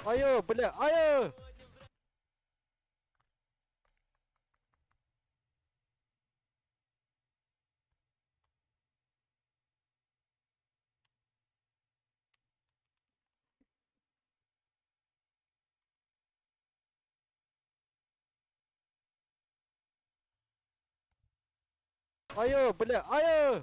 Айыы, бля, айыы! Айыы, бля, айыы!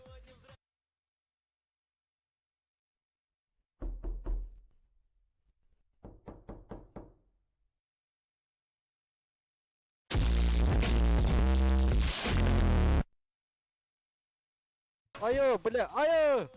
Айыы, бля, айыы!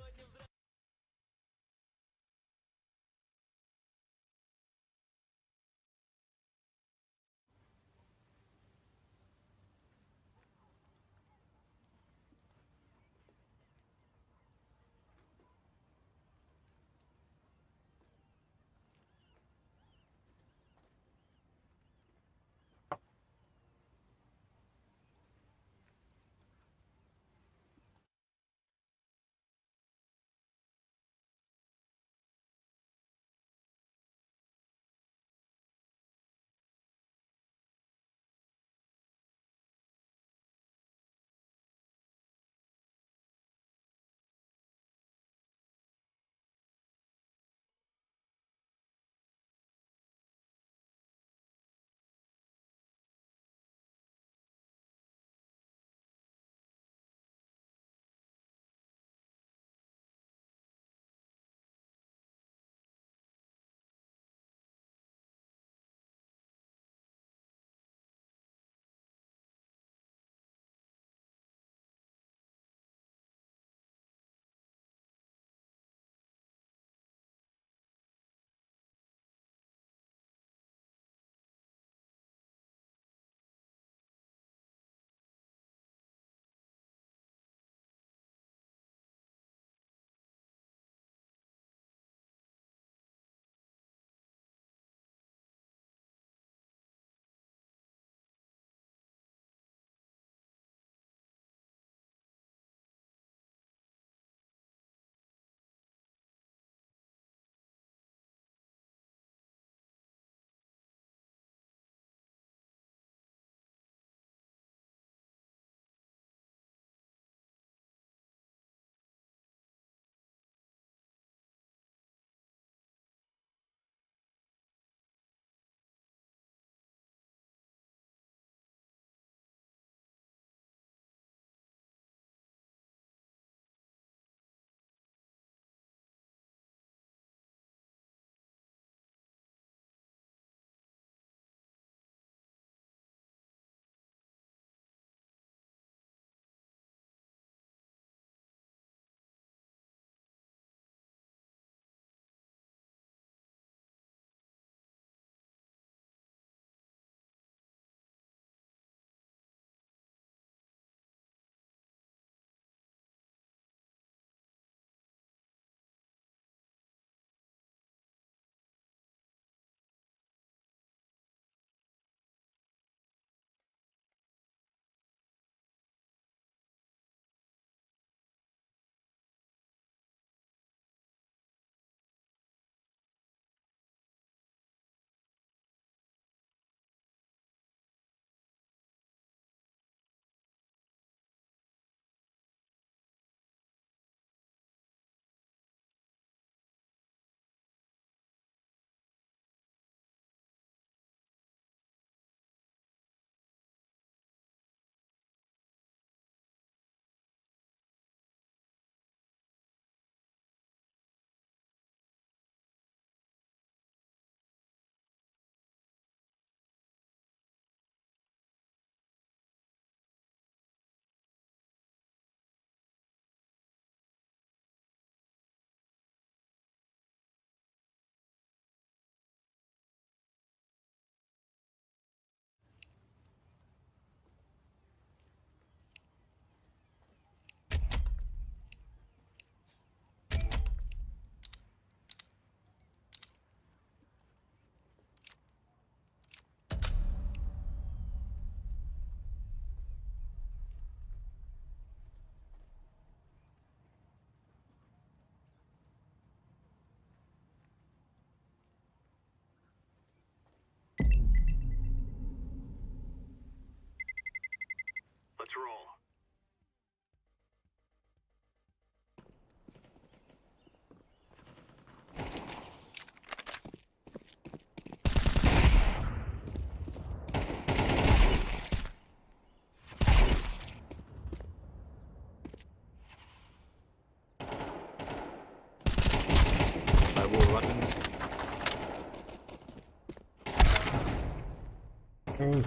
Ой,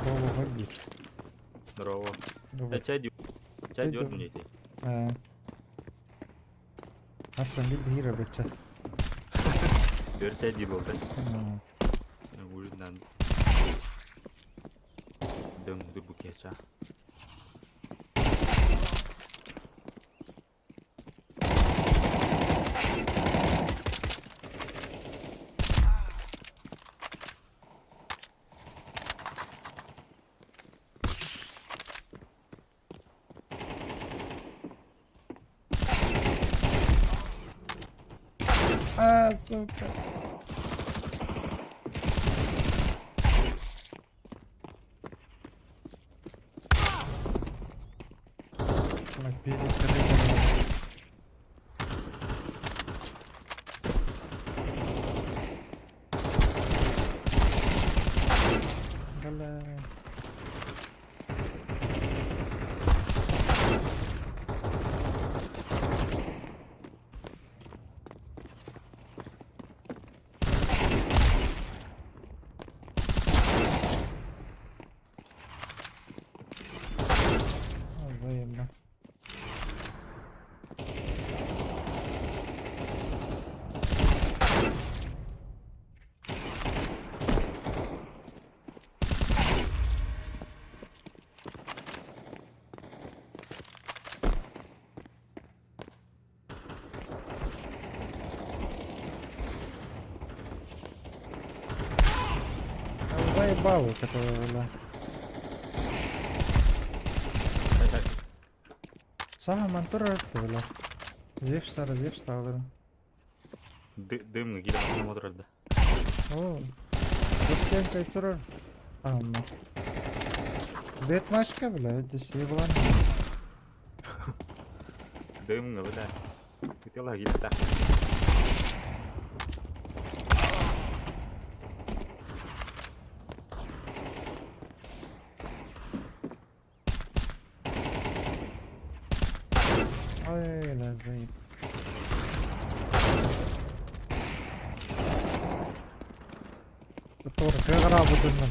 Здорово, диир. Здорово. Добрый. Чай чай диор дии. Ээ. Асан биир диир эбит. Өр чай диир буолта. Ужиннан. Дөм дурбукеча. А, сука. Мопедик. Бля. Взаимно. Заебал вот этого, бля. Саха мантур бля. Зевстар, Зевстар. Дымны кире мотор да. О, Зачем ты турар? Ама. Дет машка, бля, здесь еблан. Дымны, бля. Хотела гита. Ой, бля, заеб. Тур, кыгыра будун.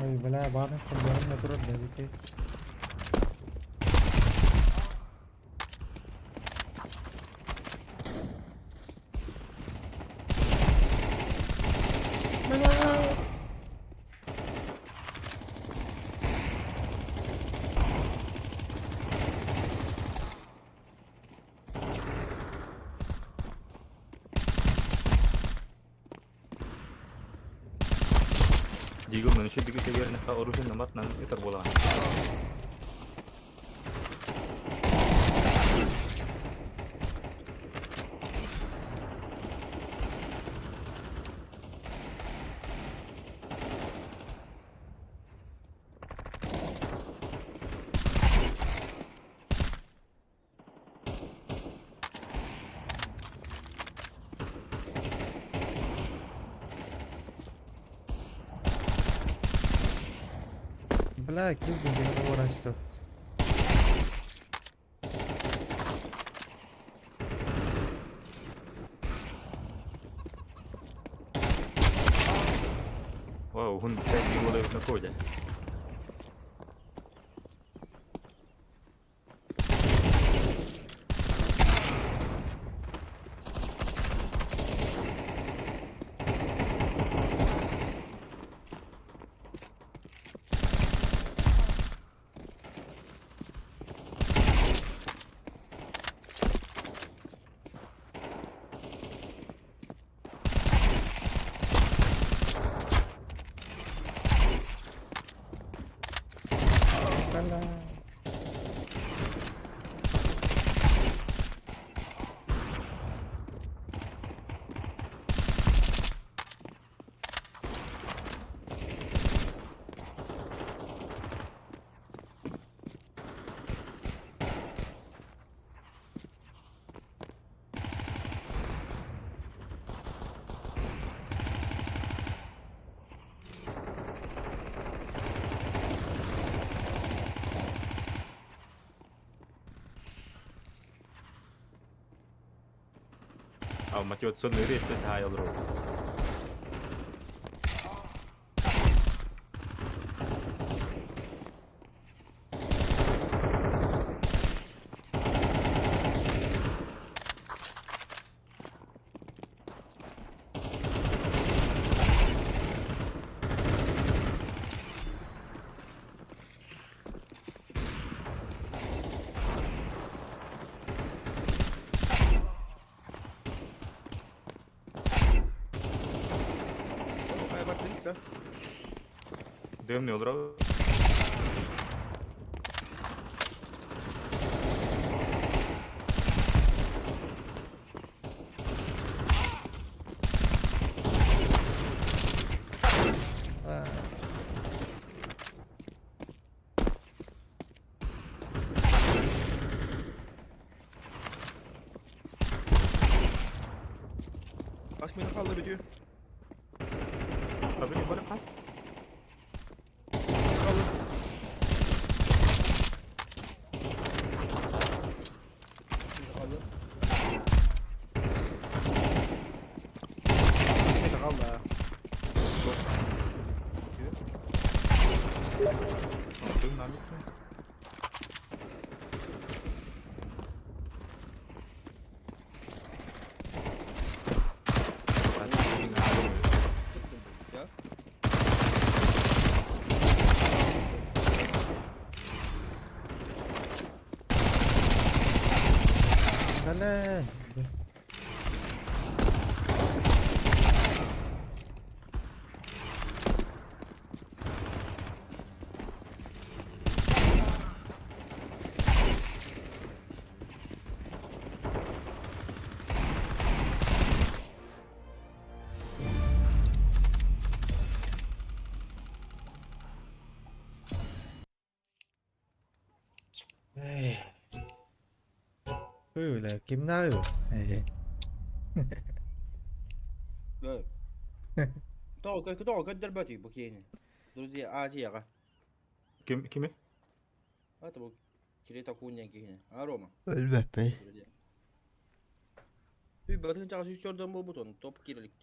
Ой, бля, барын кулларын турар бәлки. Бля. Дигл мен şu диги теверне ха оружие намат нан итер була. Бля, килдин деген растет. Вау, hun чай дигл на коде. Бля. А мотивационный рейс саайал роль. Дымный олорор. Kaç minute kaldı bitiyor. Tabii ki böyle kal. Kaldı. Kaldı. Minute kaldı ha. Дымна bitmiyor. Ya. Бля. Böyle kim ne yapıyor? Evet. Тоҕо көрдөрбөтүй бу киэни. Друзья, Азияға. Kim kimi? Это был Кирета Кунья киһини. А Рома. Ölme be. Друзья. Үй батын чагы сүүстөрдөн болбут оны топ кирилик.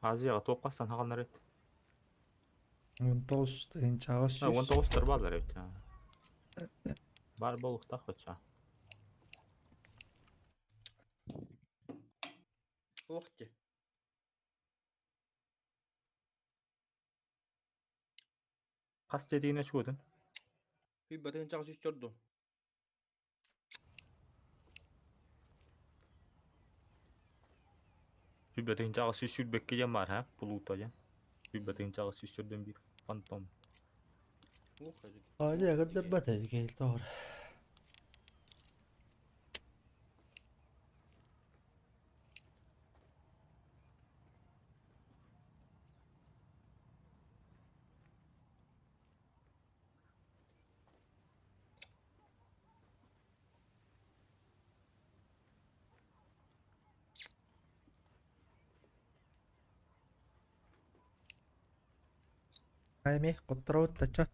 Азияға топ қастан хағалнар ет. 19 тыһыынчаҕа Ha, сүүс. 19 тарбалар эбит. Бар болуктах хоча. Ох те. Қас дедигине чуудун. Үй батын чагы сүүстөрдөн. Сүбэтин чагы сүрбекке жан бар, ha? Плуто жан. Сүбэтин чагы сүрдөн бир фантом. Ох, эдик. Азия көрдөрбөт эдикей тоҕор. Ами котроут тача.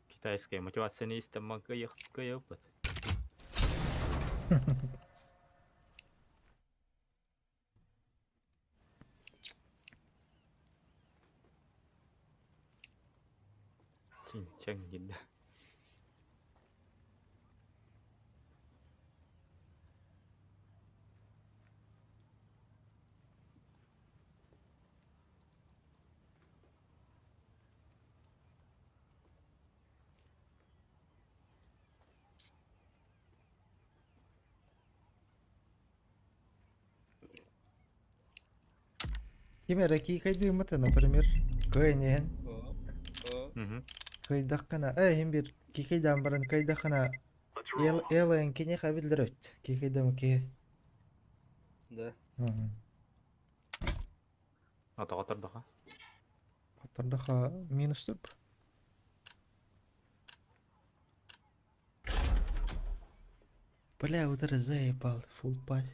Китайская мотивация не есть там кыйык опыт. Чинчаң деді. Ким эрэ киикэйдыыммыта, например, кыайан иһэн кыайдаххына, э иһин биир киикэйдээн баран кыайдаххына эл эл киниэхэ биллэр өт киикэйдэммит киһи. Да. Атаҕа тардаха. Хоттордохо минус турб. Бля, удар заебал, фул пас.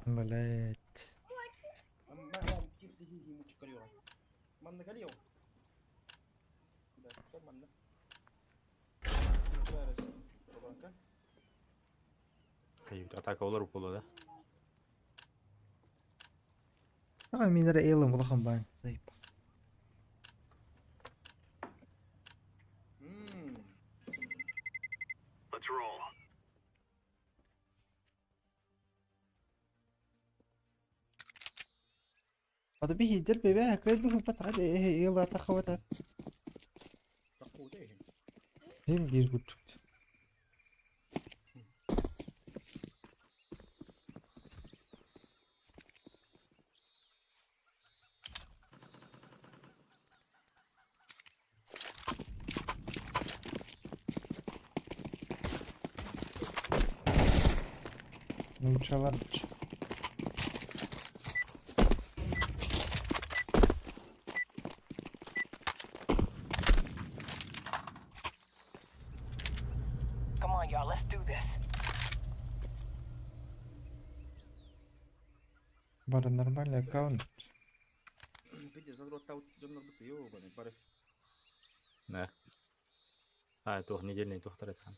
Блять. Атака олар буолуо да? А, мин эрэ Эллен улахан баай. Заебал. Ата биһидер бэбэ кыайбыһыппат аҕа ыал атахабата Hem bir курдук. Нууччалар Come on, y'all, let's do this. Бары нормальный аккаунт. Нэ. А, туох недельный туохтар этхан.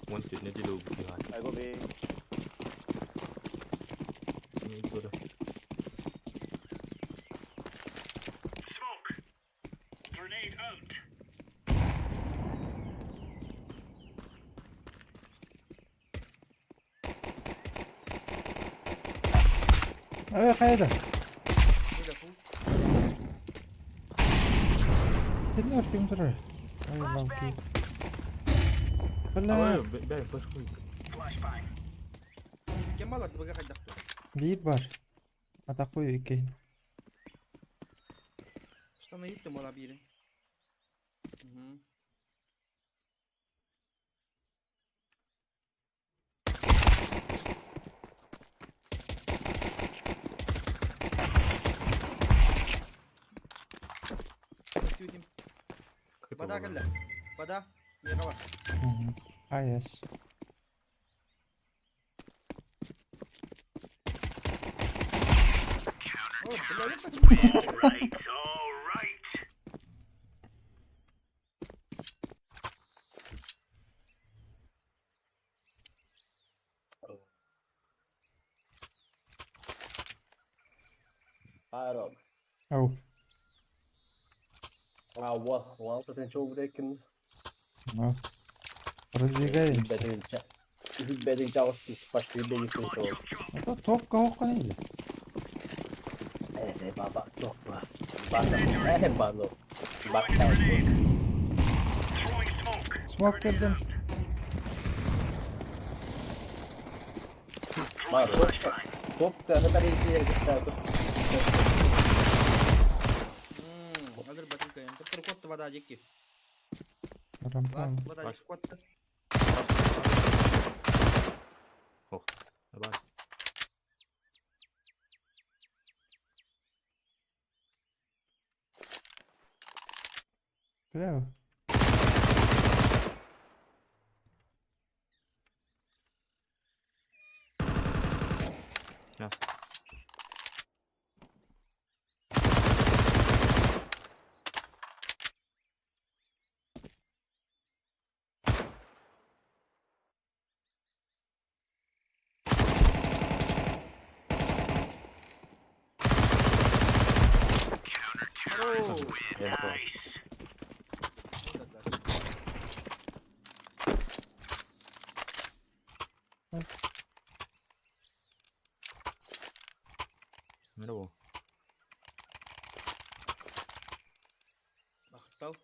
Уон түөрт неделя убытыга. I go B. Көрө. Э, хайда? Тэннэр ким турар? Ай, балки. Бля, Бэй, флешкуй. биир бар. Атакуй иккиһин. Вода кэллэ. Вода. Миэхэ бар. Мгм. А, yes. О, бля, Aaron. Ау. А, вот, это Ну. Продвигаемся. Это топка окон или? Смок кэллим. Азыр ботинка. Төттөрү вода диэки. Рампан. Вода диэки куотта. Ох, давай. Бля. Мясо. Оу. Я не понял. Махтал.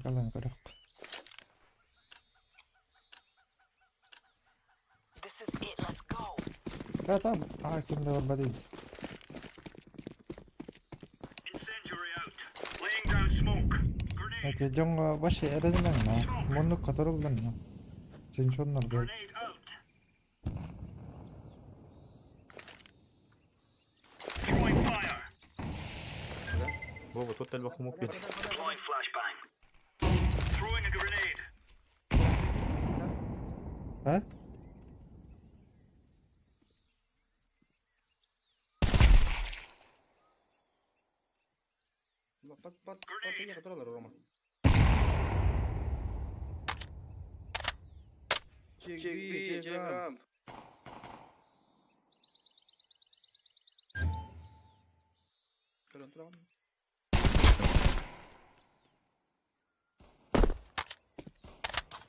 Калан көрөх. This is it. Let's go. Да там, а ким да бар değil. Это дьоҥҥо вообще эрэнимэҥ на. Муннук которуллар на. Сенчоннор был. Вова, тут элбэх хомук бит. А? Пат пат пат я которого Рома. Чек би, чек рамп. Көрөн туран.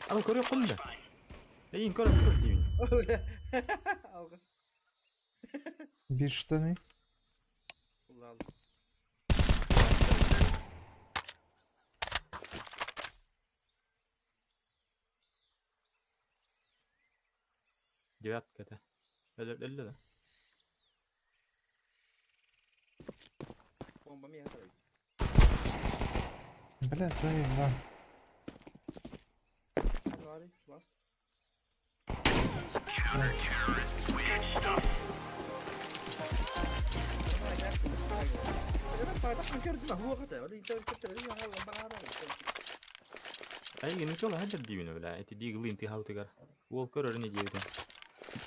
Аны көрө кулда. Эйин көрө көрө деймин. Алгыс. Bir штаны. Улал. Девятка это. Эле эле да. Бомба ми хатарай. Бля, заеба. Лари, вас. Эйин үчө хадыр деймин бля. Эти диглин ти хаутыгар. Уол көрөр не дейбин.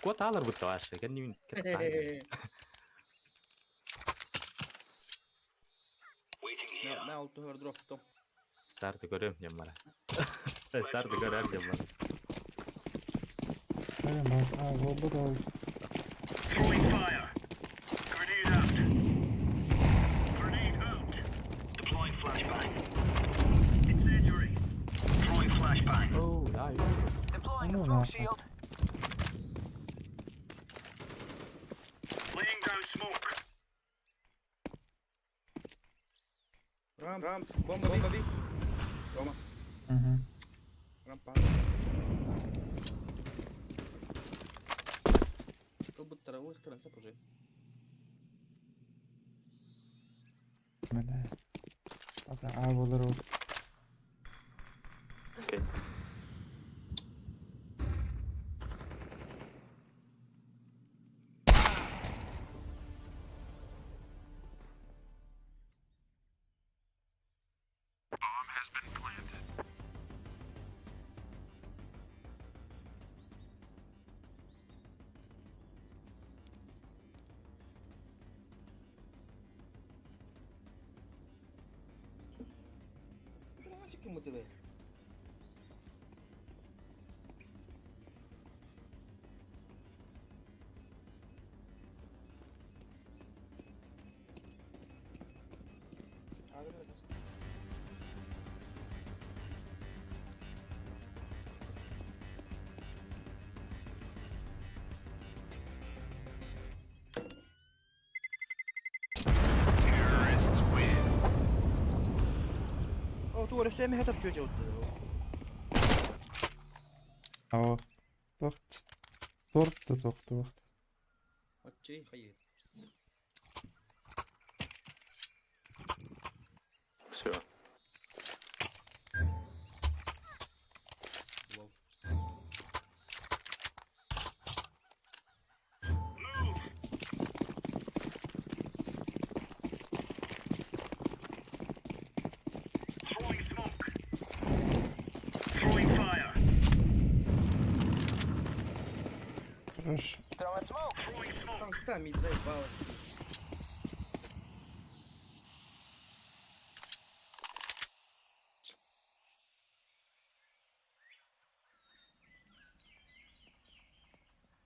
Кот алар бутта ваше. Кеннин кетти. Старты көрөм жаммара. Старты көрөм жаммара. Хайа бас, а, болду да ол. Оу, да. Deploying Ну a smoke нахуй. shield. Рамп, рамп, бомба, бомба, би. Рома, Угу. рампа. Кылбыттара, ой, хтаран сап уже. Бля. Ата а болар ол. Окей. Ким мотиле? О, ту өрөсөмө хатап чөчө отты. Ава. Тохт. Торт тохт тохт. Отчей хайы. Все. Лол. Хорош. Throwing smoke. Там там и заебалась.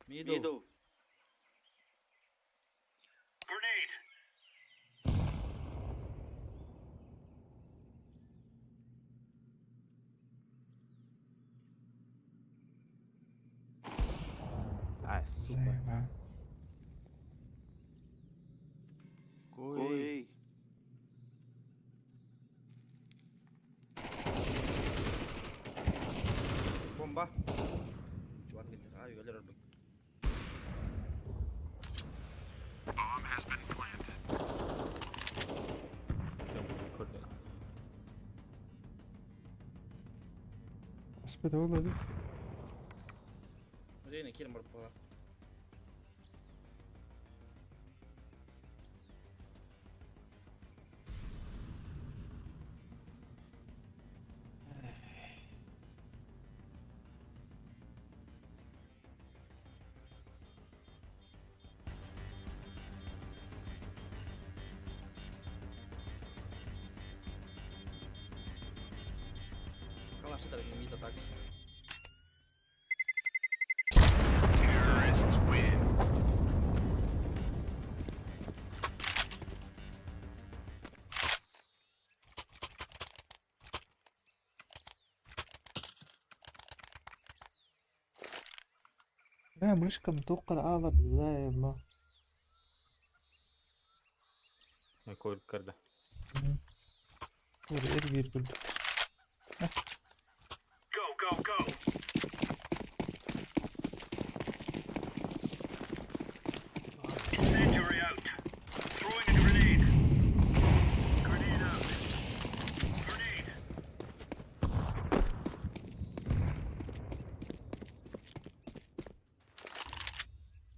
Мидл. Ай, сука. Заеба. Кой. Бомба. Чугас кэллэ. Ай, өлөр өлбүт. Көрдө. Аспыт ол эбит. Рейна киирэн барбыт буолар. Калаш это не так. Бля, мышкам тоққар аалар да ма. Көр көрдө. Ор эр биир курдук.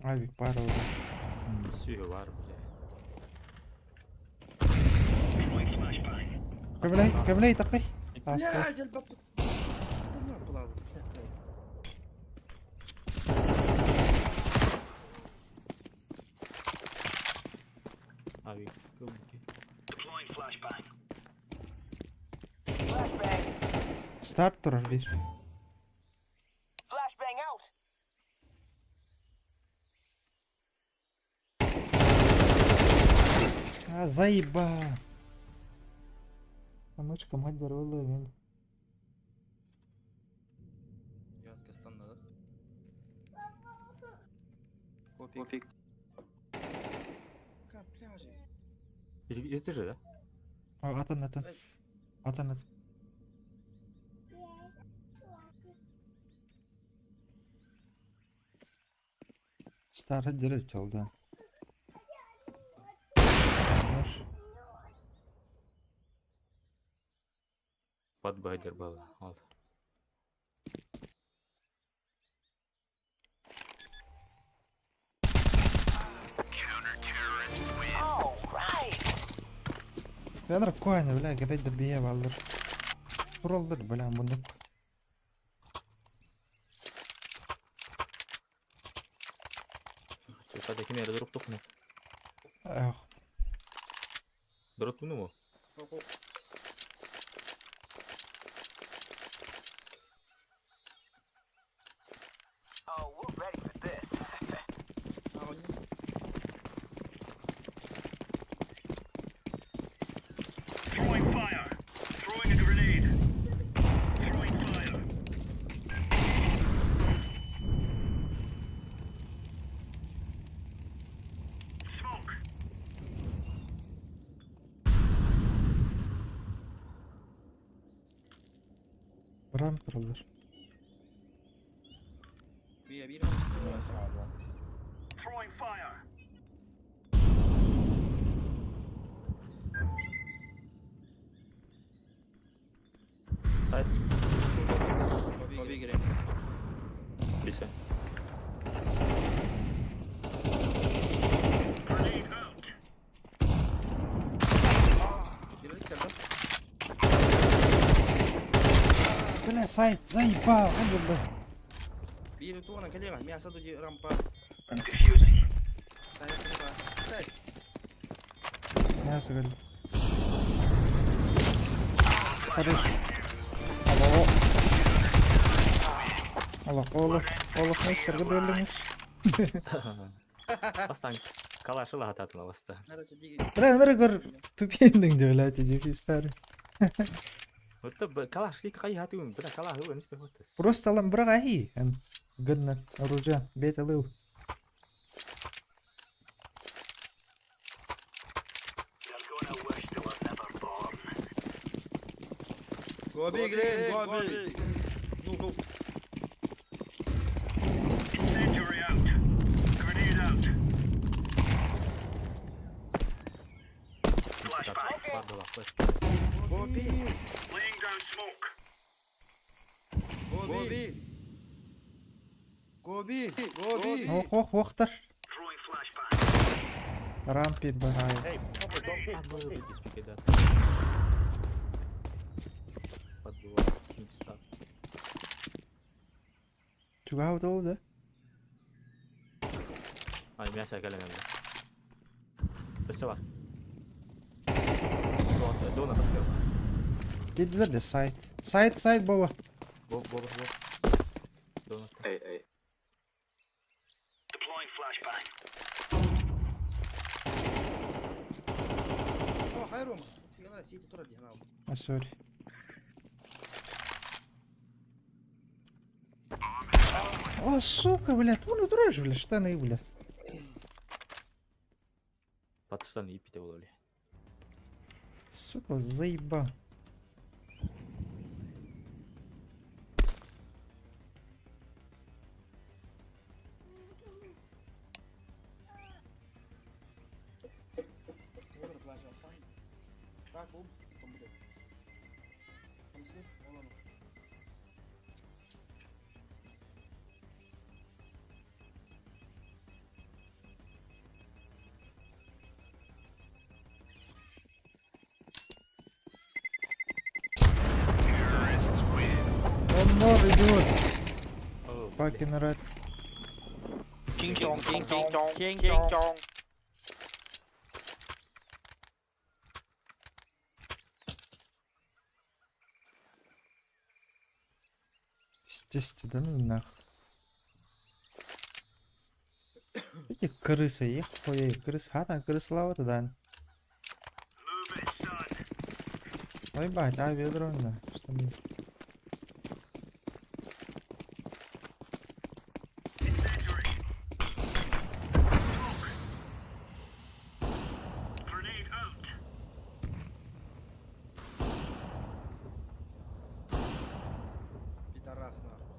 Авик пара уже. Сүйө бар бля. Кемлей, кемлей такай. Тастыр. Бля, дьэл баппыт. Буолабыт. Авик. Кылбыки. Flashbang. Старт турар биир. Flashbang out. А, заеба. А мышка мать здоровая мен. Ятка станнады. Попик. Ка пляжи. Это же, да? А, Атын, атын. Атын, атын. Старый дерев чалды. Маш. Под байдер был. Ал. All right. Бәнір кояны, бля, кедай да бие балдыр. Туралдыр, бля, мундук. Чё, ким эре дроп тохну? Ах, Дроп туну Хоп-хоп. Oh, we're ready for this. Аҕа, Рам туралдыр. Бия биир Маша Сайт. Попик gireyim. Бисе. Girdik geldim. Бля, сайт, заебал, андыр, бля. Биир тугунан кэлиэҕэ. Мясо ду рампа. Сайт. Мясо говорит. Хорош. Алло. Алло, Олаф, Олаф мастер, гыдылымыш. Бастан калашыла хататыла баста. Короче, диги. Бля, ныры көр тупендиң деп блядь, иди старый. Вот калаш лик кай хатым, бля калаш его эмес бе. Просто алам бірақ ахи. Эн гынна оружие бет алыу. Go big Green, go big. Ну, go. Бар да Гоби! Гоби! Гоби! Гоби! Ох, ох, охтар. Рампир барай. Hey, Papa, don't peek, don't peek. Чугаһа ол да? Ай, мясо кэлэн ылла. Өссө бар. Дона тахсыа. Киирдилэр да сайт. Сайт, сайт Боба. Бо, бо, бо. Дона. Эй, эй. О, хай, Рома. Фига, сити турар дии, ханаа. А, сори. О, сука, блядь, ну дрожь, блядь, штаны, блядь. Батыштан ииппитэ буолуо. Сука, заебал. Так, бум. Там будет. Там все, вон оно. Он more, идиот. Fucking rat. King dong, king dong, king dong. Естественно, да ну нахуй. Эти крысы, их хуя, крыс, хата, крыс лава тогда. Ой, бать, а ведро, да, что мне? Пидорас, нахуй.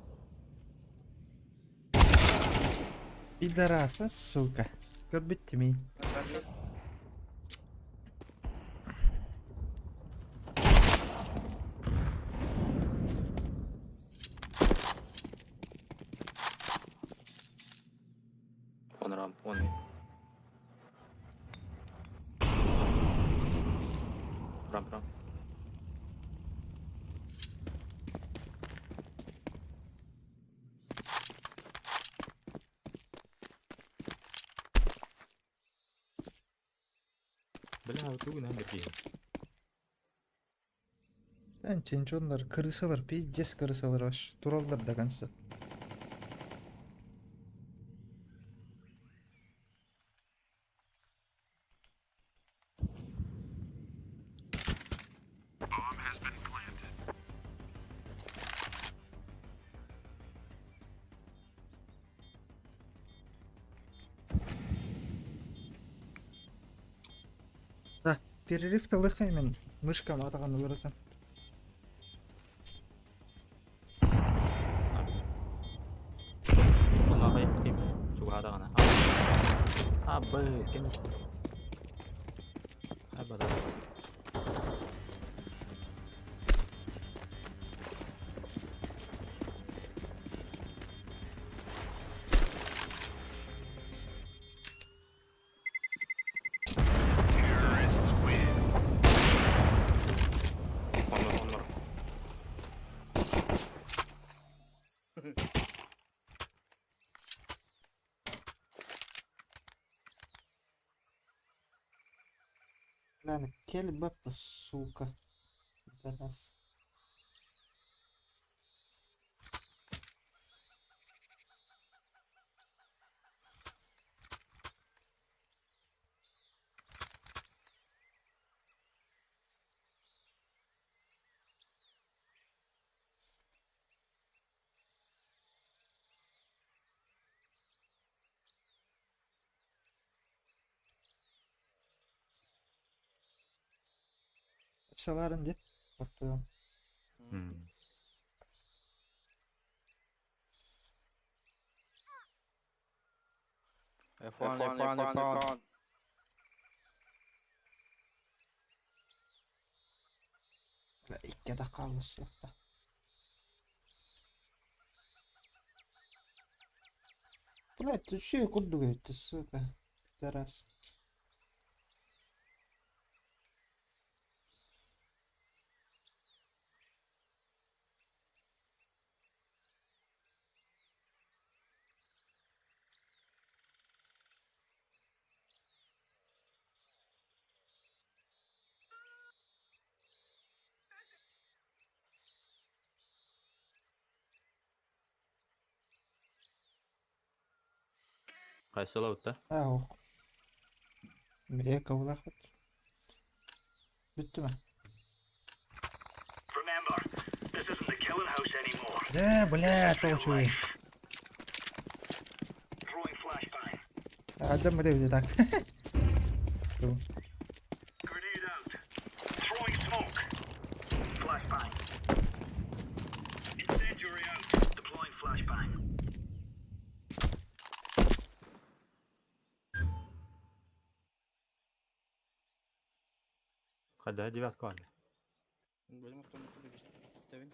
Пидораса, сука. Көрбүт мин. Он рам, он. Рам, рам. Бля, тугу нам бери. Ben çençonlar, крысалар, пиздец крысалар вообще. Тураллар до конца. Да, перерыв талыхтан мен мышкам атаган ылырытам. Онга кайып китим. Сугада гана. А, б, кем? Ай, бада. Оннор, оннор. Ладно, келбепа, сука. Для нас. Шаларын деп. Бактыгым. F1, F1, F1. Икки атах хааллар. Блядь, үчүгэй курдук эбит, сука. Пидорас. Хайсалабыт да? Аа, ох. Бэйэ кабылаахпыт. Бүттү ме? Ээ, бля, тоҕо үчүгэй. Адам это так. Хада девятка бар. Бөлім автоматты бистебин.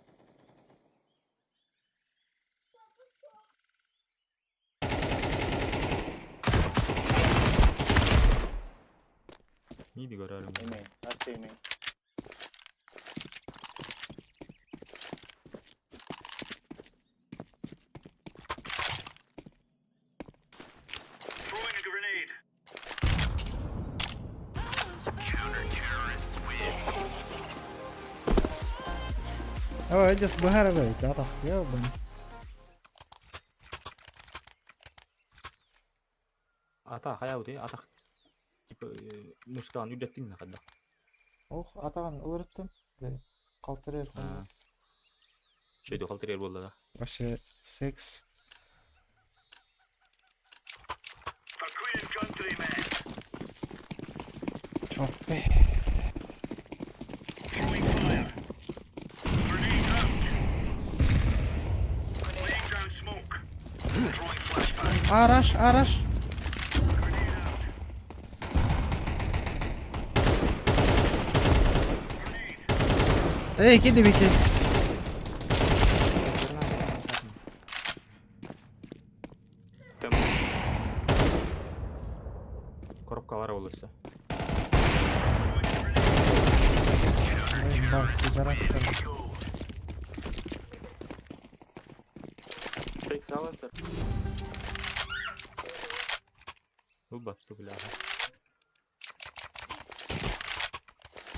Neydi görürüm. Emeğin. Hatta emeğin. О, эдес быһар бит, атах, ёбан. Ата хайа ути ата типа мушкан үдеттиң на хада. Ох, атаҕын уларыттым. Калтырыр. Şey калтырыр болду да. Вообще секс. Чёрт. Араш, араш. Эй, киди бики. Коробка бар болursa. Ой, бар, пидорастар. Fake silencer. Бу батты бля.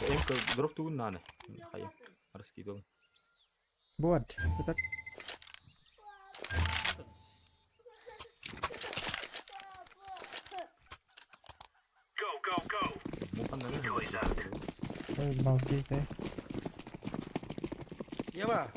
Эмка дроп тугун наны. Хайа. Арски дол. Вот, это Мухан наны. Ой, балки, ты. Ева!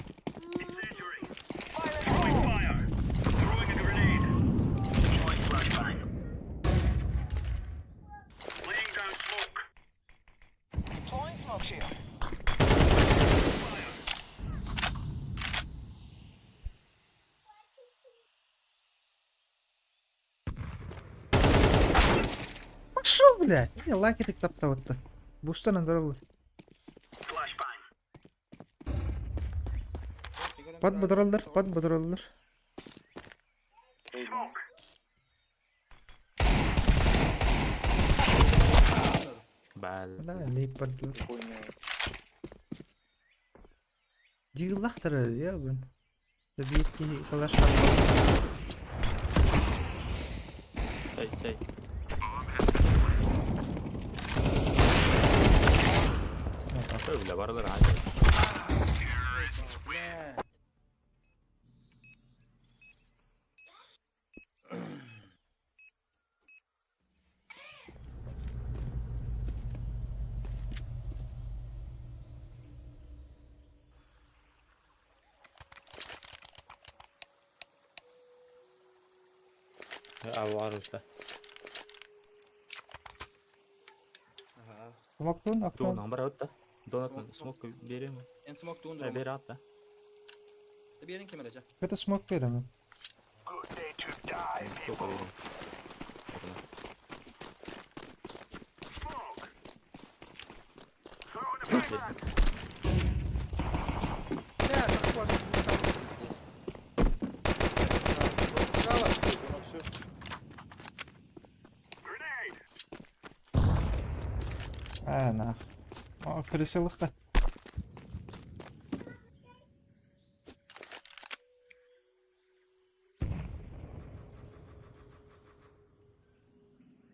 Пошел, бля. Не, лаки так таптап. Бустан андырылды. Пат быдырылдыр, пат быдырылдыр. Бал. Бля, мид бардылар. Хуйня. Дигыллахтыр, я бун. Бир ки калаш. Сай, сай. Ой, бля, барлар ай. Аварыста. Ага. Смоктун, актун. Тугун бар атта. Донат смок берем. En смок туун Бер атта. Берин кем эле? Это смок берем. Тока берем. А, нах. О, крысылыққа.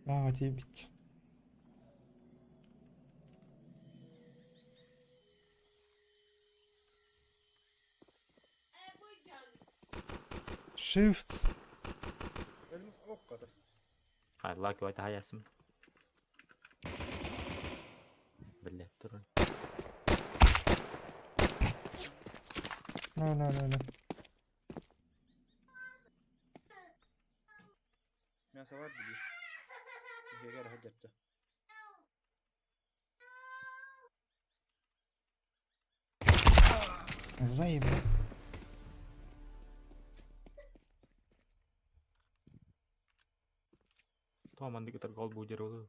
Aa, тиийбит. Shift. Хайла кой тахаясым. Блять, туран. No, no, no, no. Мясо бар дии. Иһигэр сылдьарча. Заебал. Тоҕо маннык ытарга ол бу дьоруолу.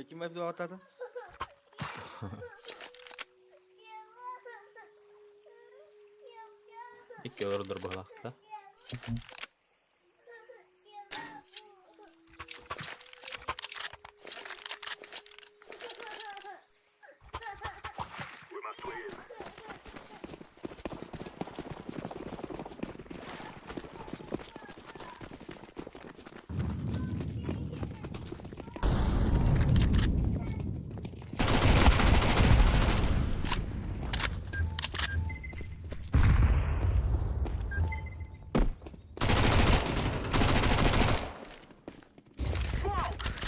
Ким эбдуатата? Икки олордор быһалаахта.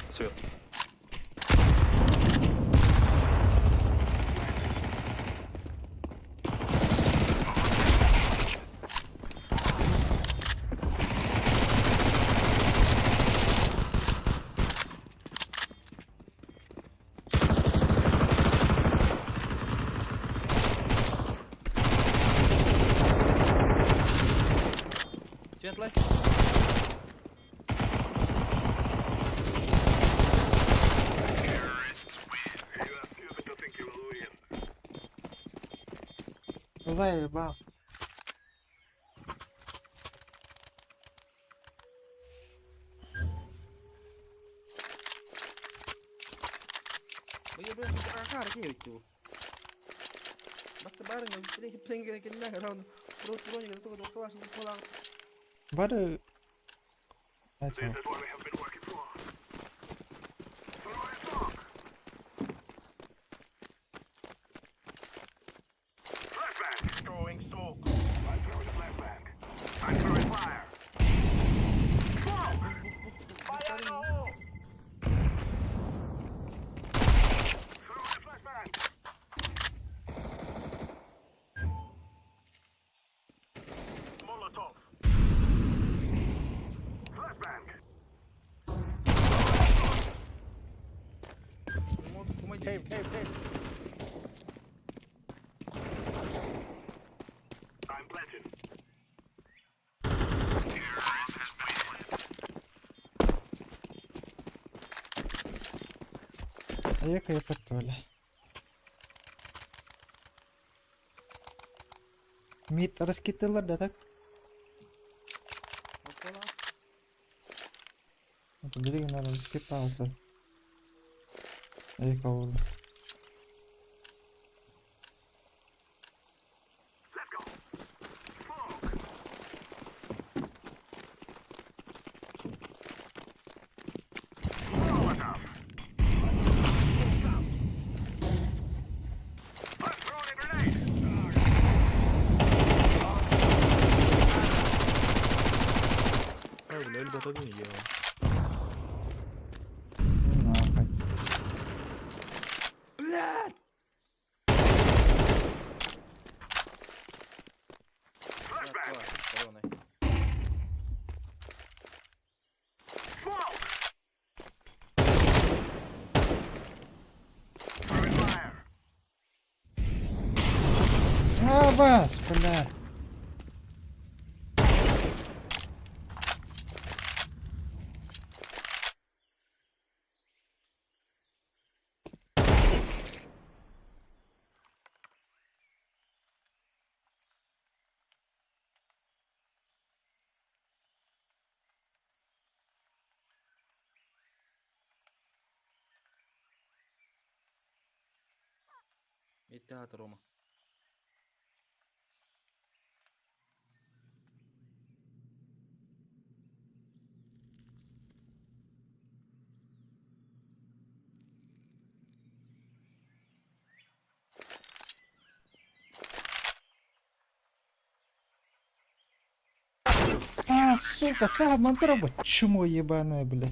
Все. Светлый. Заебал. Бары... Это... Cave, cave, cave. Эка я подтоля. Мид раскидывала, да так? Билигин раскидывала. Эка ол. Бля, өлбөтө дии я. Нахуй. Блядь! А, вас, бля. Итте Рома. А, сука, сам мантроба, чмо ебаное, блядь.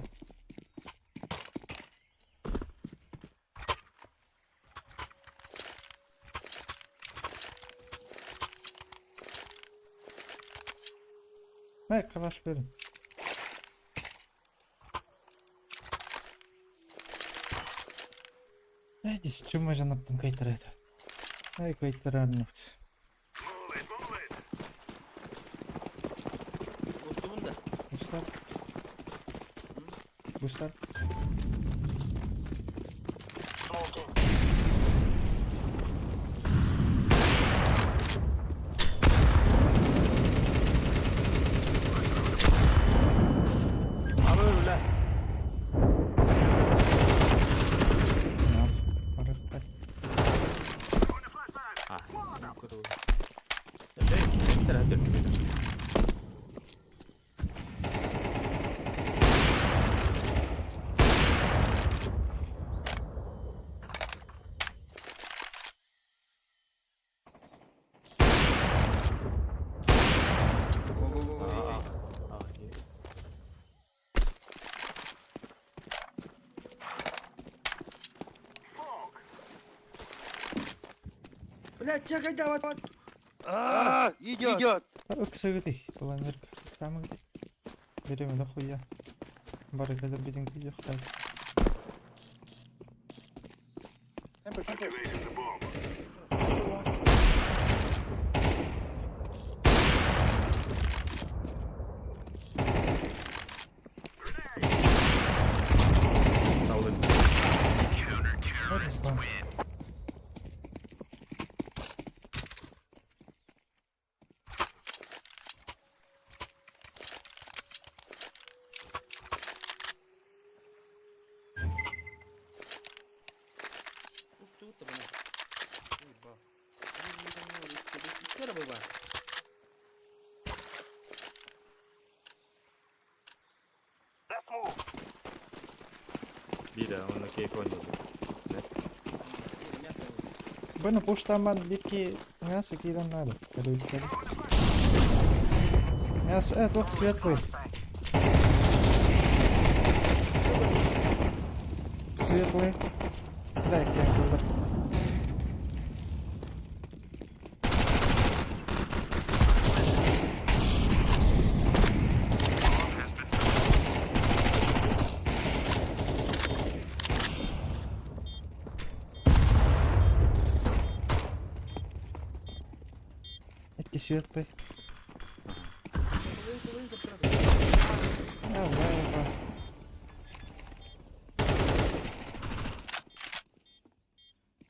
Мэ, калаш берин. Эдис, чмо жанаптын кайтарады. Ай, кайтарарнут. Устубун да. Гусар. Гусар. Алы бля. Нах, барахтай. А, куда? Бэй, бэй, Го-го-го. А, Блядь, я когда вот. А, идет. Идет. Ыксыгыты, планерка. Самый Берем дохуя. Барыгада бидин күйехтаз. Саулын. Устубут да буну. Ой, ба. Икки эрэ бар. Бида, он окей понял. Bueno, пуштаман бирки мясо киран надо. Короче. Мясо, тох светлый. Светлый. Дай, я кылдыр. Эки светлый. А, ладно.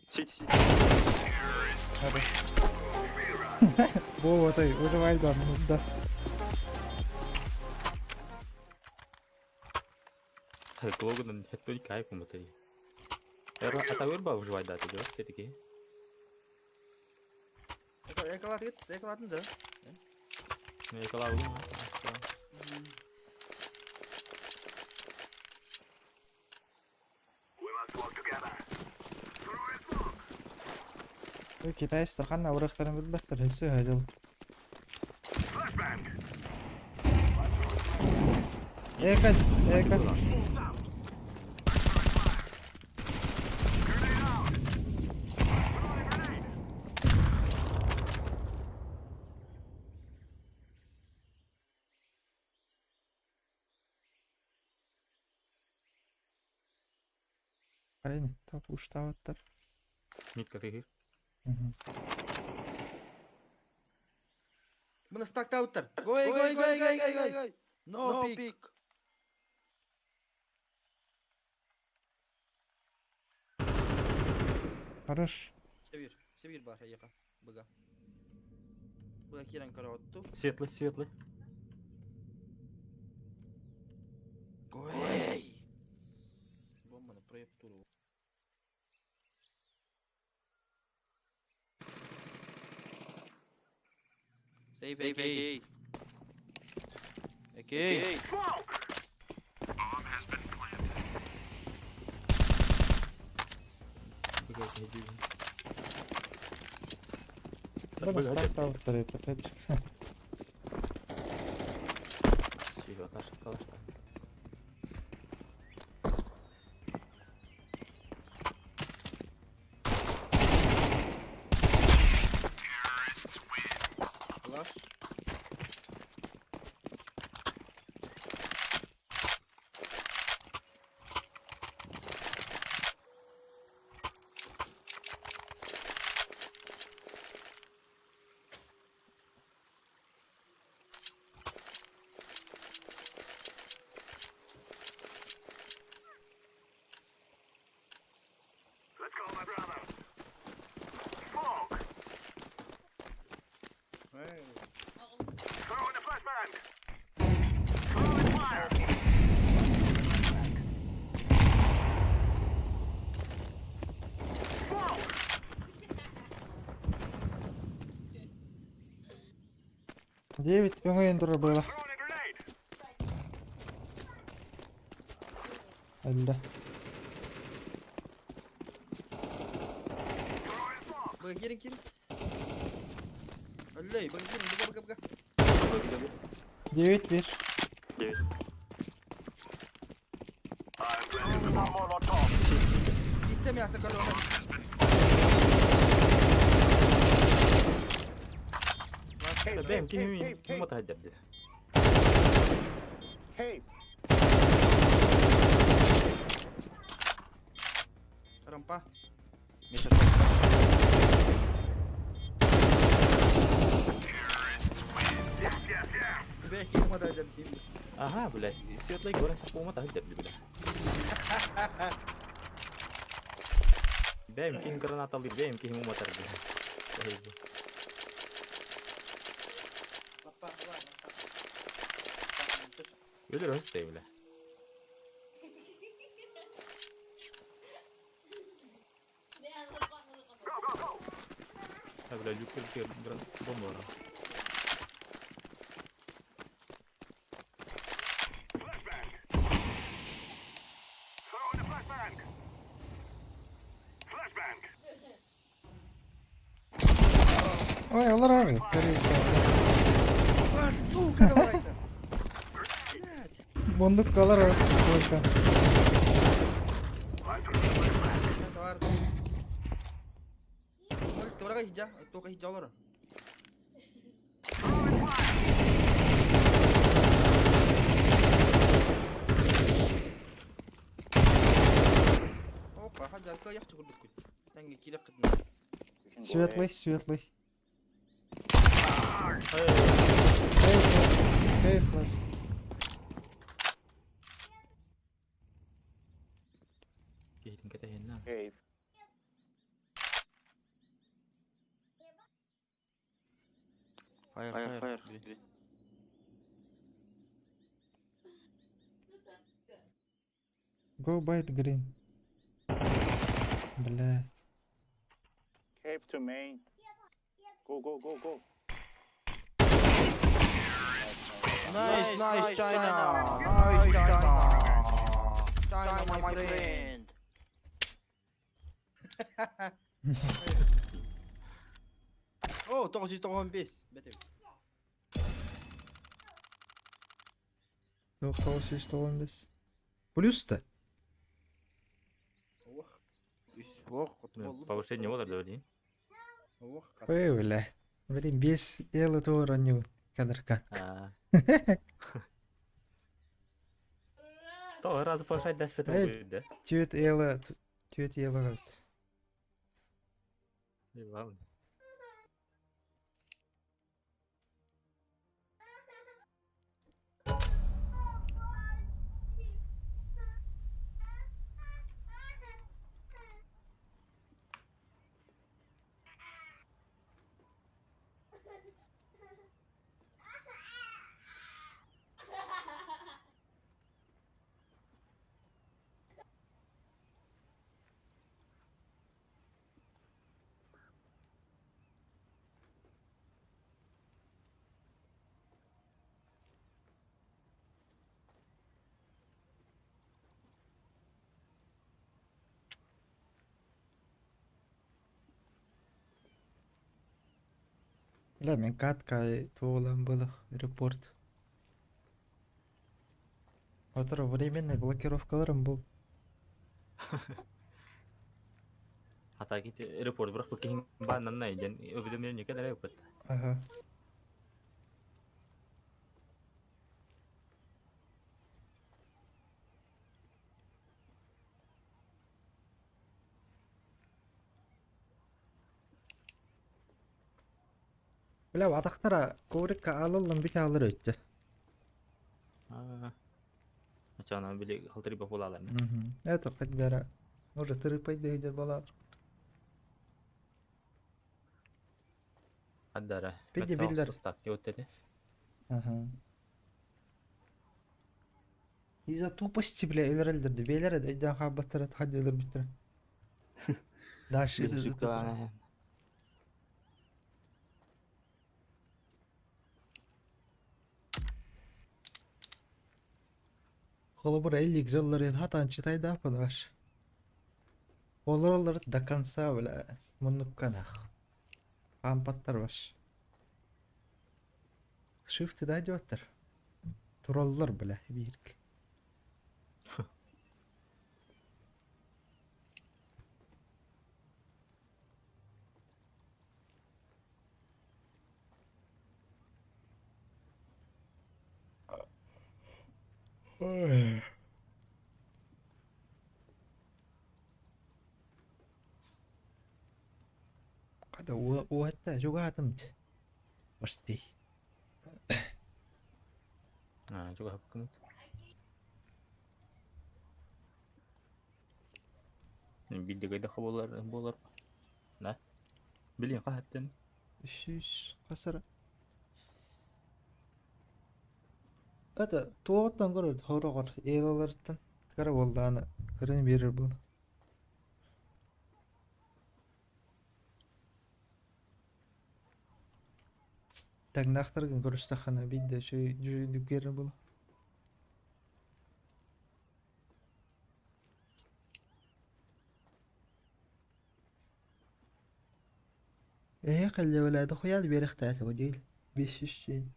Сити, сити. Во, тай, выживай, да, ну да. Клогадан хеттони кайф уматари. Ата өрба выживать да, ты делаешь все-таки. Экалат экалатын да. Экала улун. Китайстар ханна урахтарын билбэттэр хысы хадыл. Эка, эка. Айны, тап уштаваттар. Митка ты Мына стактауттар. Гой, гой, гой, гой, гой, гой. No pick. Хорош. Севир, севир бар яка. Быга. Быга кирен караотту. Светлый, светлый. Гой. Бомбаны проектуру. Save AK. AK. Бана старт ауттары патачка. Flash. Девять өңөйөн турар было. Өлдө. Быга киирин киирин. Өллөй, быга киирин, быга быга быга. 9-1. 9. Биирдэ мясо көрө. Бэм кими мата хаддер. Рампа. Миша, что? Бэки мата хаддер. Ага, блядь, светлый город сапума хаддер, бля. Бэм ким граната алыр, бэм ким уматар, бля. Өлөр өстей, бля. А, бля, люк бомба. Ой, олар ары, корейся. Сука, давай-то. Блядь. Бондук алар ары, сука. Товар. Товарға хиджа, тоқа хиджа олар. Опа, хаджа, яхшы көрдік күт. Тәңге келе қыдын. Светлый, светлый. Эй, Кей флеш. Кейтин кете хенна. Fire, fire, fire. Go bite green. Блять. Cave to main. Go, go, go, go. Nice, nice, China. Nice, China. China, my friend. О, 995. Бәтеп. Yok 995. Плюс-то? Ох. Үс, ох, болду. Повышение болар да дейін. Ох. Ой, бля. Блин, без элы тура не кадрка. То раз повышать даст Эй. будет, да? Тюет элы, тюет элы говорит. Главное. Бля, мен катка туолан былых репорт. Отор временный блокировкаларым был. Хата кити репорт бырах бу киһин бааннан найден уведомление кэлэрэ ыппыт. Ага. Бля, атахтара коврикка аалаллан бүтэ аалар өттө. Аа. Ачана били халтыры бапулалар. Это хоть Может, тырыпай дэр балар. Аддара. Биди биллер. Ага. Ага. Из-за тупости, бля, өлөрөлдөр бээлер өйдөн хаабаттара хадды өлөр бүттүрэ. Дальше это. Холобур эллик жылларын хатан читай да ваш. Олар до конца, бля, муннукканах. Ампаттар ваш. Шифты да диоттар. Тураллар, бля, бирк. Ой. Қада уатта жугатымт. Башти. Аа, жугапкын. Билдеге болар болар. Да. Билин кахаттын. Үш қасара. Это туоттан көрөр хорогор элаларыттан кара болдааны көрөн берер бол. Тагнахтаргын көрүстахана бидде шөй жүндүп берер бол. Э калла вала хуял берехтаат одил. Беш шин.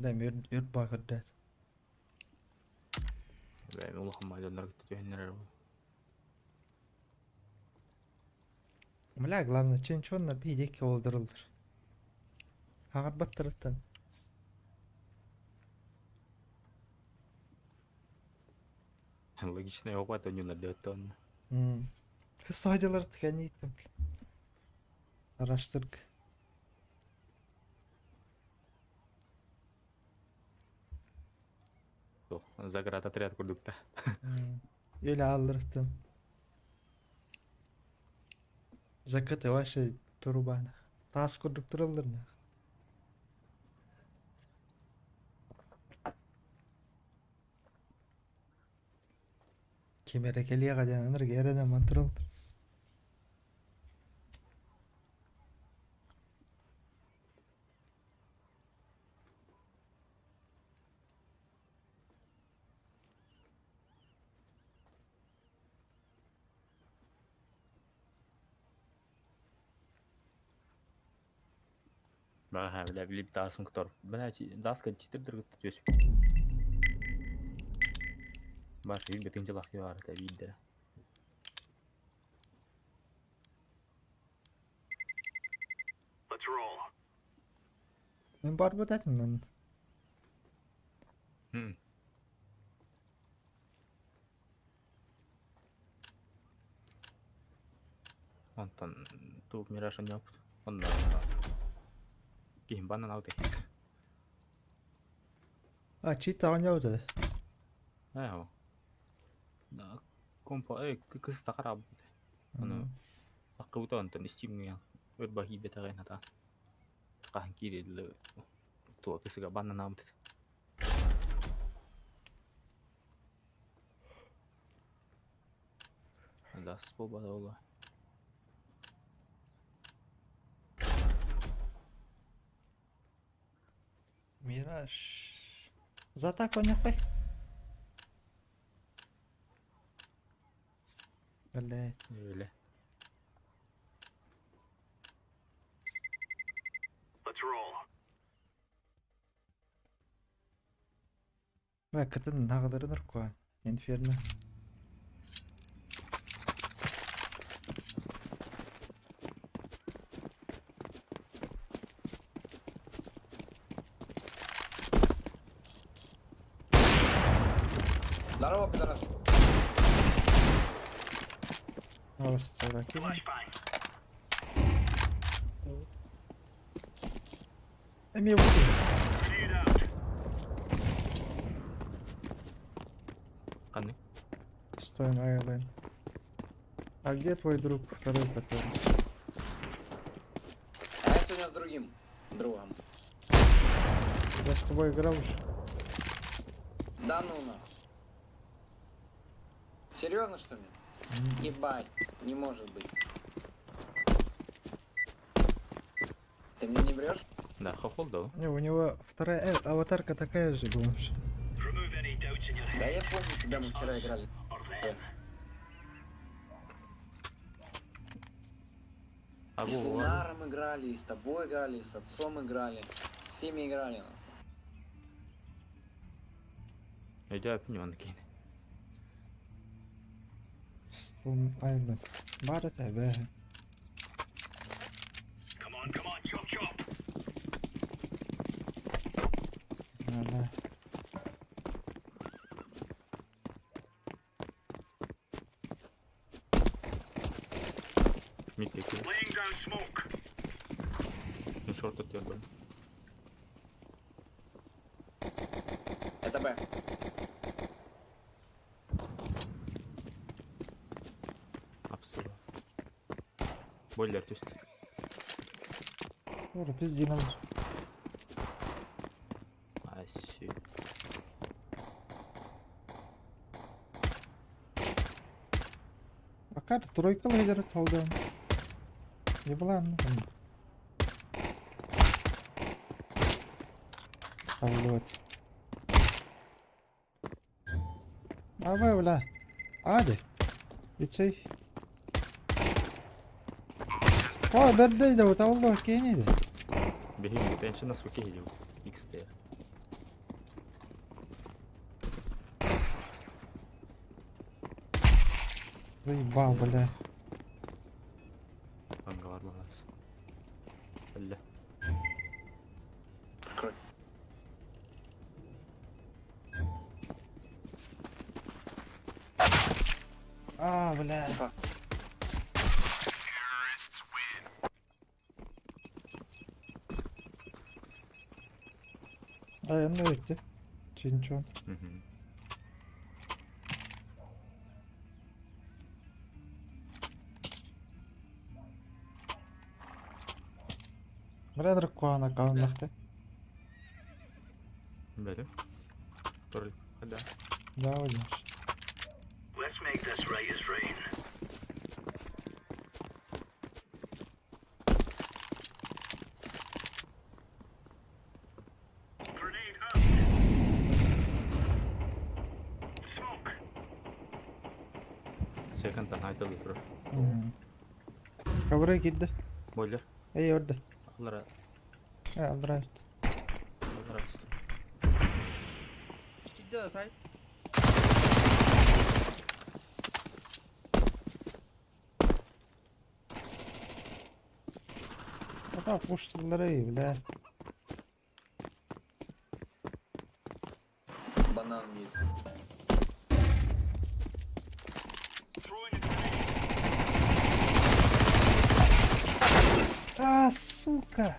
Да, мөр өрт бакырдат. Бәм улахан майданнар китте түһеннәр. Мля, главное, ченчоннар бейдекке олдырылдыр. Ағар баттырыттан. Логично, оqат ойнолар деп өттөн. Садилар ткани иттим. Araştırdık. Заград отряд курдукта. Öyle aldırttım. Закаты ваши турубанах. Тас курдуктуралларнах. Кемерекелия гаданыр герена мантурал. Баха, бля, билип дасын ктор. Бля, даска читир дыргыт төс. Баш бир бетин жылак бар та виддер. Мен барып өтәтім. Хм. Онтон тук мирашын япт. Онда. Кихин банан ауты. А, чита оñауды. Аа. На компа э кыз тақара Аны Саққыбыта онтон Steam-ҥэ өр баһии бэтэҕин хата хаһан киириллэ туо кысыга баннанаабыт. Дас буолбата буолуо. Мираж. За атаку нехай. Блядь. Öyle. Бля, кытын нағыларын ұрқуа. Инферно. Здорово, пидорас. Голос киви. Эми бути. Қандай? Стой на Айлен. А где твой друг второй, который? А я сегодня с другим другом. Я с тобой играл уже. Да ну нахуй. Серьезно, что ли? Ебать, не может быть. Ты мне не врешь? Да, хохол да. Не, у него вторая аватарка такая же была вообще. Да я помню, тебя мы вчера играли. А И с во, во. Лунаром играли, и с тобой играли, и с отцом играли. С всеми играли. нахуй. Өйдө өпүн оны кейін. Stone Island. Бар это, бля. Бля. Мид кеки. Ну шорт өтер бір. Это Б. Апсыра. Бойлер түсті. Ора, пизди нам. Аси. Пока тройка лидер толдан. Не была, ну. Вот. А вы, бля. Ади. Ицей. О, бердейді, вот аллах кенейді. Бехин теншин нас веке хидел. XT. Заебал, бля. Ангалар балас. Бля. Прикрой. А, бля. Инфа. А, ну өтті. Чинчон. Мгм. Бля, куана кауннақты. Бля. Торли. Да. Да, один. Секонд айтылды тұр. Кабыры кидді. Бойлер. Эй, орды. Аллара. Э, алдыра. Аллара. Кидде да сайт. Ата пуштылар эй, бля. Банан есть. А, сука.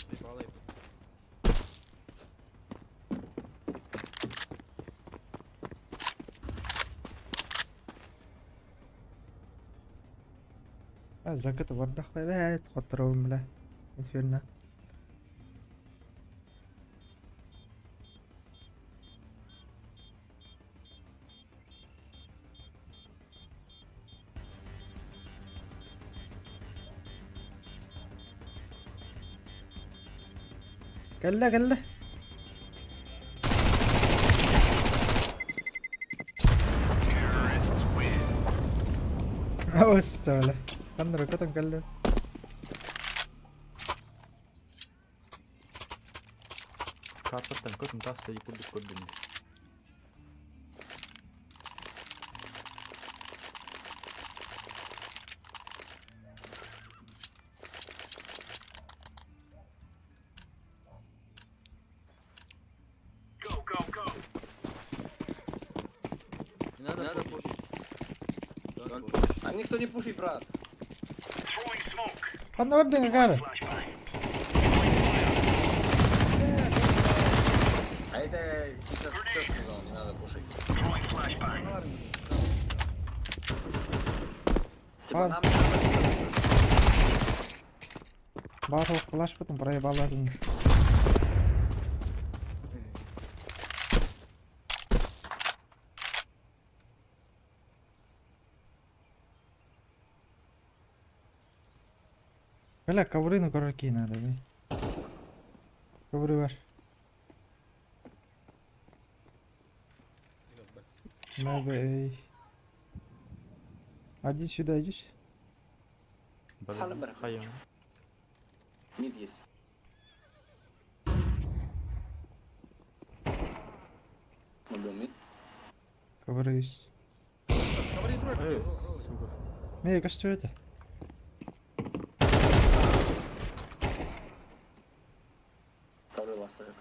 Приколы. А, закат бардах бля, хоттырабын, бля. Инферно. Кэллэ, кэллэ. Оставля. Ханна көтөн кэллэ. Картаттан көтөн таста курдук көрдүм. Не надо, надо пушить. Don't push. А никто не пушит, брат. Ханна бардыҥ акаары? А это ты сейчас кто сказал, не надо пушить. Типа Пар. нам не надо типа, пушить. Баар кылашпытын проебалатын. Бля, ковры короки надо, бля. Ковры бар. Надо, эй. Один сюда идешь? Халбер. Хайа. Мид есть. Убил мид. Ковры есть. Говори, друг. Эй, сука. Не, что это? Ковры ластовик.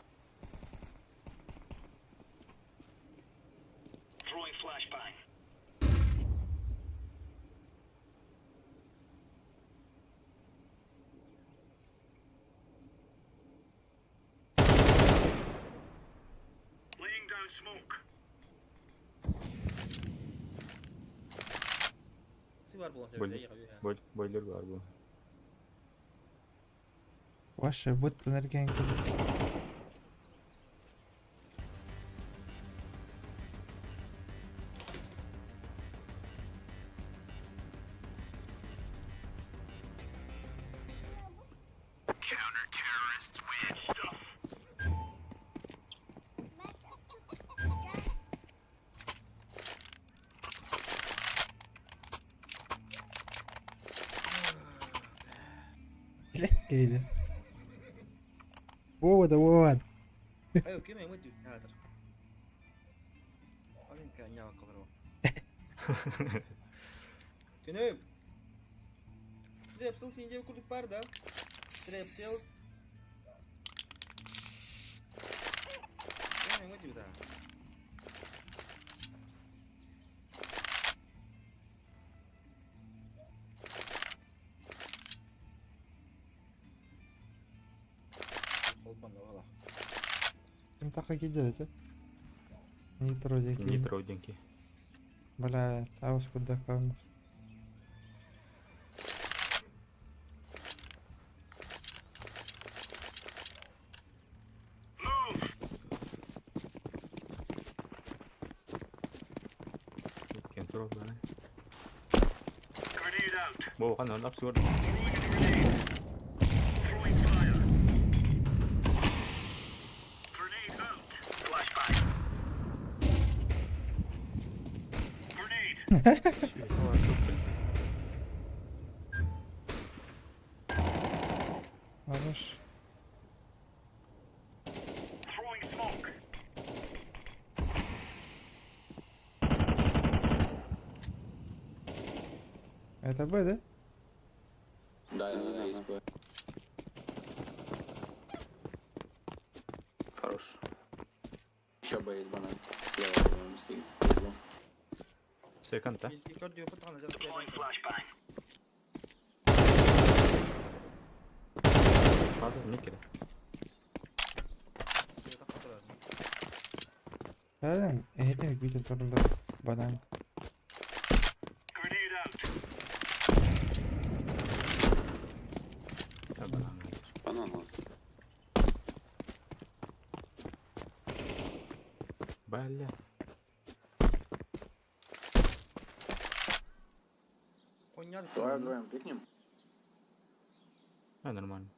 Сыбар буолан Бойлер. сөбүлэ. Бойлер бар бу. Ваше быт энергия. Кейди. Вова да Вова. Айо, ким эми дүү. Олинка нява ковро. Күнүм. Трепсил синде курдук бар да. Трепсил. Ким эми дүү да. Холбан ола. Ким тақа киде Нитро деки. Нитро деньги. Бля, аус куда калмых. Контрол, да. Бо, хана лапсы бар. Хорош. Это Б, да? Да, есть Б. Хорош. Еще Б есть банан. Слева, по-моему, стоит. Секонд, да? Фаза микер. Да, этим виден турнир банан. Банан. Банан. Бля. Давай вдвоем пикнем. А, нормально.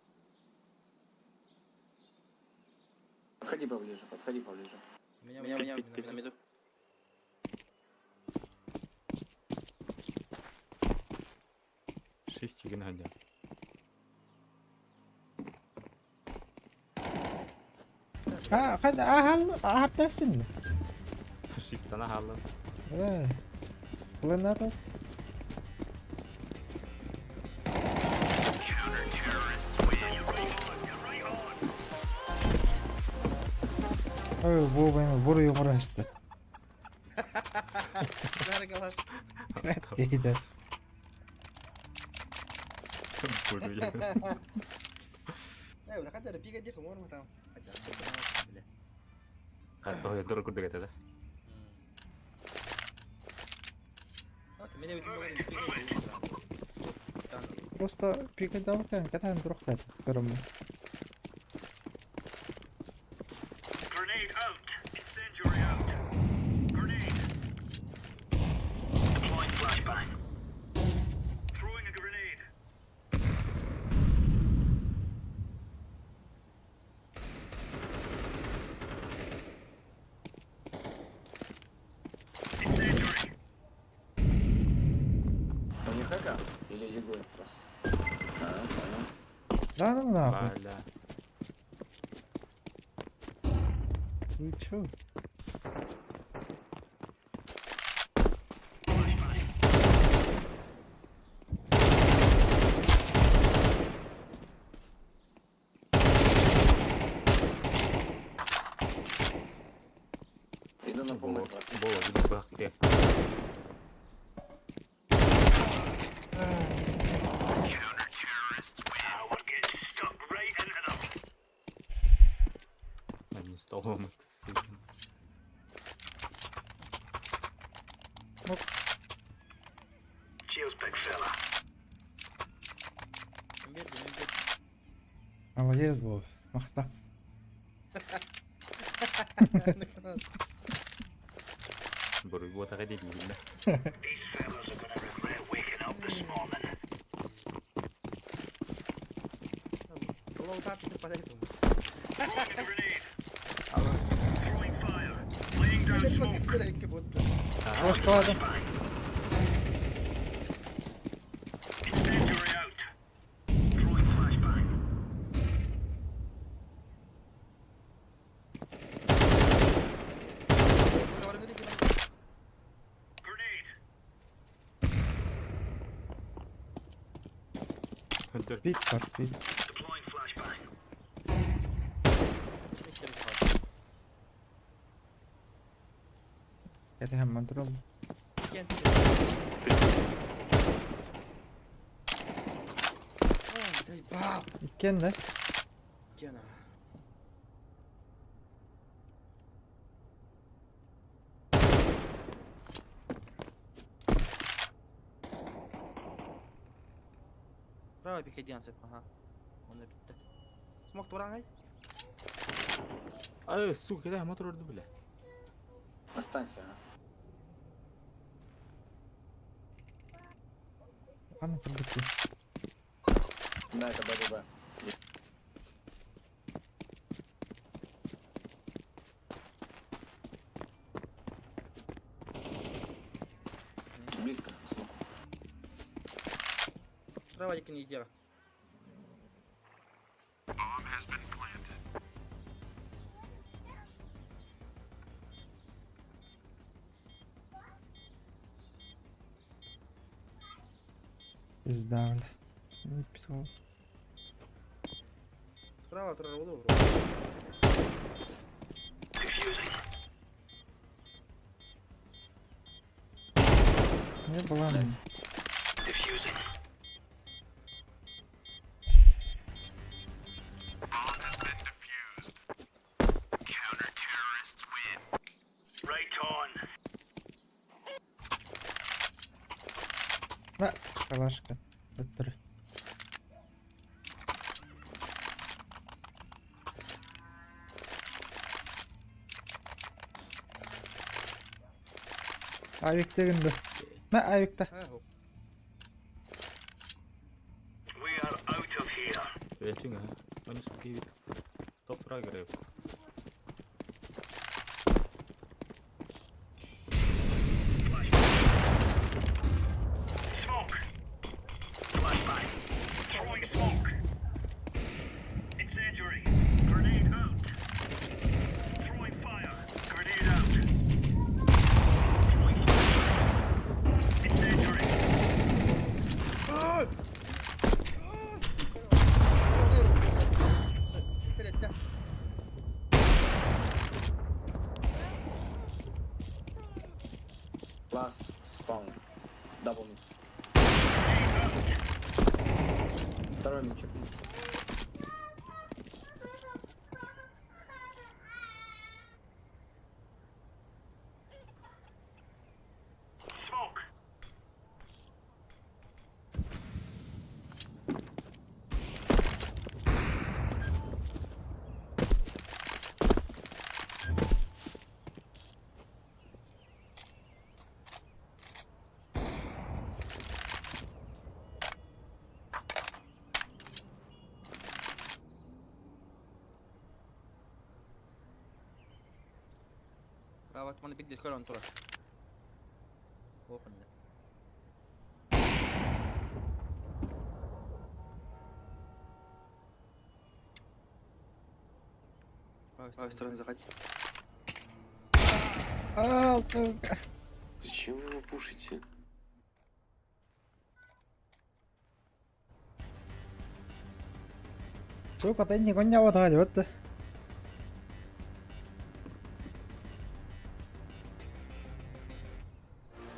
Подходи поближе, подходи поближе. Меня, меня, меня, на миду. Шифтигин хадя. Ha hadi ahal ahal Шифтана хаалла. Э. Планета. Ой, бу бу бурую burası. İyi de. Буруйа. Хатта дор курдук этэ да. Просто пикадавка, катан трохтат. Көрөм. У них эко или еглы просто? А, понял. Да ну нахуй. Бля. Вы чё? Иду на помощь, брат. Бола, буду бахте. Одним столом это сука. Молодец был. Махта. Буруй буотаҕа диэбииннэ. Ложка. Өлдөр. Бит бар, бит. Это hem duralım. Иккен да. Право пиходенцев, ага. Он опять. Смог турангай? Ай, сука, да, мотор орду, бля. Останься, а. Аны турбути. Да, это Б, Б, Б. Близко, смог. Право не идея. Пизда, бля. Не писал. Справа турарулу. Не было. На, калашка. Өттүр. Авик дегенде. Мә авикта. Өчүң, а. Они сука вид. Топ фрагер. Last spawn. Double mid. Второй мидчик. Прават маны бигдир көрөн турар. Оһунна. С правой стороны заходи. А, сука. Зачем вы его пушите? Сука, ты не коня вот вот.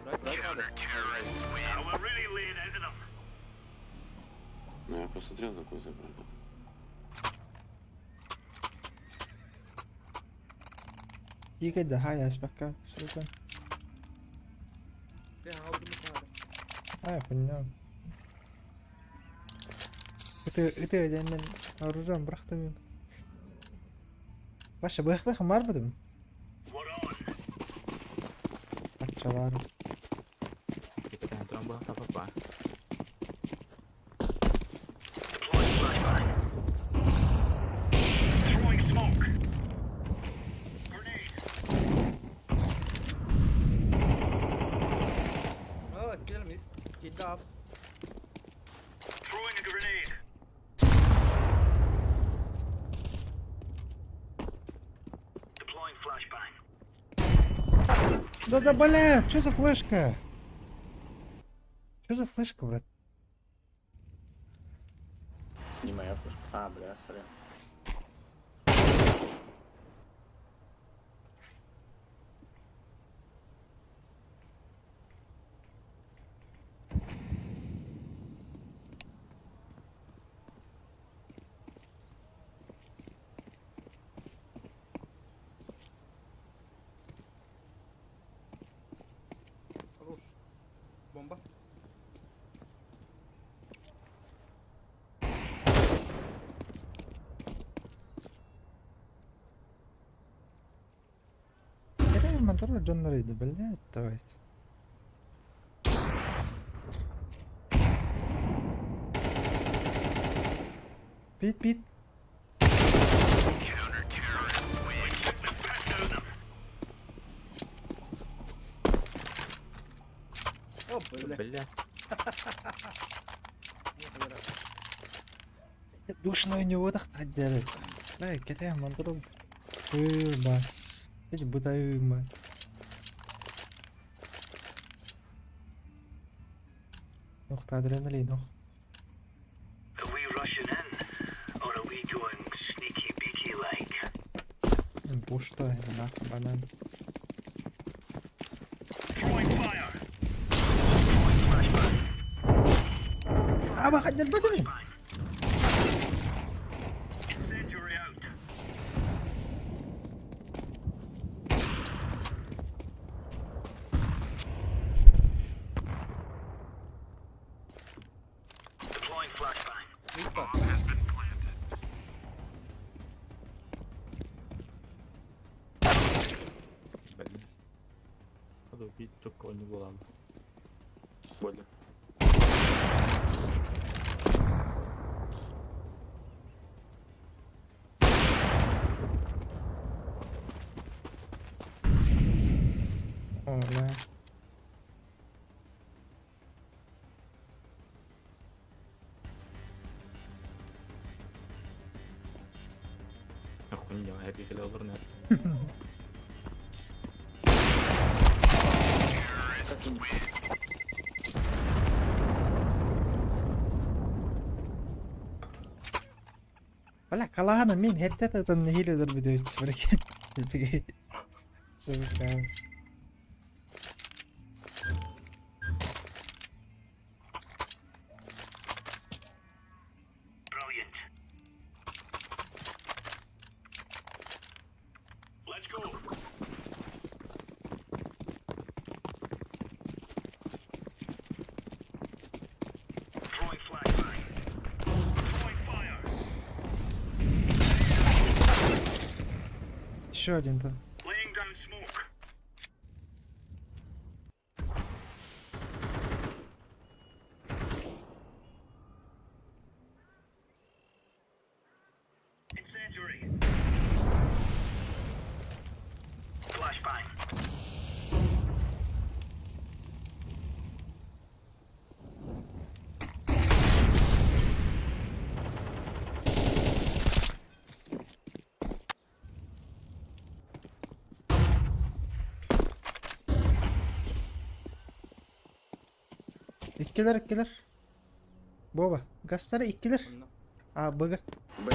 Right, right надо. Ну я посмотрел, какой забрал. Тикать да, я спокойно, сука. Бля, а вот не надо. А, я понял. Это мен оружием бырахтым. Баша, быхтых бар быдым. Ачалар. Капитан Тромбо, папа. А, киллер мид. Кидапс. Да-да, бля, что за флешка? Что за флешка, брат? Не моя флешка. А, бля, сорян. Хорош. Бомба. Это мотор Джон Рейда, блядь, давайте. Пит, пит. О, бля. Бля. Душно у него так делает. Бля, кете мотор. Ба. Эти бытаю, ба. Нохта адреналин, ох. Пушта, нахуй, банан. А, выходи, بدري. Мид Бля. Надо убить только не было. Больно. О, бля. Охуенно, я хотел вернуться. Как я не Бля, калаана мин хеттет хиледер бидөйт брекен. Сука. Еще один там. Иккилэр, иккилэр. Боба, гастара иккилэр. Онно. А, Б. Б, Б.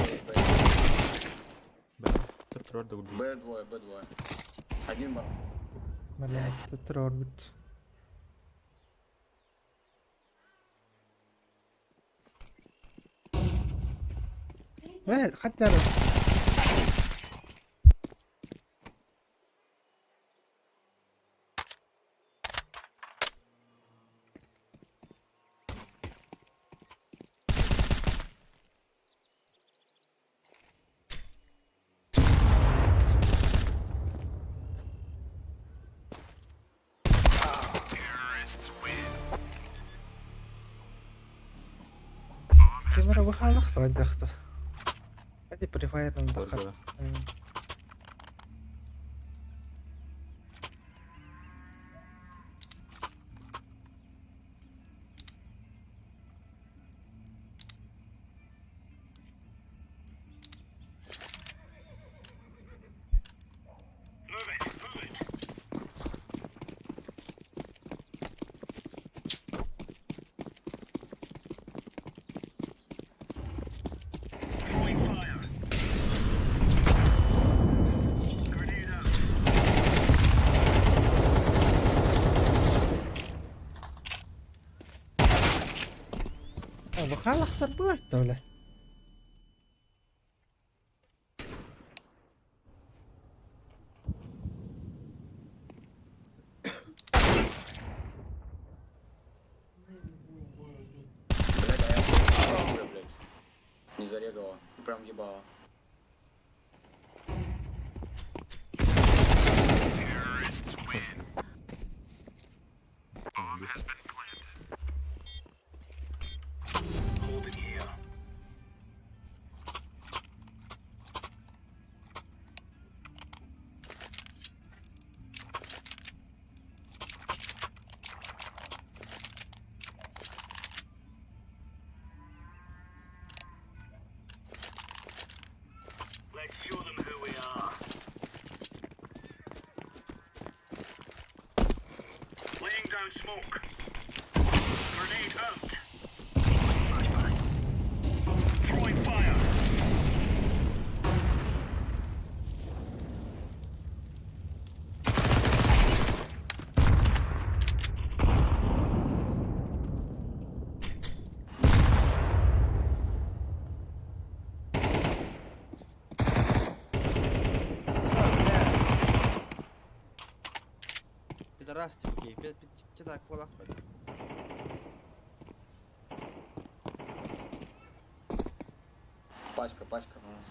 Б. Тұрар да көрдüm. Б двое, Б двое. Один бар. Блядь, тут орбит. Бля, хотя бы. Камера выхалахта, отдохта. Hadi Prefire Көргө. bakalım. Выхалахтар было бля. Блядь, а я уже, блядь. Не зарегала. Прям ебала. Пидорас типа, так, полах. Пачка, пачка у нас.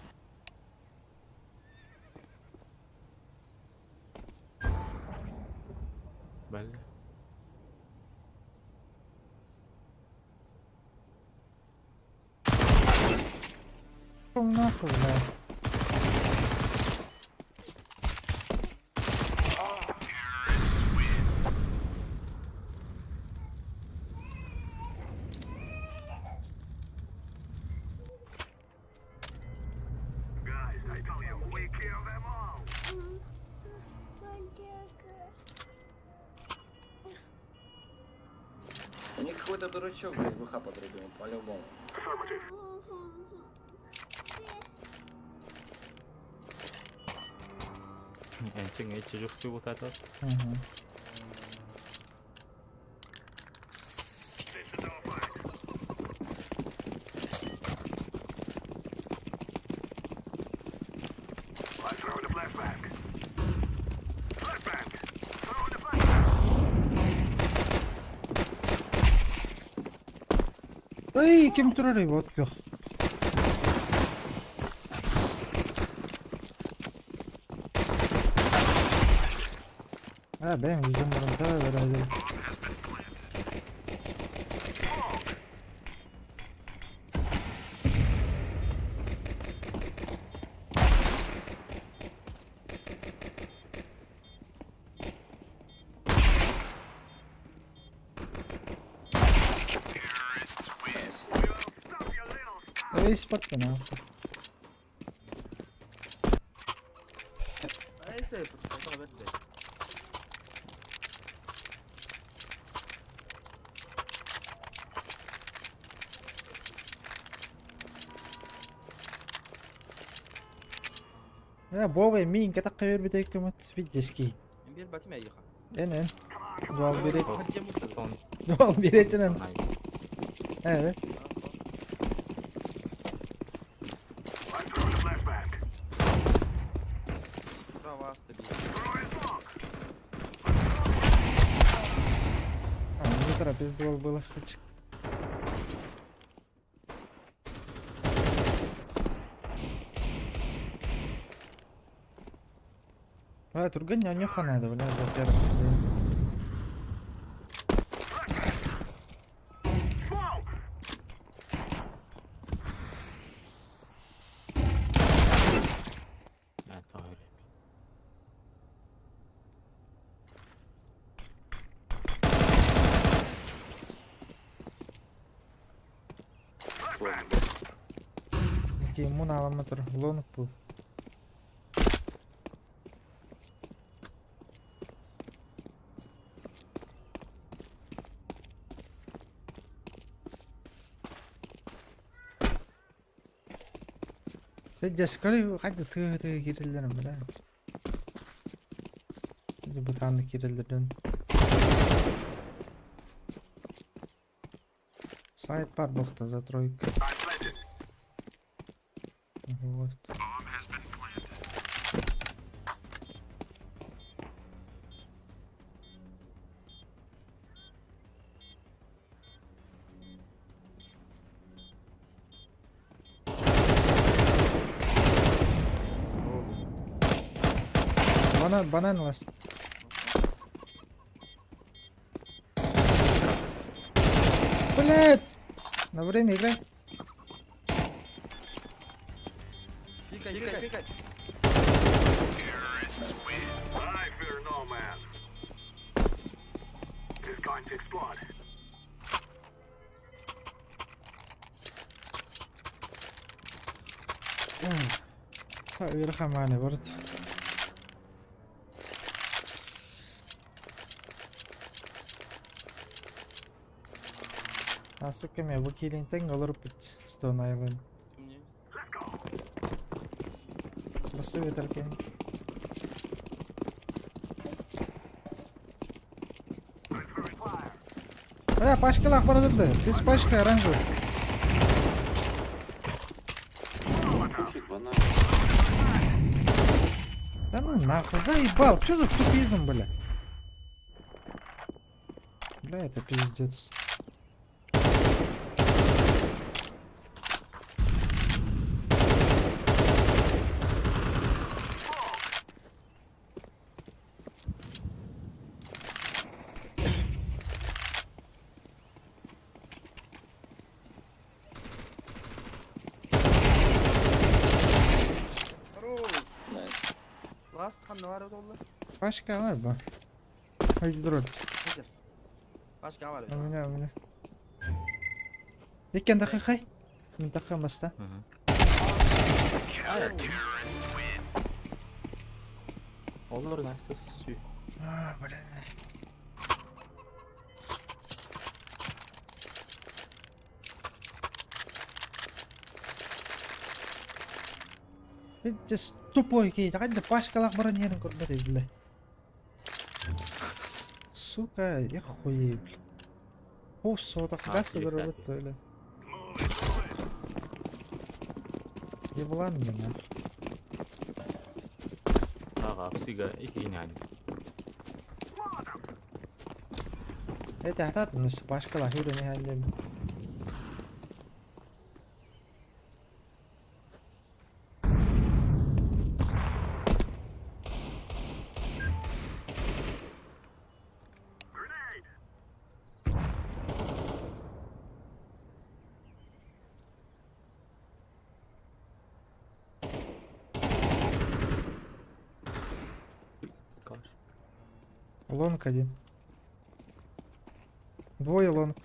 Бәлі. Пошел нахуй, бля. У них какой-то дурачок, блядь, ВХ подрубил, по-любому. Әнчең әйтче жоқ бұлтаты. Угу. Эй, ким турар вот көх. А, бэйэҥ үзэн баран да бэрээдэр. Эй, спокойно. Эй, сэй, тоҕо бэрт. Э, Бова, мин катак кайыр бит көмөт видески. Биир батым эйиха. Эн эн. Дуал берет. Сон. Дуал беретинен. Э. Права тобі. А, не торопись, дуал было хоть. Бля, турган не надо, бля, затер. А, тоҕо Окей, мун аламатыр, лонг был. Дескали хайда тыы тыы киреллерин бля. Бутанны киреллерин. Сайт бар бухта за тройка. Вот. Банан, банан ласт. Блять! На время играй. Пікай, пікай, пікай. Верха мане, барт. Асык кеме бу килинтен олор бит Stone Island. Мені. Басты ветеркен. Бля, пачкалах бара турды. Ты с пачкой оранжевый. Пушит банан. Да ну нахуй, заебал. Чё за тупизм, бля? Бля, это пиздец. Хорош. Найс. Ласт ханна бар олла. Пачка var bu. Haydi dur. Хәзер. Башка бар. У меня, у меня. Иккен дақиқай. Мен таққан баста. Олор нәрсе сүй. А, бля. Ты тупой кей, қайда пачкалақ баран ерін көрмеді, бля. Сука, я хуей, бля. О, сода, А, газ телепатия. бля. Еблан, бля, нахуй. Ага, псига икинyan. Это атат, ну, пачкалақ юрі не хандем. Long один. Двое long.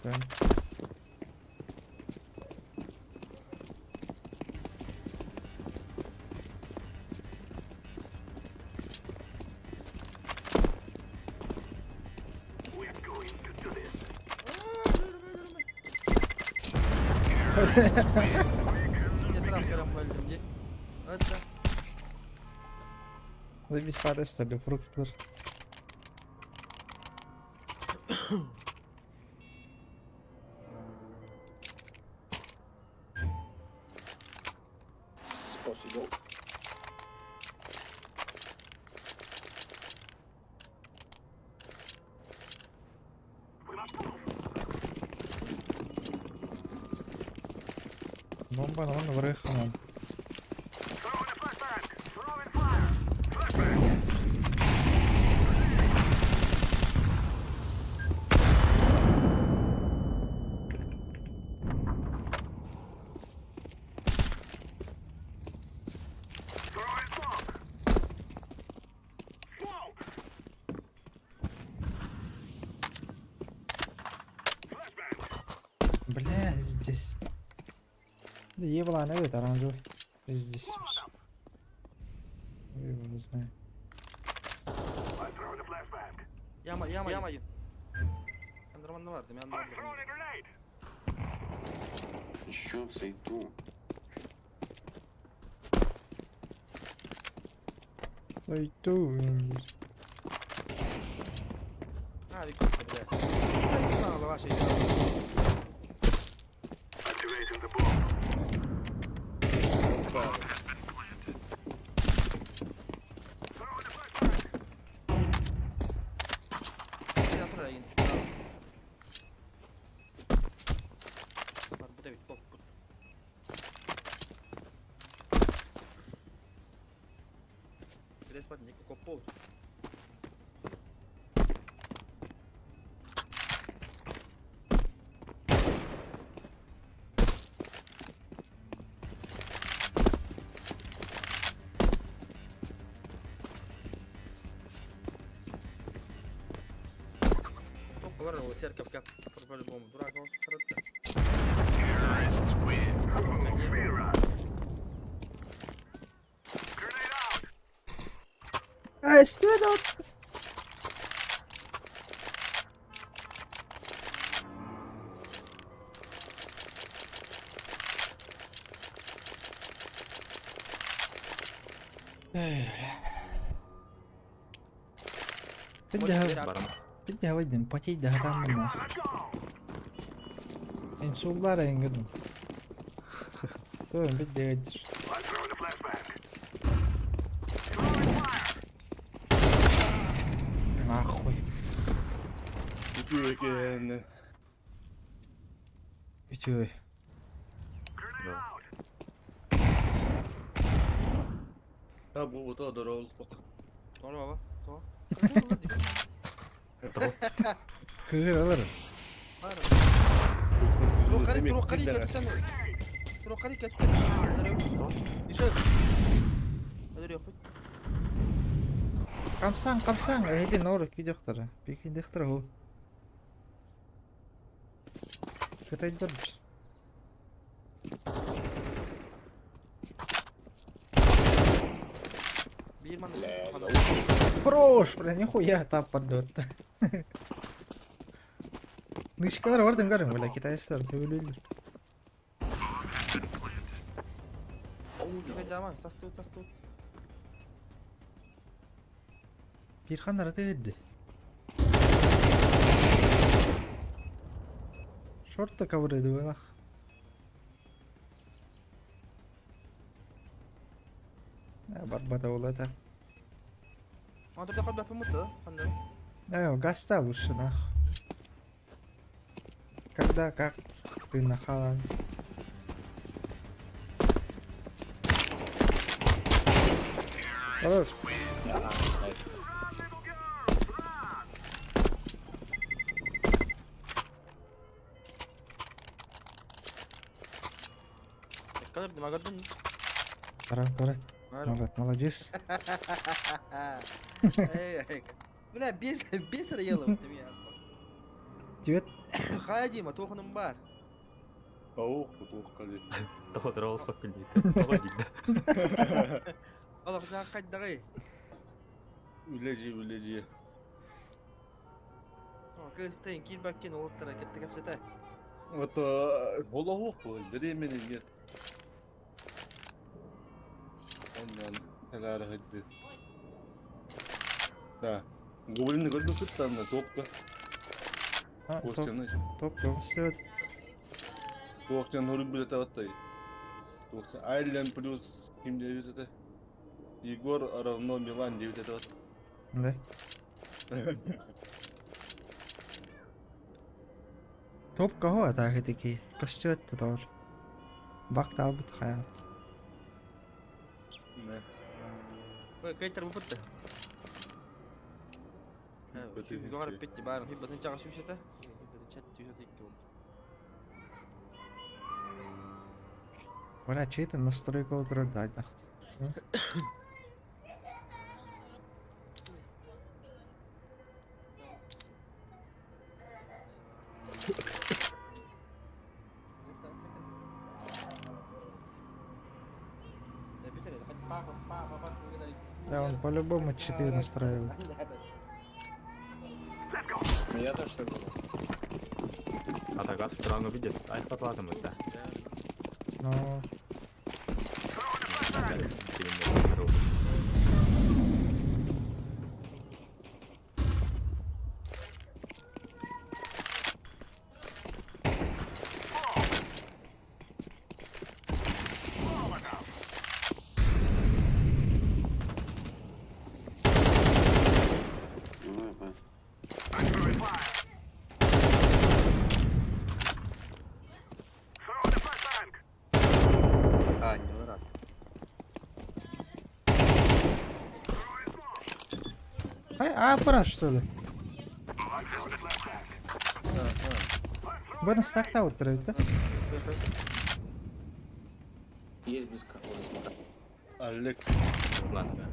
Side. Что? Заебись падать фрукт. Спасибо. Бомба на врыхана. Бля, здесь. Да еблан, это оранжевый. Здесь. Ой, его не знаю. Яма, яма, яма. Андроман vardı. Еще в сайту. Ой, ту. Ha bir kimse bile. Sana var şey. Церковь по-любому. Дурак, он Terrorists win. А, что это? بدها بدها ودن بتيدها تعمل ناخ Insullar engin. Tamam bir değildir. Нахуй. Үтүө. Doğru baba. Doğru. Кыыр алар. Камсан, камсан. Эһиди нор күйдөхтөр. Бикиндехтер ху. Кытайдар. Хорош, бля, нихуя там поддот. Нычкалар бар дыңгарың, бля, китайцлар көбөлөлдөр. Бир ханнар тегедди. Short da cover ediyor bak. Барбата ол это. Да, гаста лучше нах. Когда, как ты нахалан? Хорош. Молодец. Бля, без без райелов ты меня. Привет. Хайди, матоханым бар. Аух, тух, кали. Тоҕо ол спокойно диэтэ. Тоҕо диир. Олох жааккайдагы. Үлэжи, үлэжи. Кыстын киирбаккин олуттара кетте кэпсэтэ. Вот холоһуох буолай, времени нет. Оннан тэлээрэ сылдьыбыт. Да. Гоблины көрбүппүт даҕаны туох да А, топ, Костяны топ, топ, туох диэн хоруйбут этэ баттай. Туох Айлен плюс ким диэбит этэ? Егор равно Милан диэбит этэ бат. Да. Топ кого это такие? Костюм это тоже. Бак талбыт хаят. Не. Кейтер бупутта. Югары питти барын хиббатын чага сүүсэтэ. Хиббатын чат сүүсэтэ икки болду. Бля, чей это настройка дать нахуй. Да, он по-любому читы настраивает. Я тоже так думаю. А так газ второго видит. Ай, потладом это. Но Давай, б. А, не рад. Ай, а, аппарат что ли? Бына стакта отырып, да? Есть близко. Возле смока. Олег. Ладно.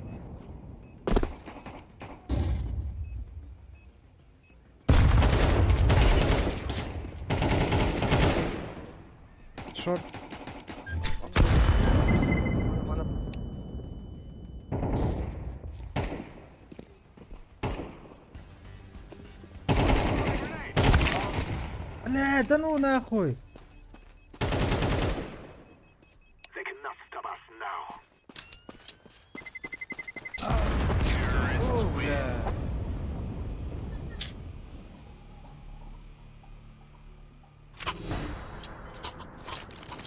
Short. Мана Бля, да ну нахуй.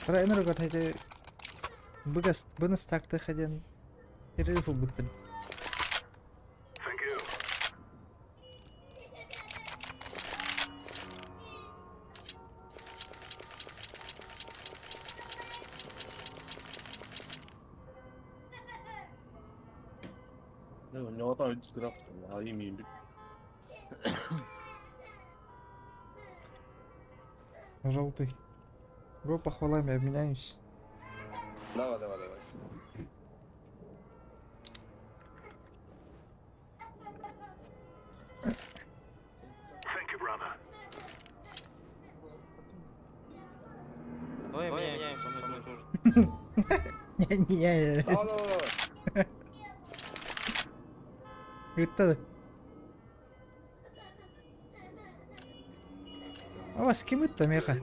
Тренер говорит, бына стакта ходен. Перерыв будто. Да, у него там штраф, а ими Желтый. Го похвалами обменяемся. Давай, давай, давай. Давай меняемся, со мной тоже. Не-не-не. Давай, давай, давай. Это... А вас кем это, меха?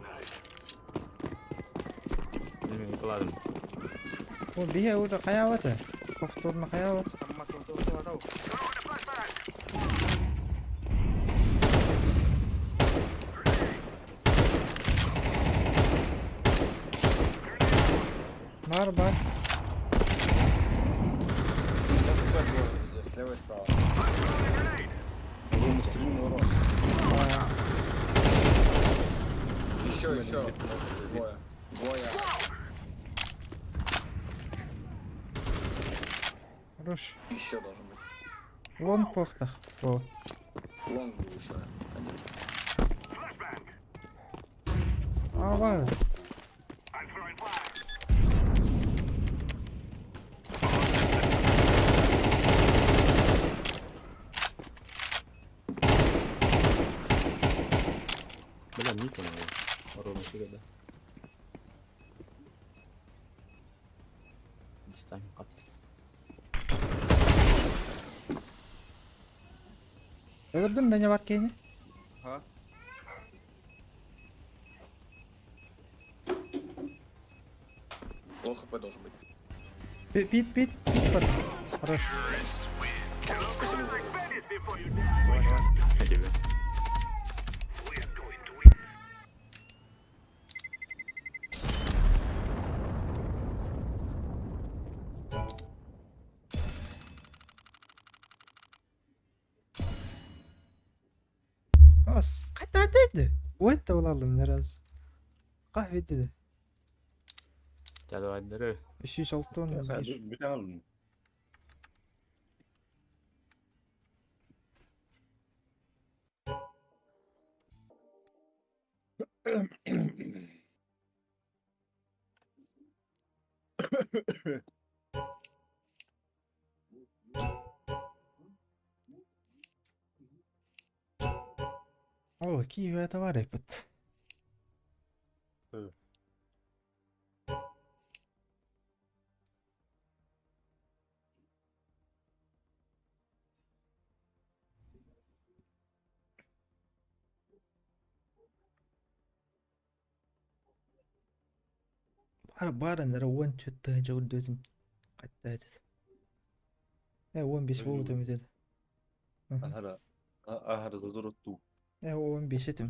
Ладно. О, бия уже хаявата. Повторно хаяват. Бар бар. ЛХП двое везде, слева и справа. Рома, стрим на урон. Еще, еще. Двое. Двое. Хорош. Еще должен быть. Лонг похтах. О. Лонг был еще. Один. А, бар. Бля, Ника надо. Ровно сюда, да. Дистан кат. Өлөрдүн да не бар кени? Ха. Low HP должен быть. Пит пит пит бар. Хорош. Спасибо за На тебе. Ас. Кайта деди. Ой, та olalım ne раз. Kahve dedi. Жадыбайдары. 306 Бүтэ алдым. О, киви это var hep. Evet. Бар бар нere 14 тыгынча үрдөтүм. Кайта dedi. E 15 болду dedi. Ахара. Ахара зазор ту. E 15 этим.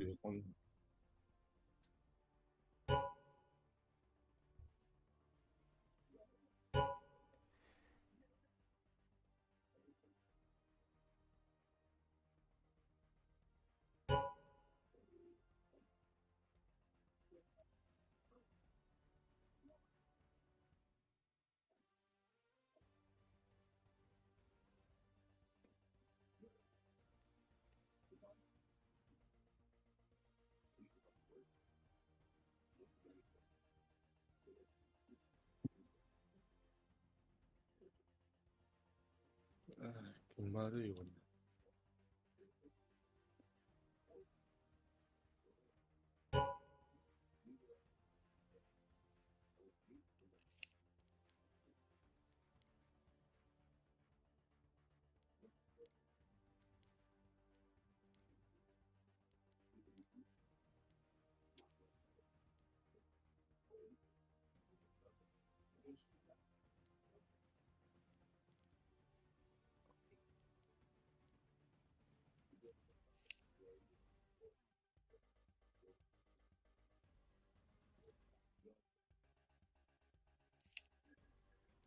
Кимары его.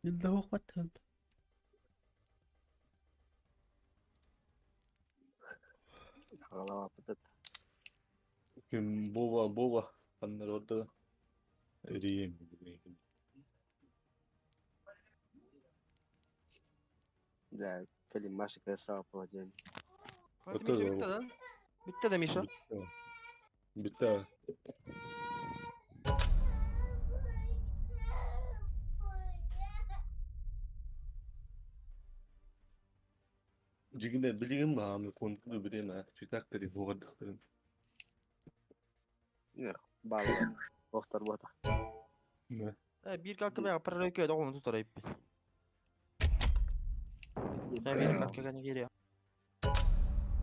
Илде хокпат. Голова пытат. Ким Бова Бова аннарда Рим. Да, кали Маша красава положение. Hadi Öte Mişa de bitti bu. lan. Bitti de Mişa. Bitti. Дьиҥинэн билигин баҕам контур билиэн аа спектакль буоҕардахтарын Баллар. Охтар бота. Bir kalkı be para öküyor da onu tutar ayıp. Sen benim kalkı geliyor.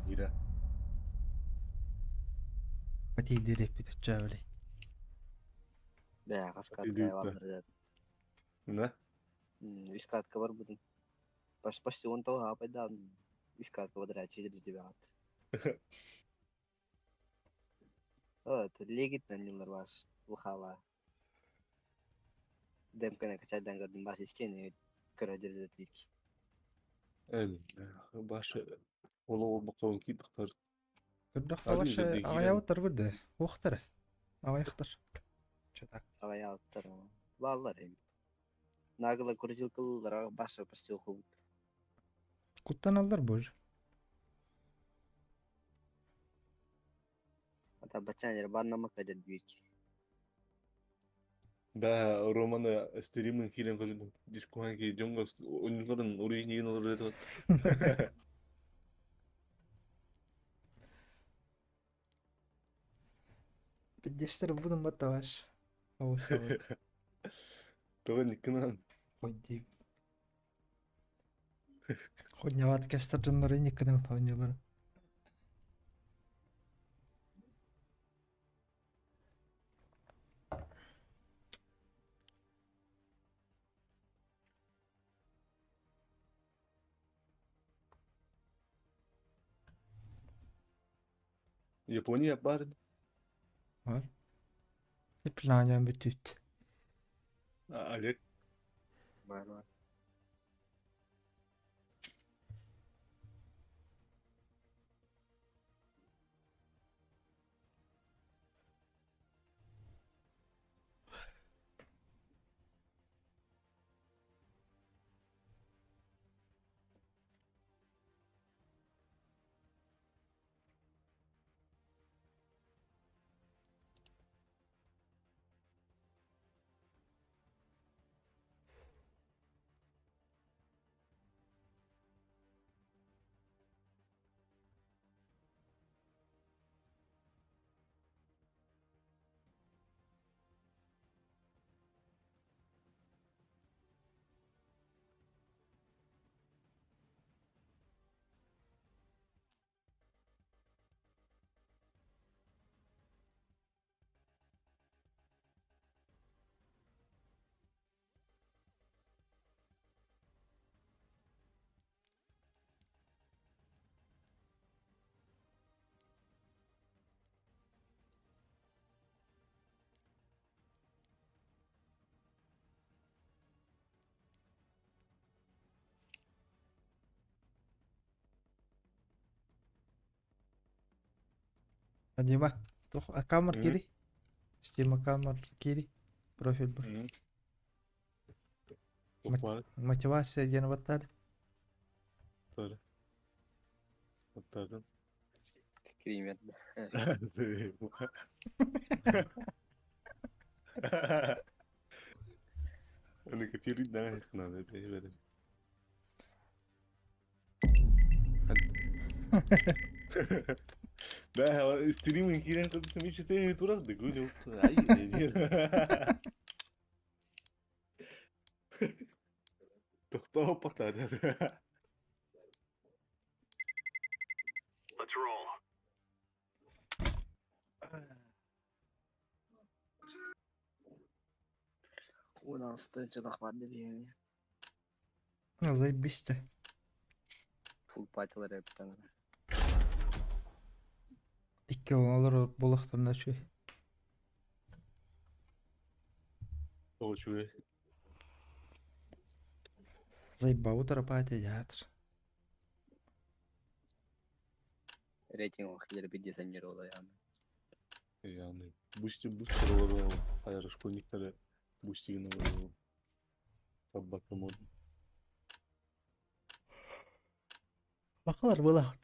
Ира Пати дирек бит чавли. Да, каскад Идут, да. бар. На Үс катка бар будун. Почти почти он того апайда. Үс катка бар четыре тебя. Вот, легит на нюлар ваш. Ухала. Демканы качайдан көрдүм баш истиэни көрө дирдетик. Эл, баш олоҕу боккон кииппэхтэр. Көрдөххө Арыый башы да киирэн. аҕайабыттар бырды. Уохтар. Аҕайахтар. Чё так. Аҕайааттар бааллар эми. Нагла крутилкалара баша почти ухубут. Куттаналлар боже. Ата баччаан баннамакка дедбик. Да, Романы стримын киирэн көрдүм. Дискухан ки дьоҥҥо онньуларын уруйнигин олорор этэ. Пиздецтер будем баттаваш. Олус Тоҕо никкынан Хоть Хоть кестер дьоннору никкынан оонньуулар. Япония бар. Бар. Планям бүтүт. Олег. Бар бар. Дима, туох камер М. кири? Стима камер кири. Профиль бар. Туппар. Мотивация диэн баттар. Тары. Оттадым. Скример. Аны копировать да, надо, это Да, стриминг киирэн көрбүтүм иччитэ турар да күн Тохтооппатаа. Ulan стойчылах бар диэн. Заебись ты. Full party'лар эптен. Икки олор болохторна үчүгэй. Тоҕо үчүгэй. Заебал пати театр. Рейтинг охилер бидесенер ола яны. Яғни бусти бустер олар хайыр школьниктары бустигин олар таббатта модно. Бакалар была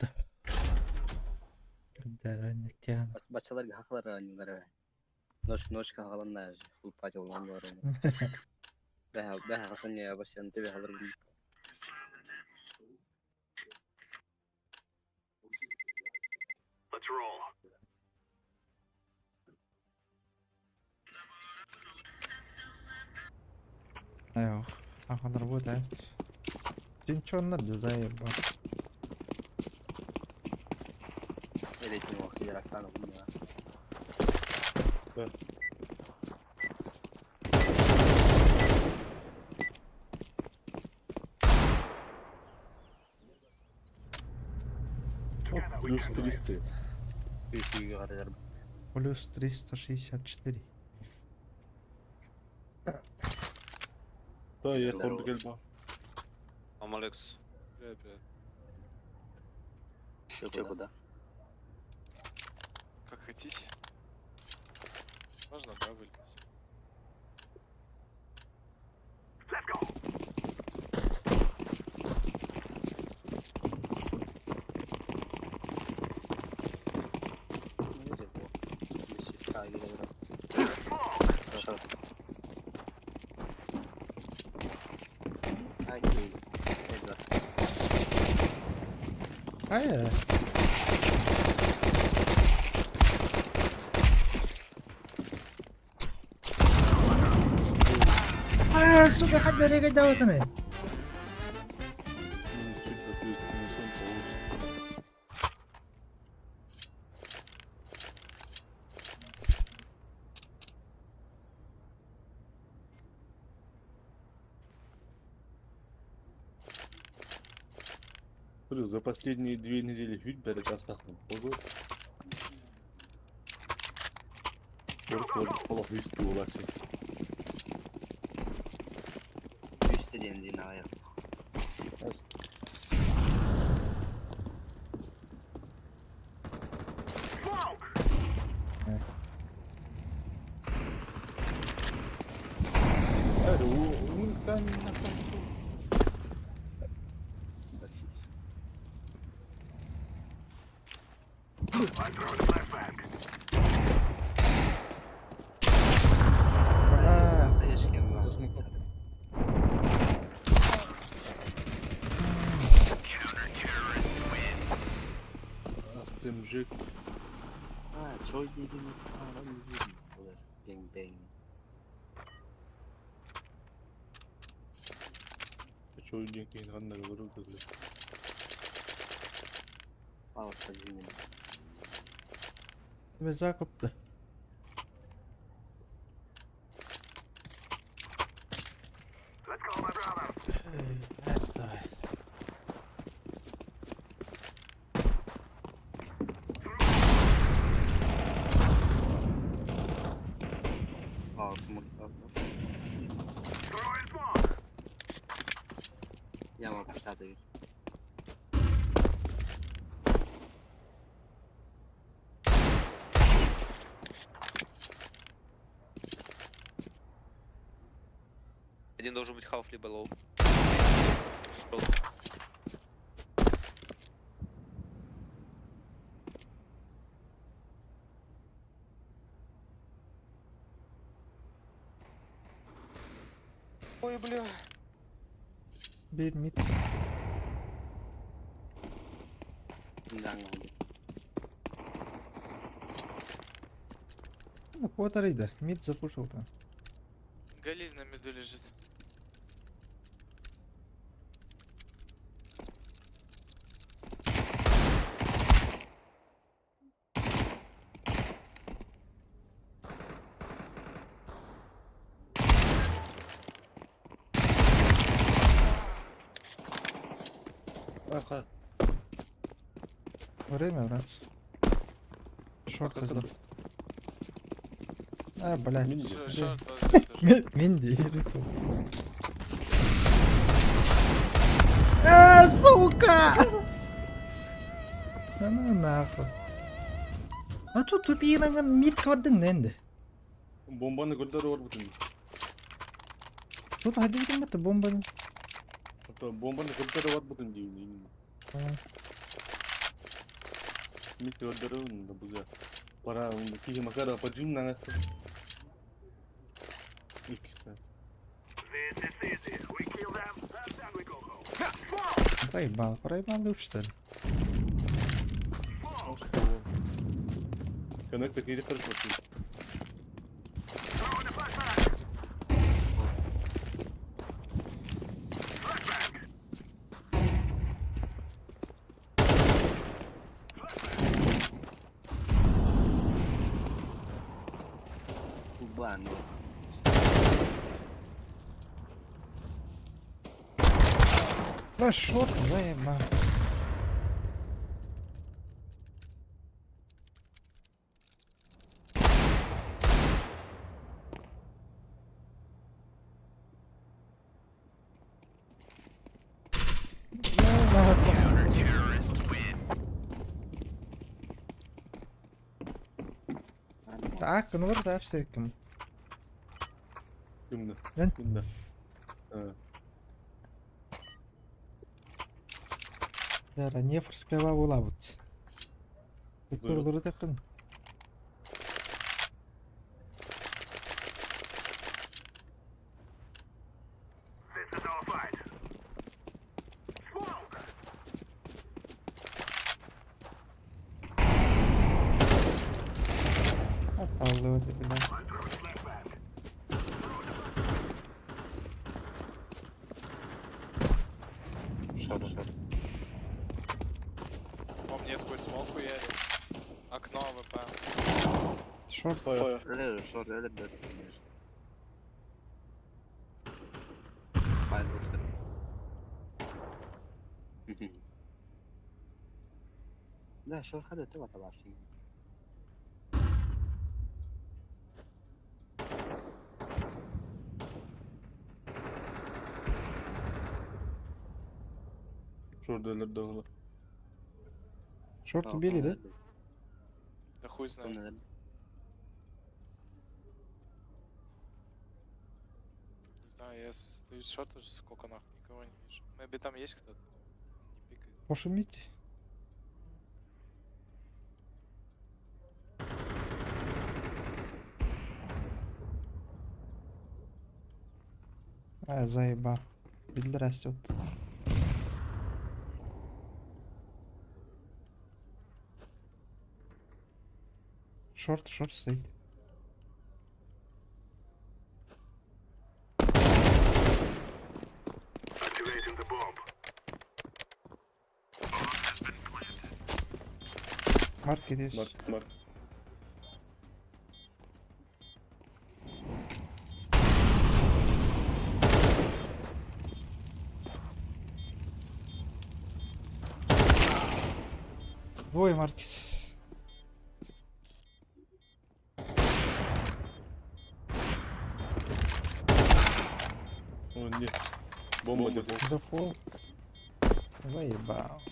Даранектян. Бачалар хахалар аннылар. Нош ношка хагаланнар full party болгон бар. Бэха бэха хасан я башан тебе халар. Эх, ах, он работает. Тинчоннар да заебал. Рейтинг охилер актан булма. Плюс 300. Сүйгө карайлар. Плюс 364. Да, я Здорово. хорду кэлбэ. Амалекс. Привет, привет. Че, куда? Как хотите. Можно, да, вылететь? Хорошо. Окей. Это. Hayır. А, сука, хадда рега даватаны. Минус 3 плюс минус 7 получится. Плюс за последние 2 недели чуть перед Астахом. Ого. Олох үс буолааччы. Үстэ диэн диэн аҕыйах. Ас- Эрэ, уунтан Бля. Астым мужик. А, чой диэн Бэнг бэнг. Чой диэн киһини ханна эрэ олорор кэллэ. Пауса диэн. Meza koptu. Давай. Пауса Яма пошла бир. Один должен быть half либо low. Ой, бля. Bir mid. Ну, квотер Мид запушил там. Галиль на миду лежит. Аха. Время, брат. Шорт один. А, блядь. Минди. Шорт возле тоже. Минди, ритм. А, сука! Да ну нахуй. А тут тупиранgan мид көрдүң нэнди. Бомбаны көрдөр бар бүтүн. Тут хадибитин бата бомбаны. Ото бомбаны көрдөр бар бүтүн дейм. Мид көрдөр да буга. Пара киһи макара поджим наңа. Икс. Проебал, проебал лучше. Коннектор киһи хорошо. Кубан. Да шорт заебал. Ааккын олор да апсайкым. Кимна? Эн? Кимна? А, Яра Нефорская буолабыт. Олору такын. Отталлыбыт бля. Шар, шар. По мне сквозь смок хуярит. Окно АВП. Шорт. Фаер. Шор, ребят, конечно. Павел, لا شور هذا تبع تبع شيء. Шор дөлөр догула. Шорт убили, да? Да хуй знает. Не знаю, я стою с шорта уже сколько нахуй, никого не вижу. Мэйби там есть кто-то. Не пикает. Пошумите. А, заебал. Билл растет. Шорт, шорт стоит. Маркет есть. Марк, Марк. Двое маркет. О, не. Бомба дефолт. Дефолт. Заебал.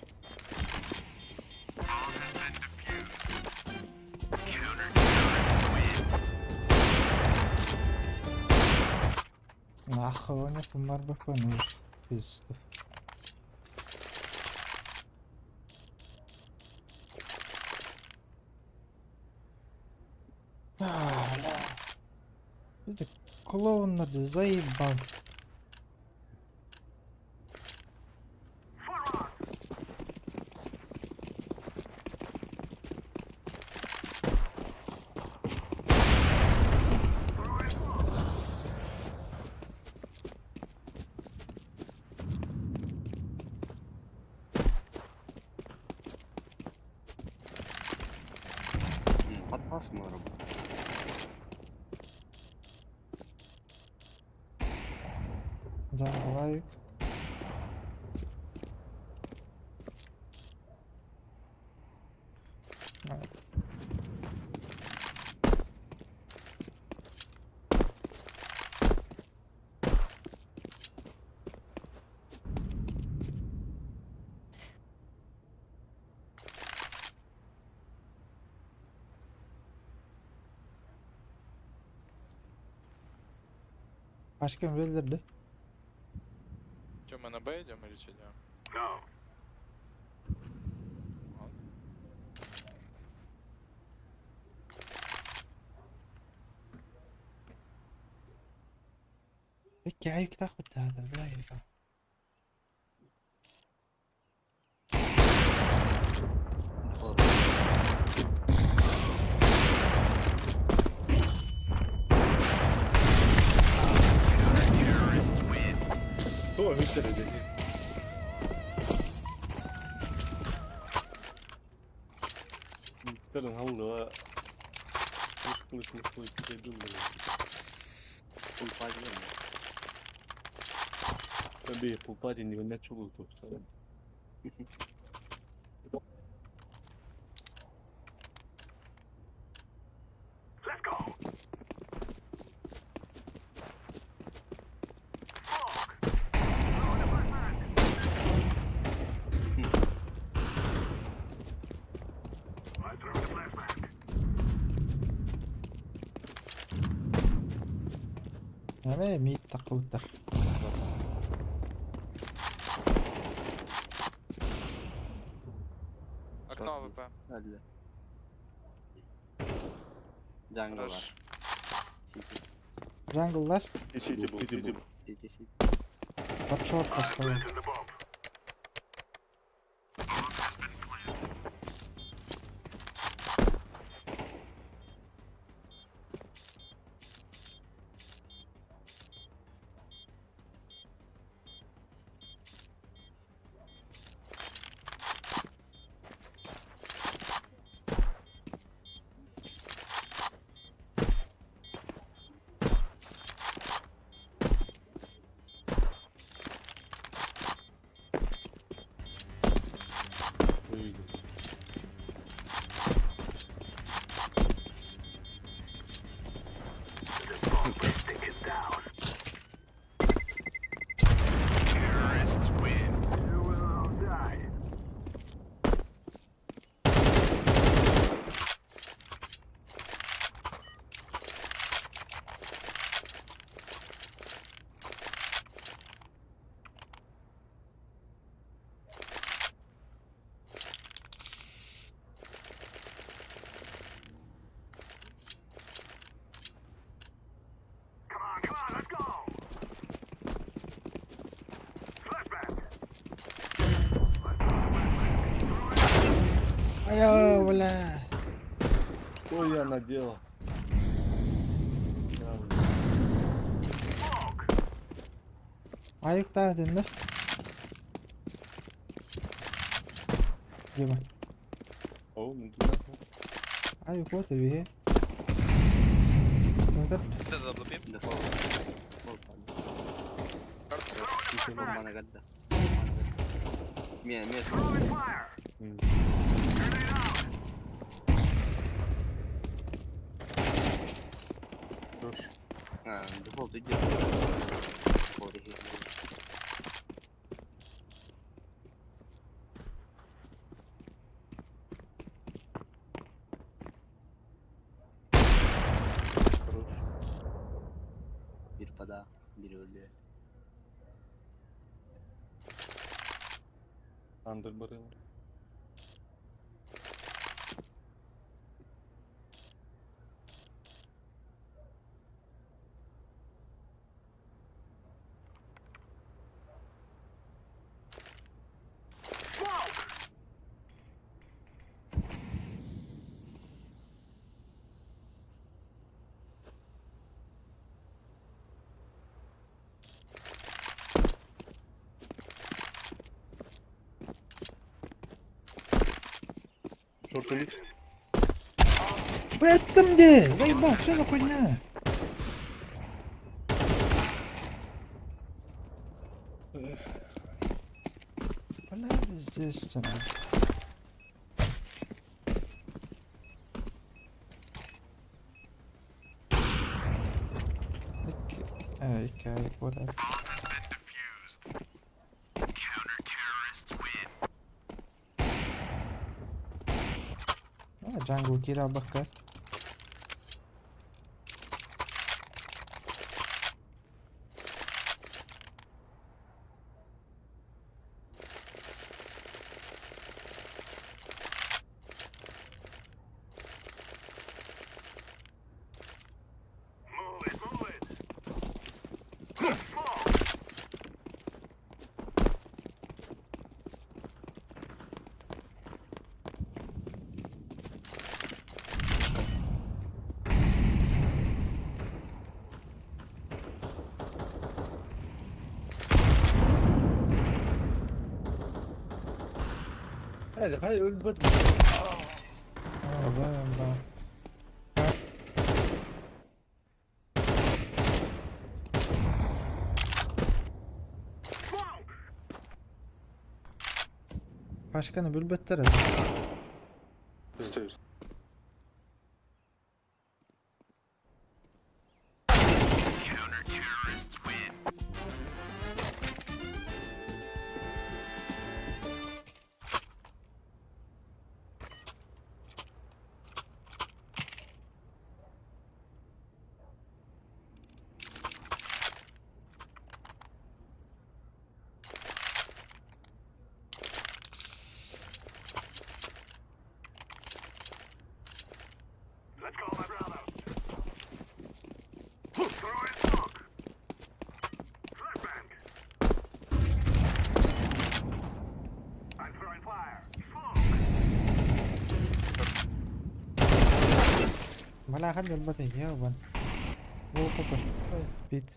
Нахуй не помар бакон пизда. Это клоун надо заебал. Подпас мы работаем. Да, лайк. А. Başka birileri Че, мы на Б идем или что делаем? Ладно. Peki ayıp تاخد هذا لا يبقى То, Виктор, иди. Виктор, халла. Мускулы, мускулы, кедулы. Tabii pulpari не чулу тут. Эмэ миит таххыбыттар. Окно АВП. Өллө. Jungle бар. Хорош. CT. Jungle last. CT был, CT был. CT CT. Под short поставил. Ой, Айа, бля. Что я наделал? Я, Айыктар дедин да. Дима. О, ну ты нахуй. Айык вот и Вот это. Это double beam. Default. Default. Бомбаны гадда. Мия, мия. Хорош. А, дефолт идет. Дефолт идет. Хорош. Bir pada, bir öldü. Андер барыл. Шорт улит. Блядь, там где? Заебал, что за хуйня? Бля, здесь стена. Икки, вот это. Jungle кира бакка. Hayır, hayır ölmedim. А, да, да. Başkanı bülbetler. Stairs. Балахан өлбөтүн, ебан. Ол хопа. Бит.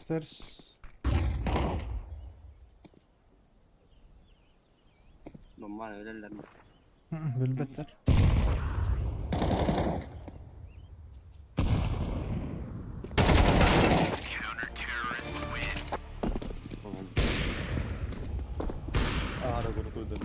Stairs. Нормально өлөллөр. Билбэттэр. Аара көрдөрдүм.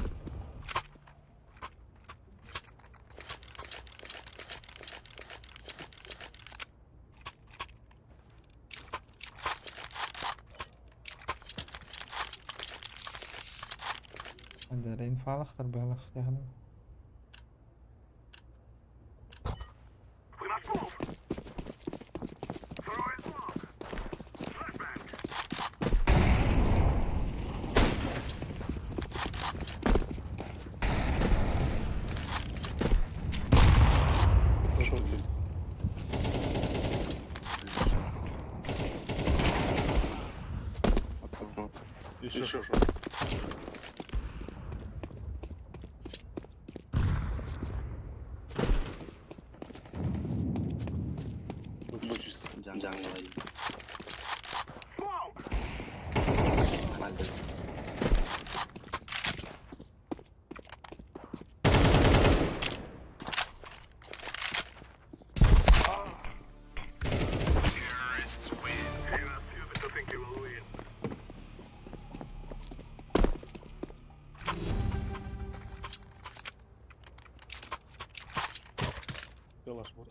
Андера инфалахтар быһалахтаахына. Еще шо. Jungle. Yavaş bak.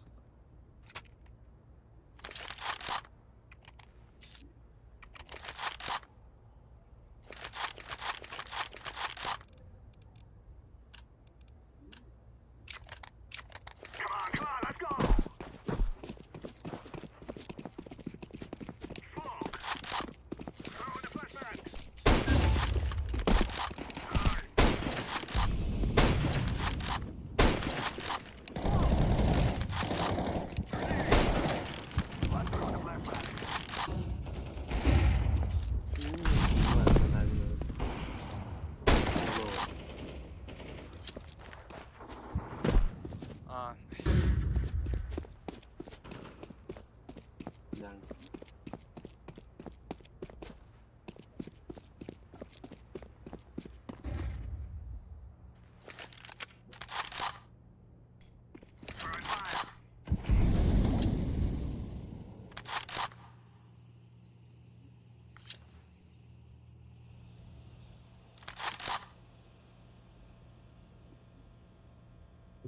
А, найс.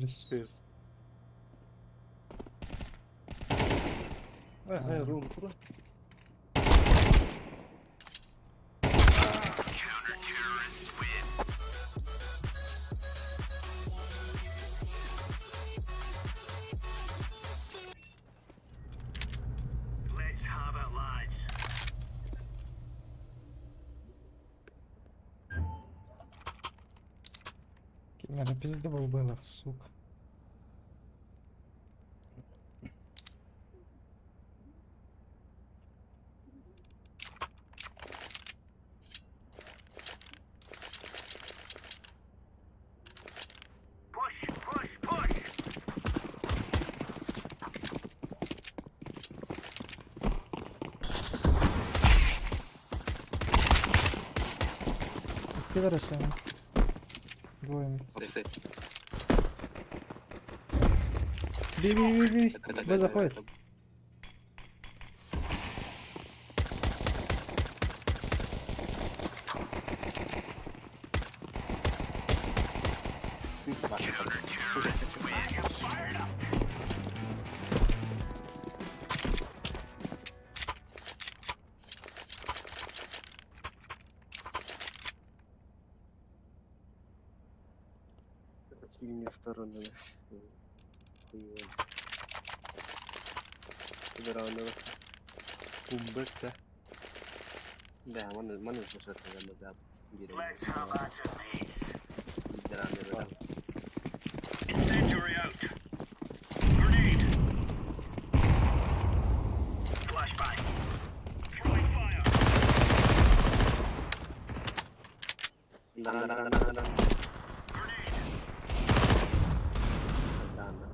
Stairs. Э, рум тура. Кемер пизды был было, сука. Пидорасы. Двое. Би, би, би, би. Б заходит. Мне сторону. Хуёво. Раундова. Кумбек да. Да, маны маны слушать, да, да. Бир Да, да, да, да, да. Да, да.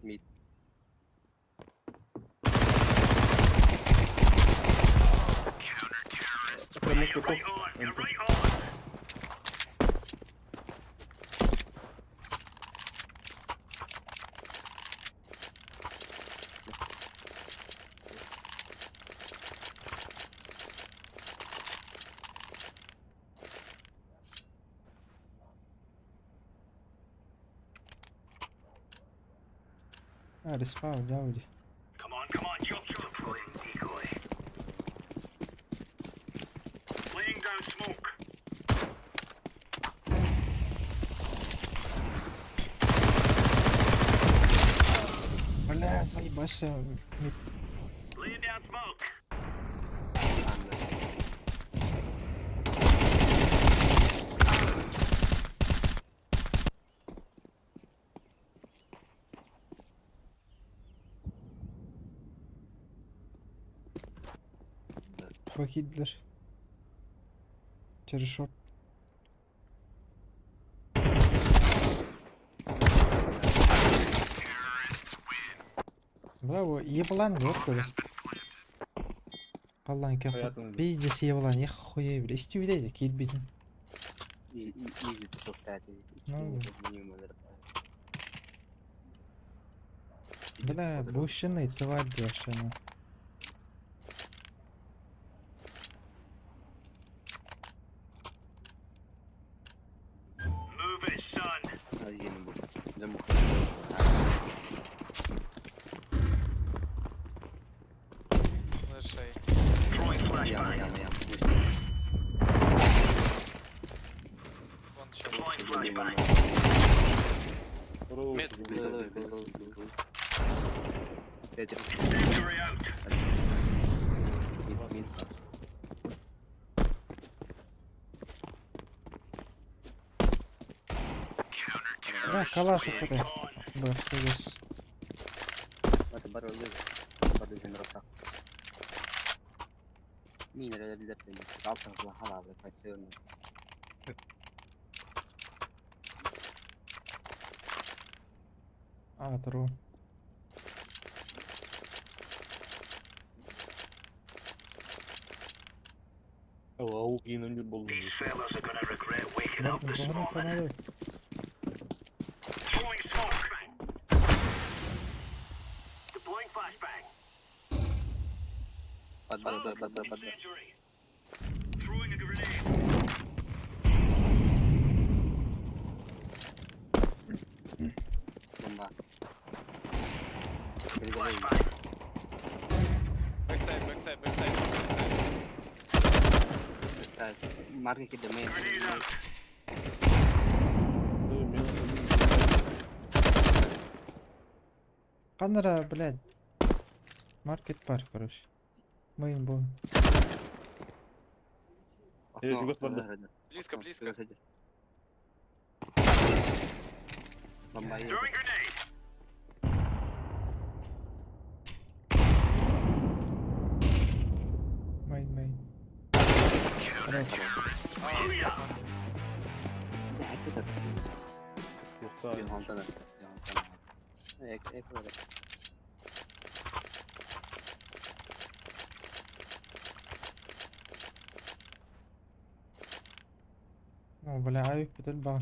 Мид. Коннект топ. НТ. А, респаун, дяуди. Бля, заебался мид. Покидлер. Через шорт. Браво, еблан, ёпта. Аллаһ кафа. Понятно. Пиздец еблан, я хуя, бля. Исти видите, кирбитин. Изи топ-5. Ну Бля, бущины, тварь бешеная. Флешей. Яма, яма, яма. Вон сейчас. Роуз, Мид. блядь. Мид, мид. Да, калаш это. Да, все здесь. Это бар öldü. Бар öldü Мин ölebilirsin. Alt tarafına hal aldı. Kaçıyorum. А, тру. Ау, кинули болду. Богдан фонарик. Под, под, под, под, под. Бомба. Передавай. Backside, backside, backside, backside. Так, Марки кидаме. Канара, блядь. Маркет парк, короче. Мейн был. Э, жугат барды. Близко, близко. Бомба есть. Мейн, мейн. Да, это так. Тоқта. Bir hantana. Bir hantana. Ek, ek öyle. О, бля, авик бутыльба.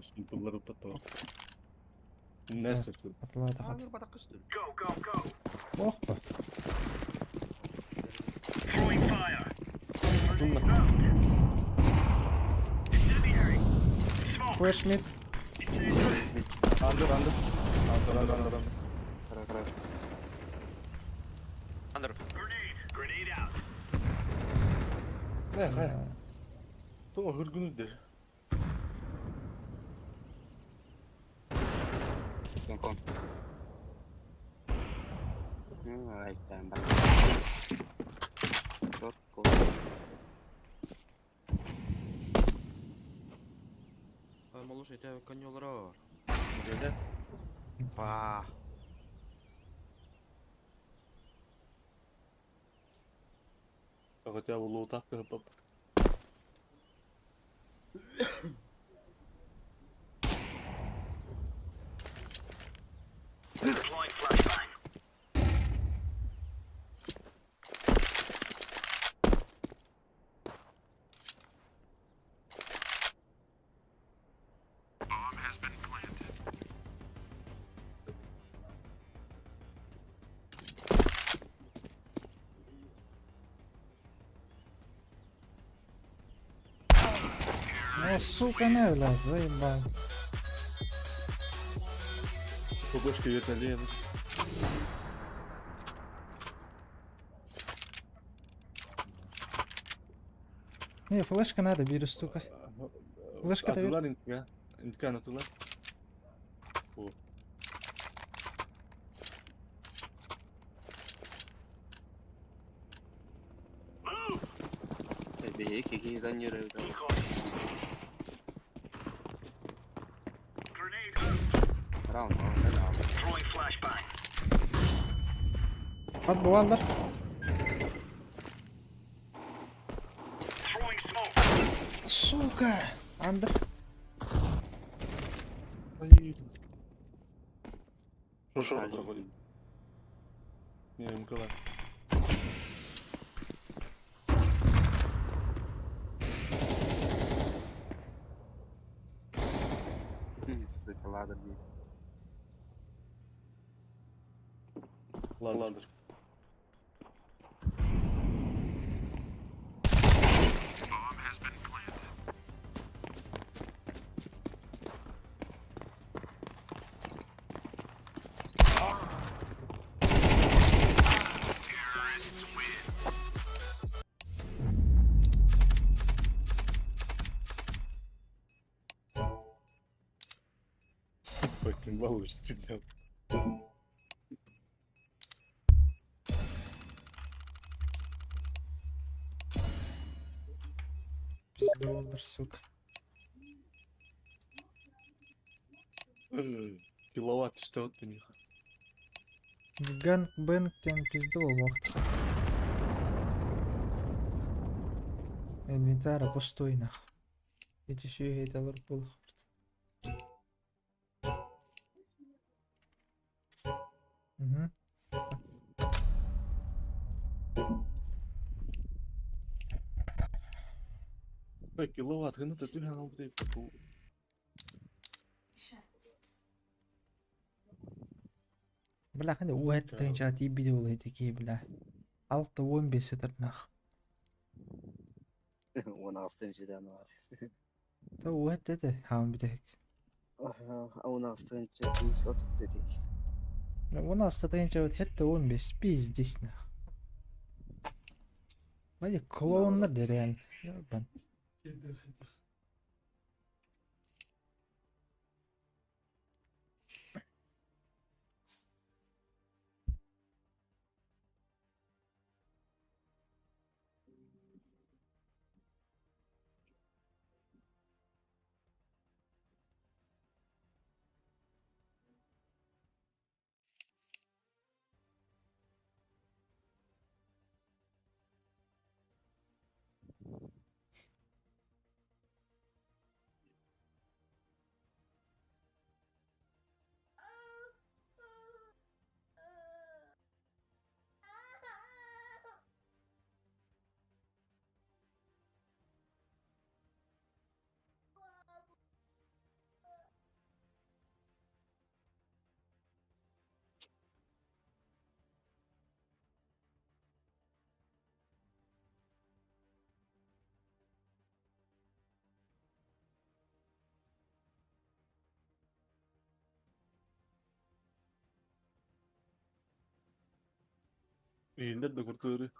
Симптомдар ұптатты. Нәрсе. Атлата хат. Ох, ба. Флэш мид. Андыр, андыр. Андыр, андыр, андыр, андыр. Хорошо. Андер. Не, хай. Тоҕо хөргүнүр де. Кон. Ай, там. Шорт кон. Малыш, это конёлар. Дede. Па. Хотя бы лоутап топ. О, сука, не, блядь, заебал. Побочка вертолет. Не, флешка надо, бери, сука. Флешка да бер. Атылар интига. Интига атылар. О. Биһиги занеры. Раунд, раунд, раунд. At bu aldır. Сука! Андр. Шо проходит? Не, МКЛ. Ладно, блядь. Ладер. Fucking балуешь тебя. Пиздолдыр, сука. Киловатт, что ты, Миха? Ганг бэнг тен пиздол мохт. Инвентарь пустой нах. Эти все это лор был. Угу. Киловатт, ну ты ты Бля, ханды уэт тенча ти видео такие, бля. Алта 15 этер нах. 16 жидан var. Та уэт это хам битек. 16 30 dedik. У нас тенча вот хетте 15 пиздец нах. Вади клоуннар да реально. Ебан. Индер да куртури.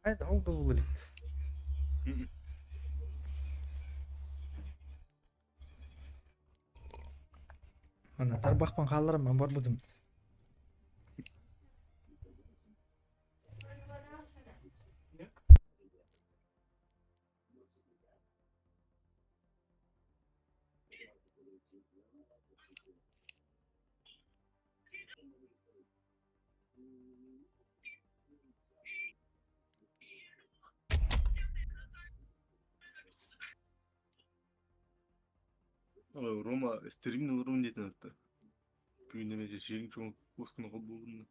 Хайда ол да буолар эбит. Ана тарбахпын хаалларан барбытым. Рома стримин олорун диэтин атта. Бүгүн эмэ жириң чоң кускуна холбуулунна.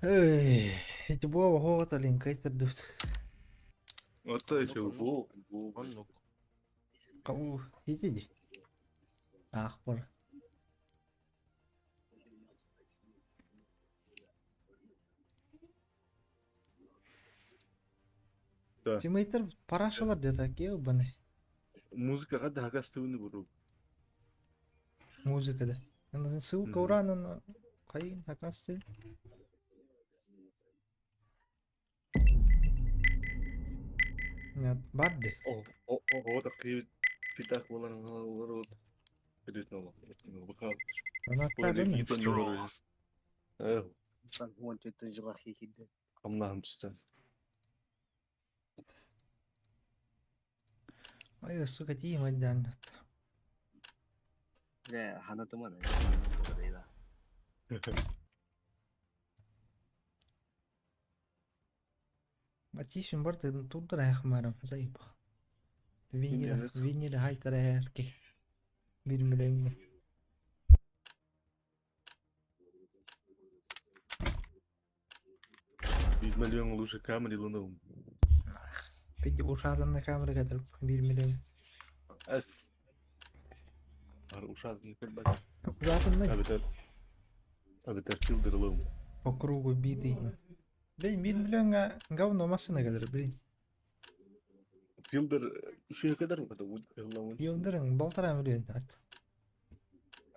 Эй, ити буоба хоҕото линкай төрдүбүт. Отто еще бу бу Оннук. Кау ити ди. Аах бар. Да. Тиммейтер парашалар где-то ебаный. Музыкаға да хагастыбыны буру. Музыка да. Ссылка Мгм. урана хайын хакасты. Нет, барды. О, о, о, о, такие питах болар, олар вот. Анаттар Уон төрт жылах киирдэ. Амнахым түстен. Ой, сука, тиим айдан. Бля, ханатыман. Матисин барты туддар ахмарам заиба. Винила, винила хайтара härки. Bir milyon. Bir milyon лучше камери луну. Peki ушарынна камера катылып 1 миллион. Әс. Ар ушадын көлбәт. Ушарынна Абитер. Абитер филдер лум. по кругу битый. Да 1 миллионга говно машина кадыр, блин. Филдер үшө кадар ма да уллавын. Yıldırın полтора миллион ат.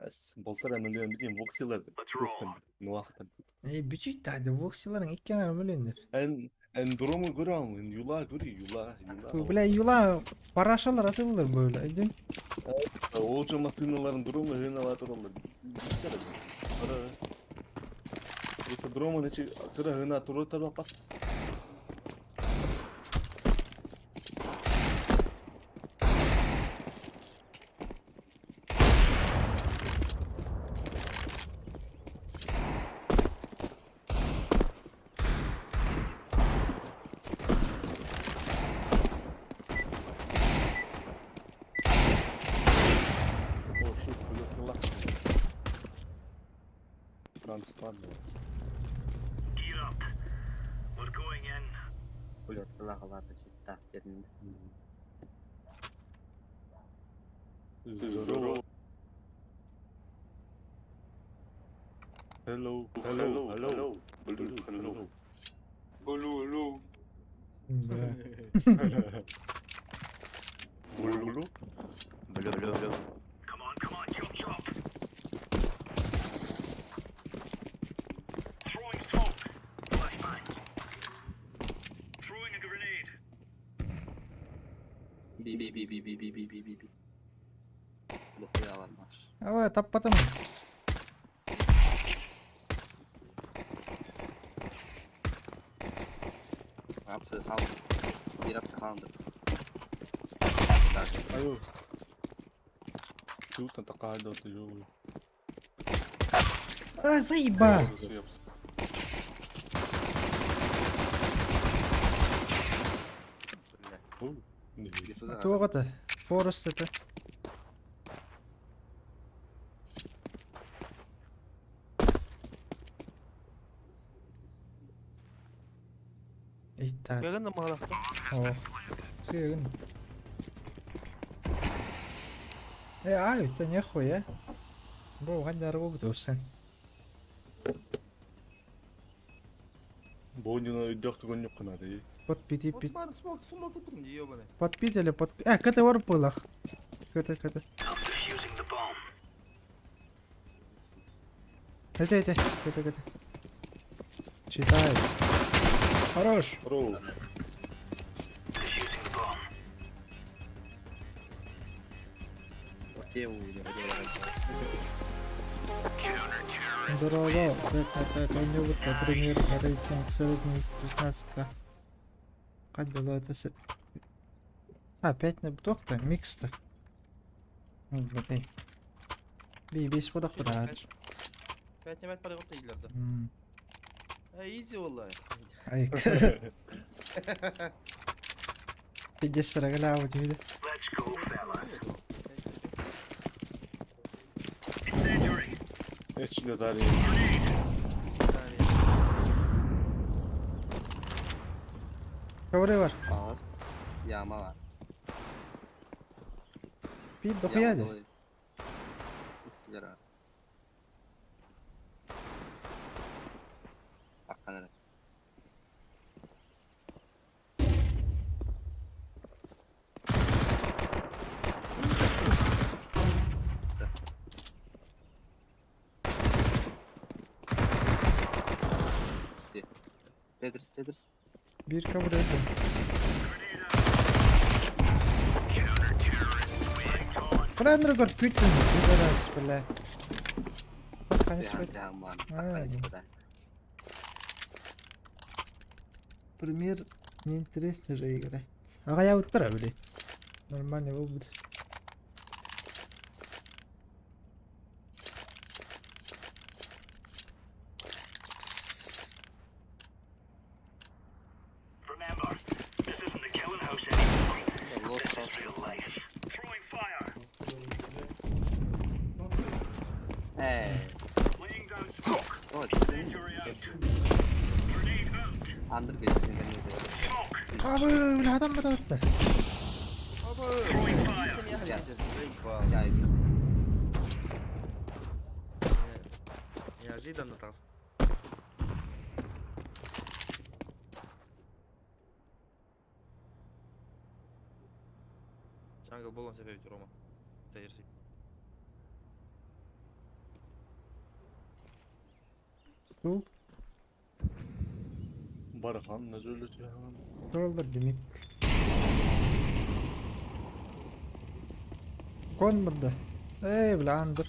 Әс полтора миллион билем воксилар. Нуахтан. Э, бүтүт тады воксиларың 2 миллиондер. Эн эн дрому көрөм, эн юла көрү, юла, юла. Бля, юла парашалар атылыр böyle. Өйдүн. Олжо машиналарын дрому хыналар туралар. Ара. Просто дрому нече кыра хына туру тарбак. О, шут, блядь, лак. Транспарно. Читтах дедин. Здорово. Hello, hello, hello. Hello, hello. Hello, hello. Бля. Булу. Бля, бля, бля. Би би би би би би би би би би. Бохуялар маш. Ава, таппатым. Апсы хал. Bir апсы халынды. Айо. Тут такая да ты. А, заеба. Туғыты. Форест это. Итак. Гаган мала. Ох. Сыгын. Э, а, это нехуя. Бу гандары болду сэн. Бонина өйдөөх түгөнньүк гынары. Подпити Вот пить. бар, смок, смок тупым, ебаный. Подпить или под... КТ вор пылах. КТ, КТ. Это, это, КТ, КТ. Читай. Хорош. Роу. Те уйду. Здорово. Это конювта, пример, рейтинг средний 16. Как было это? А, 5 на буток-то, микс-то. Блин. Би, бес бодақ бұда. 5 на 5 пары гоп тегилерди. Изи والله. Ай. Пиздец, сырагала, вот види. Эч летали. Ковры бар. Ağız. Yağma var. Пить дохуя Yağma де. dolayı. Lira. Hakikaten. Tetris, Tetris. Bir cover öldü. Брендер гор пүтін, пидорас, бля. Қаныс Devam, бит. devam var. А, Hakikaten да. işte. Пример неинтересно же играть. Ага, я вот тра, блядь. Нормальный выбор. Lost house. Hey. Oh, Under geçti. Abi, бля, адам бада бітті. Acayip. Неожиданно тас. Jungle болон себеби Рома. Тайырсы. Стул. Бархан нөжөлөтү. Троллер демек. Кон бында. Эй, бля, андыр.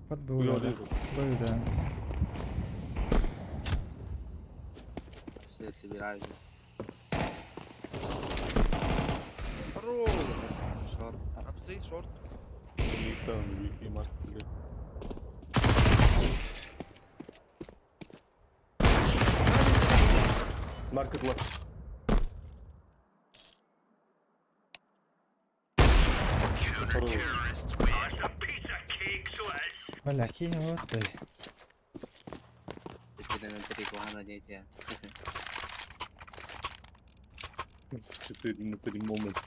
Под было, да. Был, да. Все собираются. Хорош. Шорт. Апсы, шорт. Никтан вики маркет. Маркет лак. Бля, кинь вот ты. Elementary guana дети. 4 на 3 момент.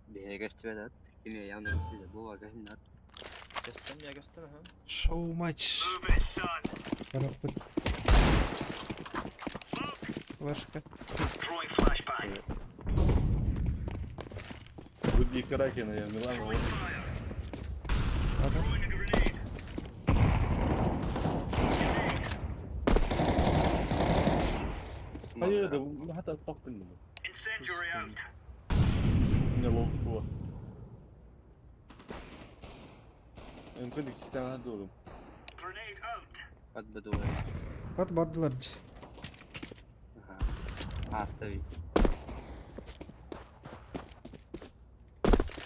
Бегаш тебе Кими yandı size bu bagajın at. Gösterme ya gösterme ha. Шоу матч. Коробка. Флешка. Буди Кракена я Милан. Ага. Hayır, hatta top bilmiyorum. Ne lok bu? Mümkün ikisi tane doğru. At bedu. Под бодлар. Aha. Ah tabii.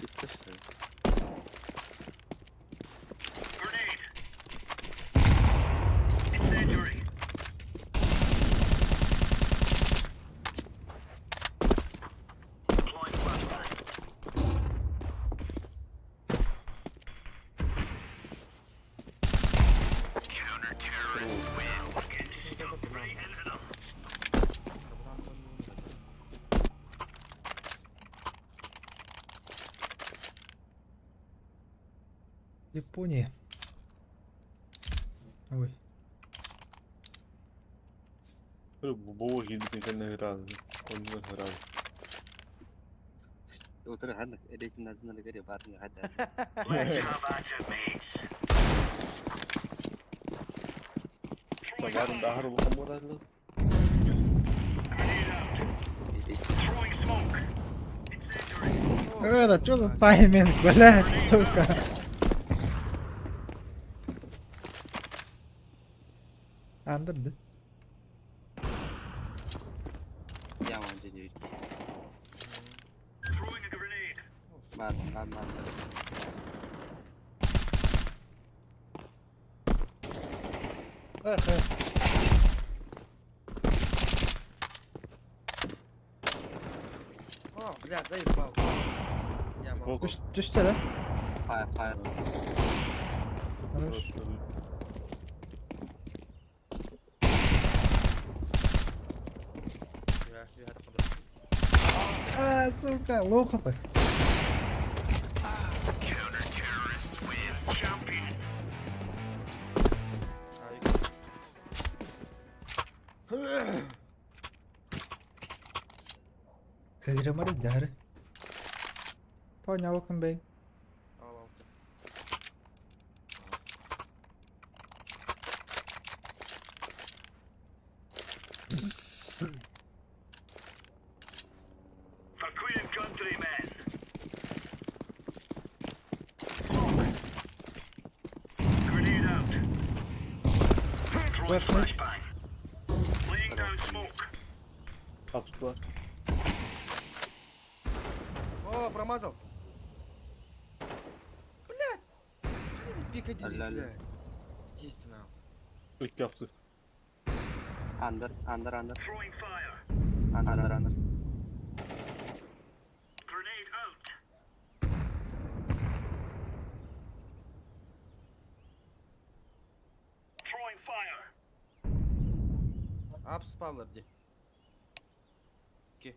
Gitti işte. Япония. Ой. Бу киирбитин кэннэ ыраазы. Оннугар ыраазы. Утары ханнык эдейтин назына гере барын хата. Сагарын дахар улахан буолаатылар. Это что за тайминг, блядь, сука? Андыр да. Яман дедик. Бар, бар, бар. О, бля, заебал. Яма. Фокус. Түстэ да? Фаер, фаер. Хорош. А, сука, low HP. Кэгремар дары. Понял, welcome back. Flash mid. Апсуlar. О, промазал. Блядь. Пикадилли, Алло, алло. блядь. Естественно. Икки апсы. Андер, андер, андер. Андер, андер. Апс спаллар ди. Окей.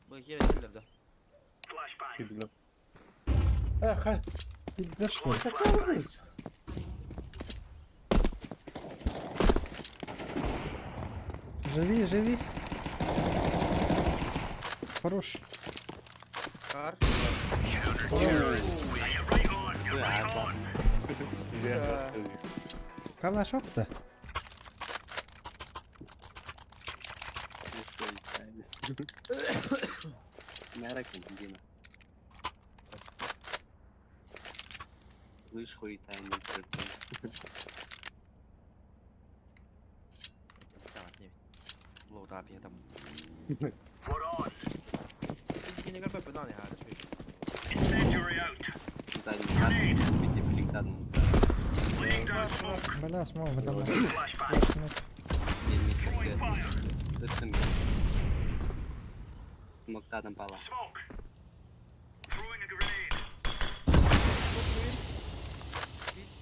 Бу хер да. Киирдилэр. Эх, хай. Да что ли? Живи, живи. Хорош. Кар. Да. Калаш опта. Дима. Слышь, хуй тайминг. Лоу да别там. Кине гар пе не хаа. Бля, смог, потому Смоктадом пала.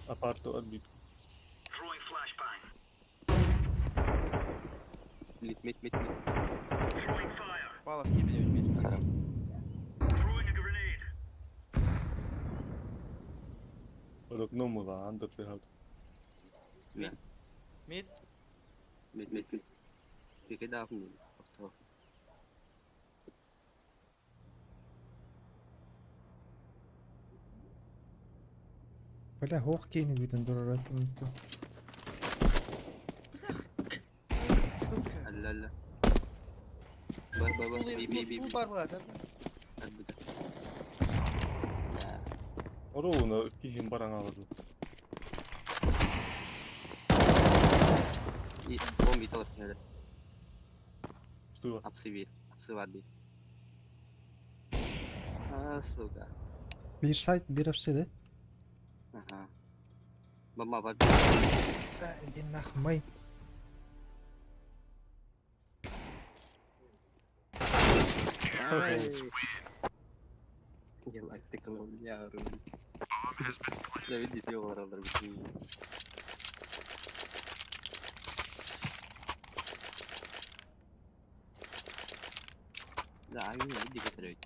Апарто отбит. Мид, мид, мид, мид. Пала в кибене мид. Рокному ла андер ты Мид. Мид. Мид, мид, мид. Пикай мид. Авто. Бля, хох кейни бүтэн дурар. Алла, алла. Б, Б, Б, Би, Би, Би, Би. Бар бар. Отбит. Оруна кихин баран алды. И бомби тоже надо. Что? Апсы апсы отбит. А, сука. Bir сайт, bir апсы да? Ага. Бомба, бомба. Да, иди нахуй, май. Я лайк тыкал, я ру. Я видите, его роллер. Да, иди готовить.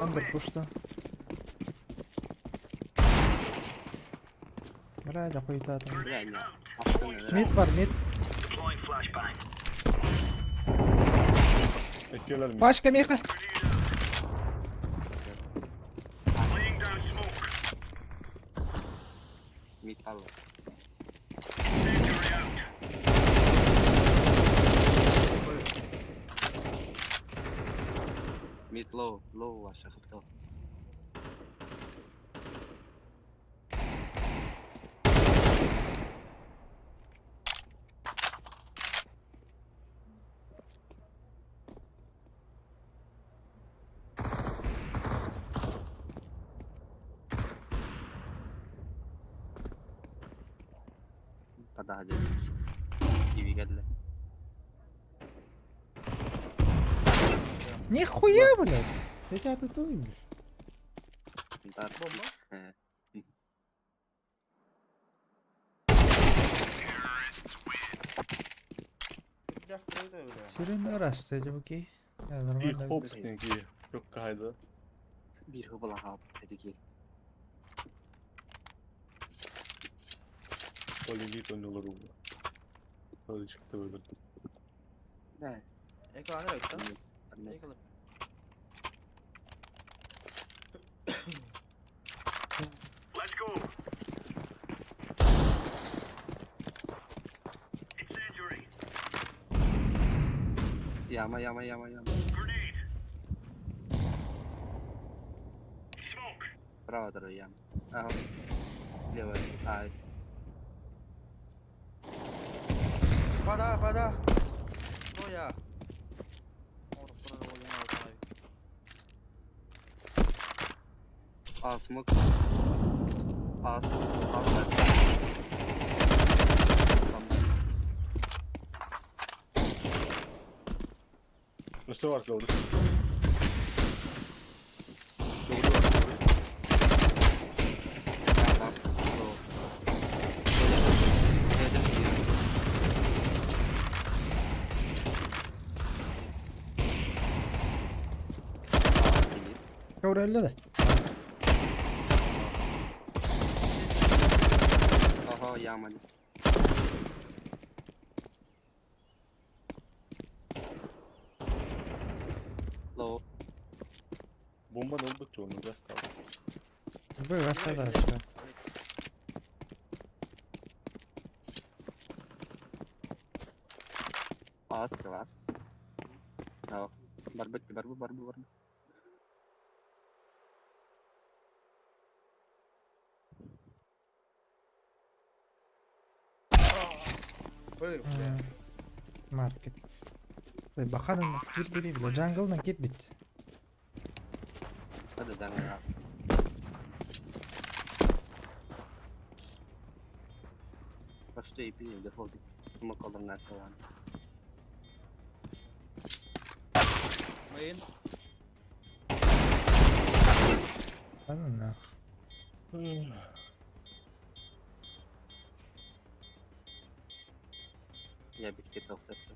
Андер пушта. Бля, да хуйта там. Мид бар, мид. Пашка, Миха. Mid low, low ваша хто. Подожди. Киви Нихуя, блядь. Я тебя татую, блядь. Бомба? Сирен раз, кстати, окей. Я нормально. Хоп, Yok kaydı. Bir hıbıla hap dedi. Полилит oynuyorlar oldu. Öyle çıktı böyle. Ne? Eko nereye gitti? Eko. Yama yama yama yama. Право дорога яма. Ага. Левая. А. Вода, вода. Что я? А, смог. А, а, Nasıl var orada? Көрелі да. Ага, яма. Low. Bomba ne oldu ki onun biraz kaldı. Вы дальше. At var. Tamam. Барбет, барбу, барбу, барбу. Маркет. Баханын кирбиди биле, джанглдан кирбит. Hadi jungle. Başta ipini defol git. Smoke alır nerse var. Main. Да ну нах. Ya bitki noktası.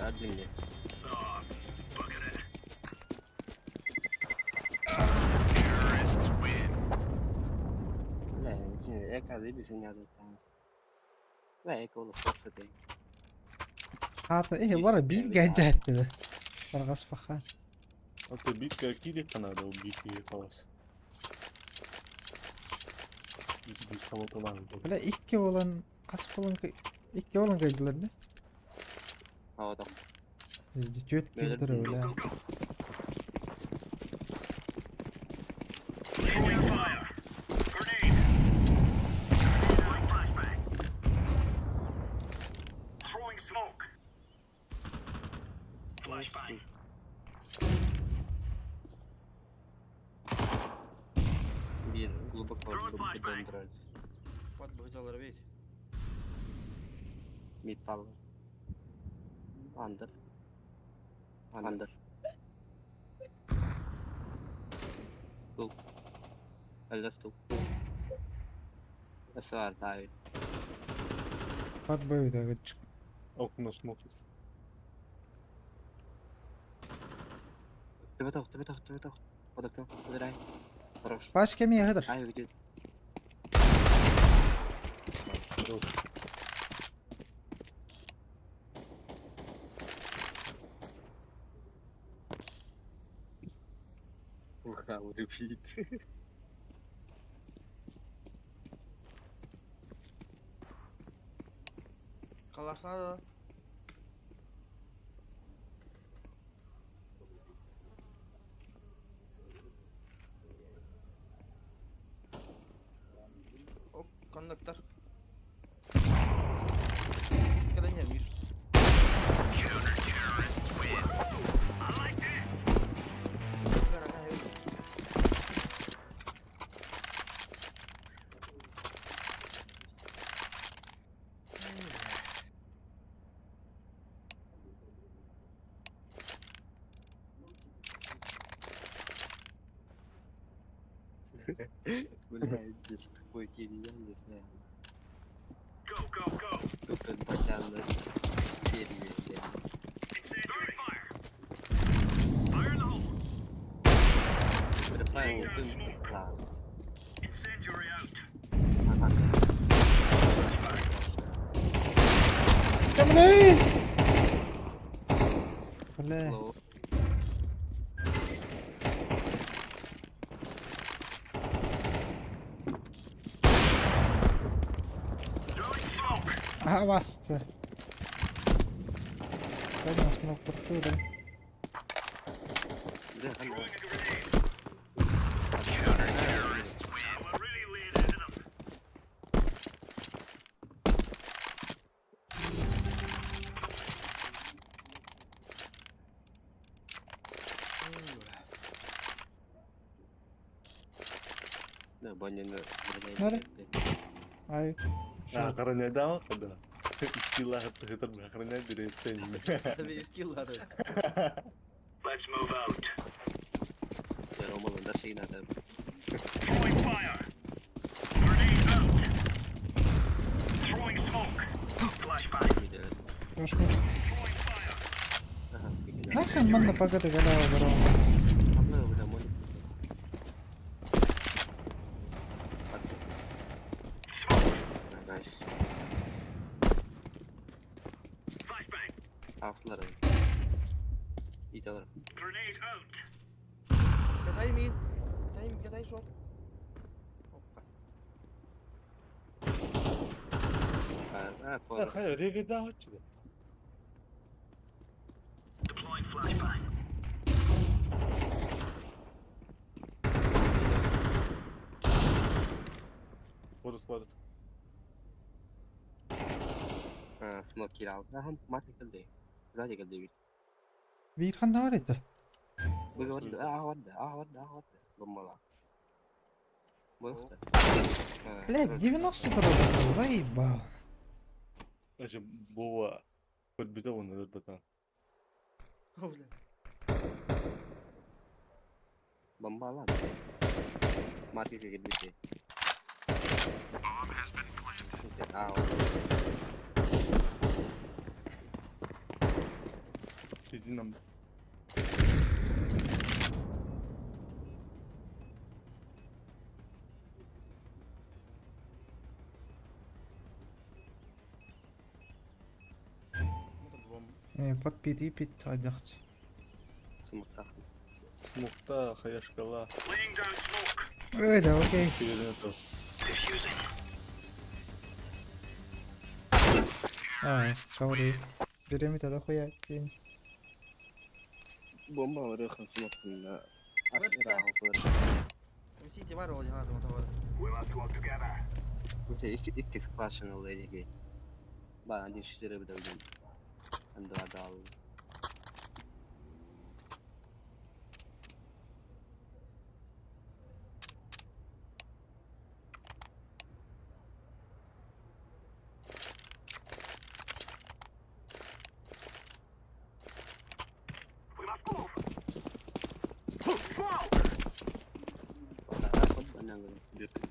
Hadi Хата, э, бара бил гаджет dedi. Таргас фаха. Hatta bir кире Канада, убить халас. Bir кого-то Бля, икки болан, кас болан, икки болан кайдылар да? Havada. Везде чөт килдер, бля. Bir глубоко döndürüyoruz. Под взял рвить. Mid power. Under. Андер. Стул. Алла стул. СВР дай. Под Б видать. Окно смотрит. Тебе тох, тебе тох, тебе тох. Под окном, забирай. Хорош. Пачка ми хадр. Ай, где? Хорош. Уха, репит. Калаш надо. О, коннектор. Когда не вижу. Бля, здесь такой тень, я не знаю. Go, go, go. Только потянут перья, блядь. Префайл, дым, класс. Ага. Да блин! Бля. Лоу. Ага, вас. Ладно, смог порту, да. Да, она. Да, Бонни, ну, Нары? Ай. А, охраняй, да? Скилла охраняй, директор. Тебе скилл надо. Роман, даже и надо. Хорошо. Ага, Нахрен манна погода голява здорово. Найс. Алсылар. Ит алар. Катай мид. Катай, катай шорт. Опа. А, фор. Хайа, реги да отче. Борис, Борис. Смок кирал. Ахам, маты калды. Ради калды бит. Биир ханна бар это. Бу варда, а варда, а варда, а варда. Бомбала. Болса. Блядь, 90 дорога, заебал. Значит, Бова, подбитал он этот братан. О, бля. Бомбала. Маты калды. А, Иди нам. Э, под пит и пит айдахт. смокта. Мухта, хая шкала. Эй, да, окей. Перенетов. А, sorry. Берем это дохуя. Кинь. Бомба варыхан смок. Сити бар ол жаңа мотовар. Икки сквашен леди. Ба, один четыре бдалдым. Два дал.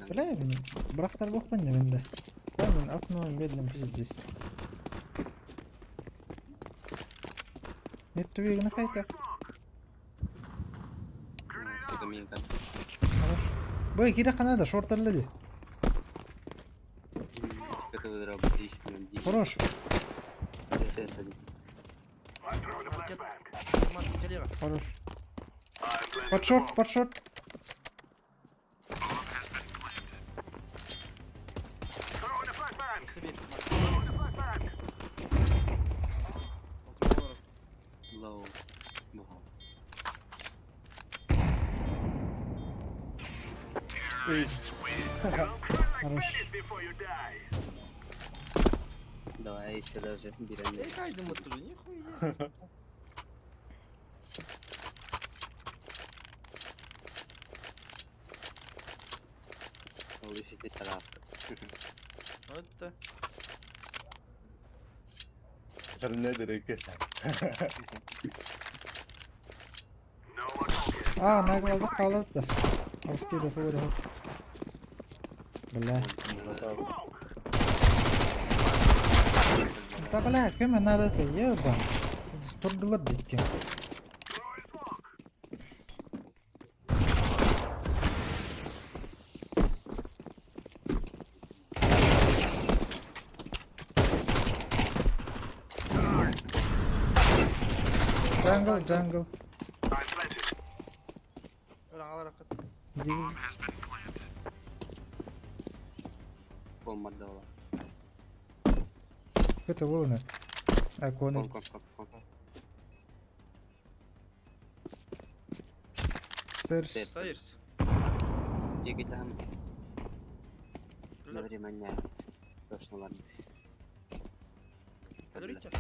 Бля, мин бырахтарбаппын да мин да. Да, мин окно медленно пиздец. Нет түбүгүнэ хайта. Хорош. Бу кире канада шортерлы ди. Хорош. Маркет. Маркет лево. Хорош. Под шорт, под шорт. Себе. Окно. Low. Хорош. Давай еще даже берем. Эй, кайдым вот тоже, нихуя. Лучше тарaf. Вот это. Не дерек. А, наглалда қалып да. Алскейді тугы да. Бля. Да бля, кем надо это, ебан. Турдылар диккен. Jungle, jungle. Өлең алар акыт. Дигил. Бомба дала. Это волны. А, конор. Кон, кон, кон, кон. Стерс. Стоишь. Беги там. На время Точно ладно. Көрите.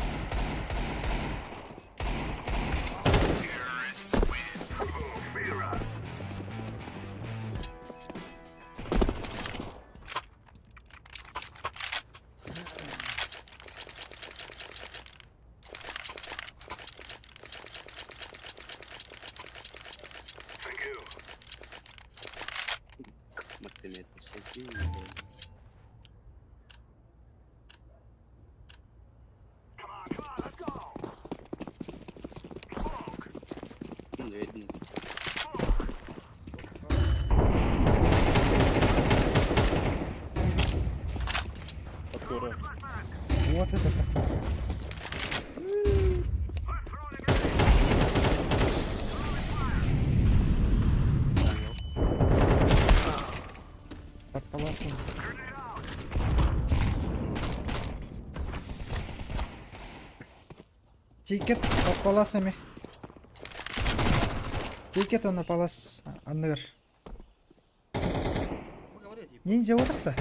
Открой. Вот это тахта. Под паласом. Тикет под паласами. Тикет он на палас. Анныр. Ниндзя вот так-то?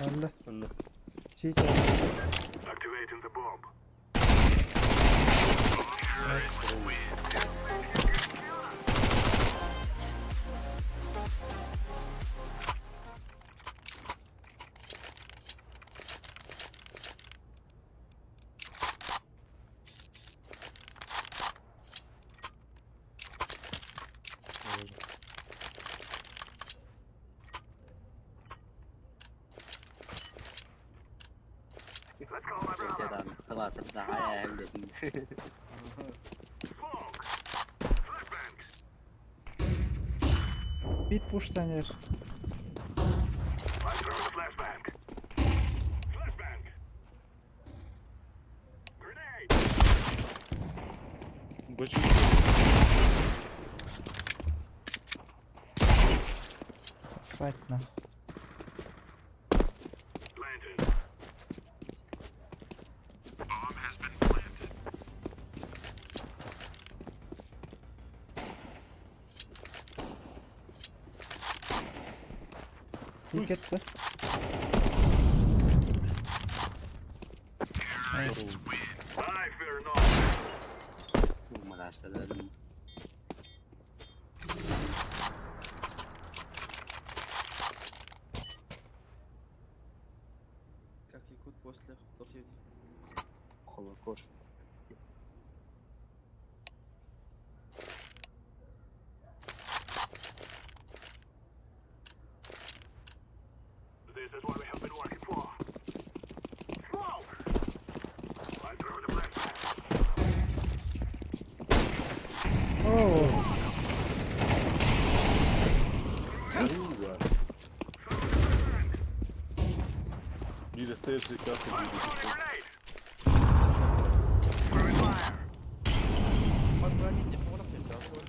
Алла. Сити. خلاص الدعاية عندك. Бит пуштанер. Бочки. Сать нахуй. Тикет да? Найс. Мурашта Как якут после после Холокост. О, Биир остаешься касса биир. Подгоните, порох ты, да, вот.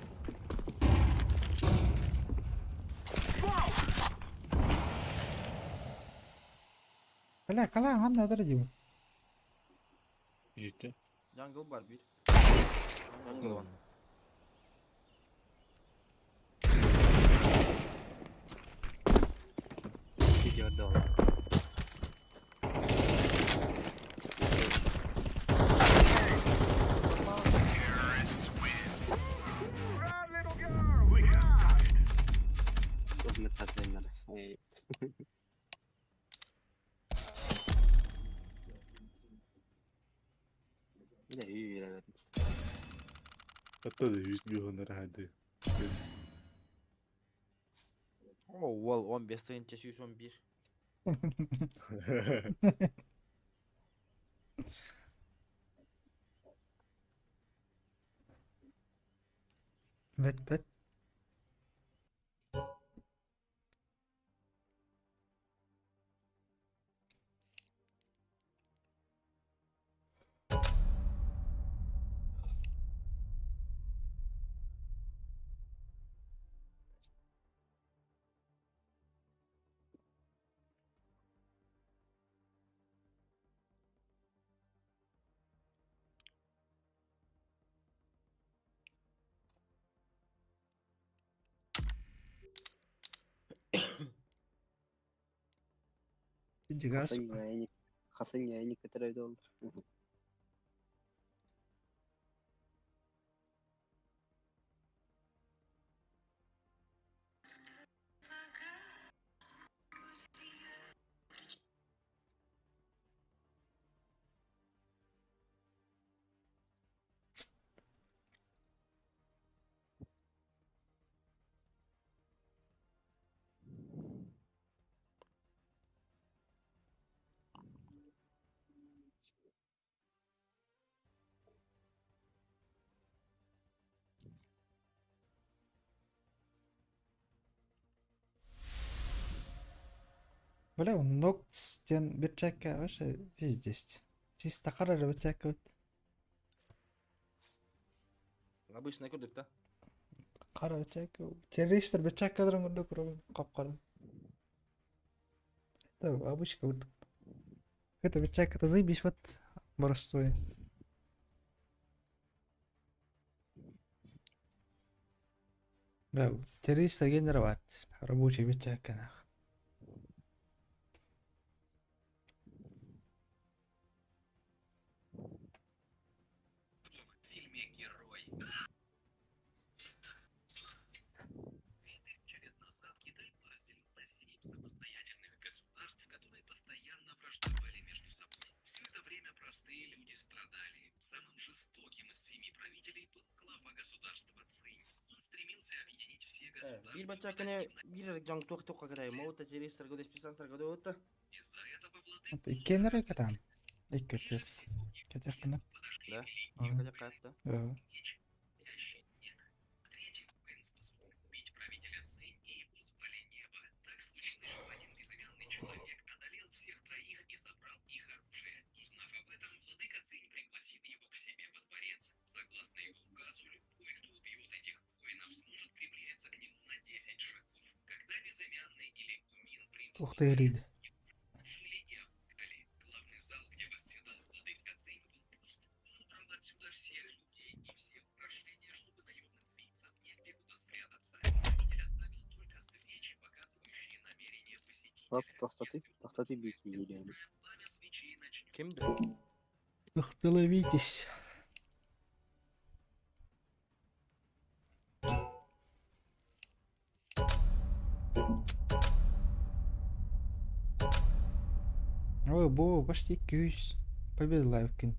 Бля, калаан ханна адар дим. Житте. Jungle бар bir. Jungle one. Видео доллар. Эй. Bir de iyi evet. Hatta da 100 milyon hadi. О, уол 15 тыһыынча 111. Бэт бэт. Дигас. Хасың яйник көтөрөйдө ол. Бля, Ноктс диэн бирчээккэ вообще пиздец. Чисто хара эрэ бирчээккэ вот. Обычный курдук да? Хара бирчээккэ. Террористтэр бирчээккэлэрин курдук курдук хап-хара. Это обычка курдук. Это бирчээккэ заебись вот боростуой. Бля, террористтэр геннер баар. Рабочий бирчээккэ нах. Биир баччакканы биир эрэ дьон туох туохха кэтэй, моута террористарга диспансерга дуота. Это иккиэн эрэ кэтаан. Икки өттүгэр. Кэтиэхпинэ. Да? Ага. Кэлэ хаатта. Да. Ух ты, Рида. Bak тохтатый, тохтатый бити киирэн. Ким да? Ух ты, ловитесь. Ой, бо, почти күүс. Победа лайкин.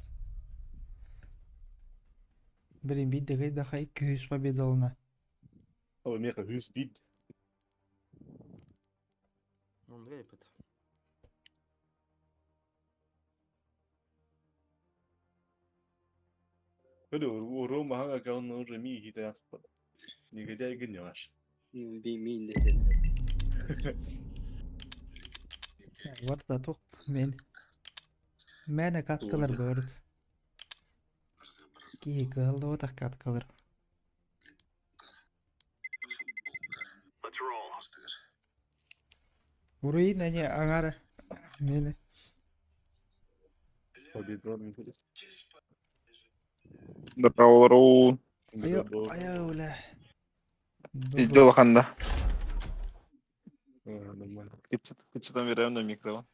Блин, бидде гайда хай күүс победална. О, меха хүс бит. Он рейпет. Говорю, у Рома аккаунт уже ми хита. Негодяй гнешь. Би мин десен. Варда топ мен. Мэне каткалар бөрүт. Киһи кыһаллыбатах каткалар. Уруин они аңара. Мени. Победон. Здорово. Айо, айо, бля. Идел ханда. Нормально. Кычытан берем на микро.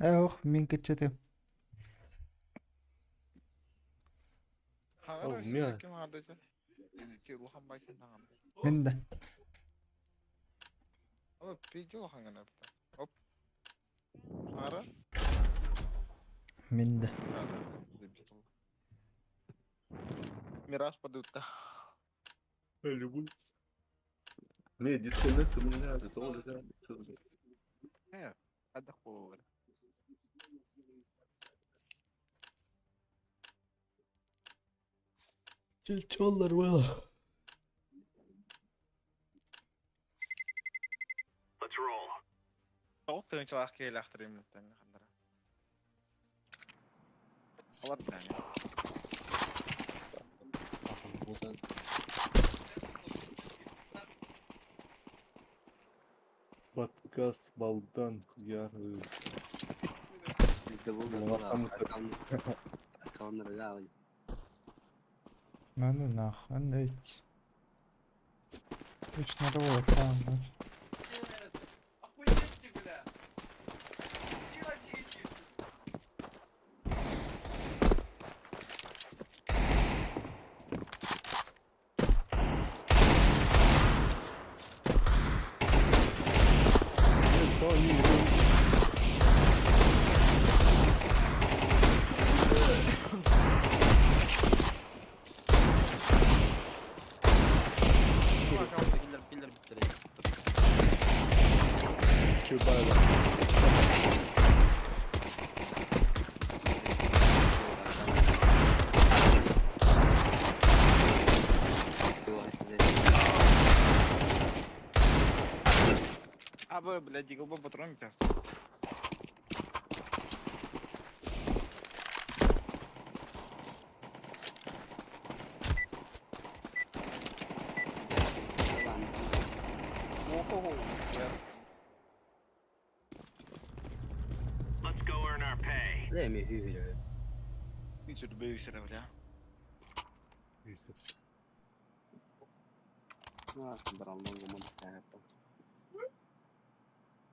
Эх, мин кычытым. Мия. Мин да. Мин да. Мираж падут. Любой. Не, дисконнект у меня, это тоже, да. Отдохнула. Чоллар было. Тоғыз тыгынчылаах киһилээхтэр иммиттэн хандара. Алар билэни. Подкаст Балдан. Я... Bizde bu Ulan Аккаунттар да. Ну нахуй, андайт. Үч норовой аккаунт. Аккаунтта киллер киллер биттер. Чубайла. А вы, блядь, дигл патрон сейчас. Det är min huvud. Бля.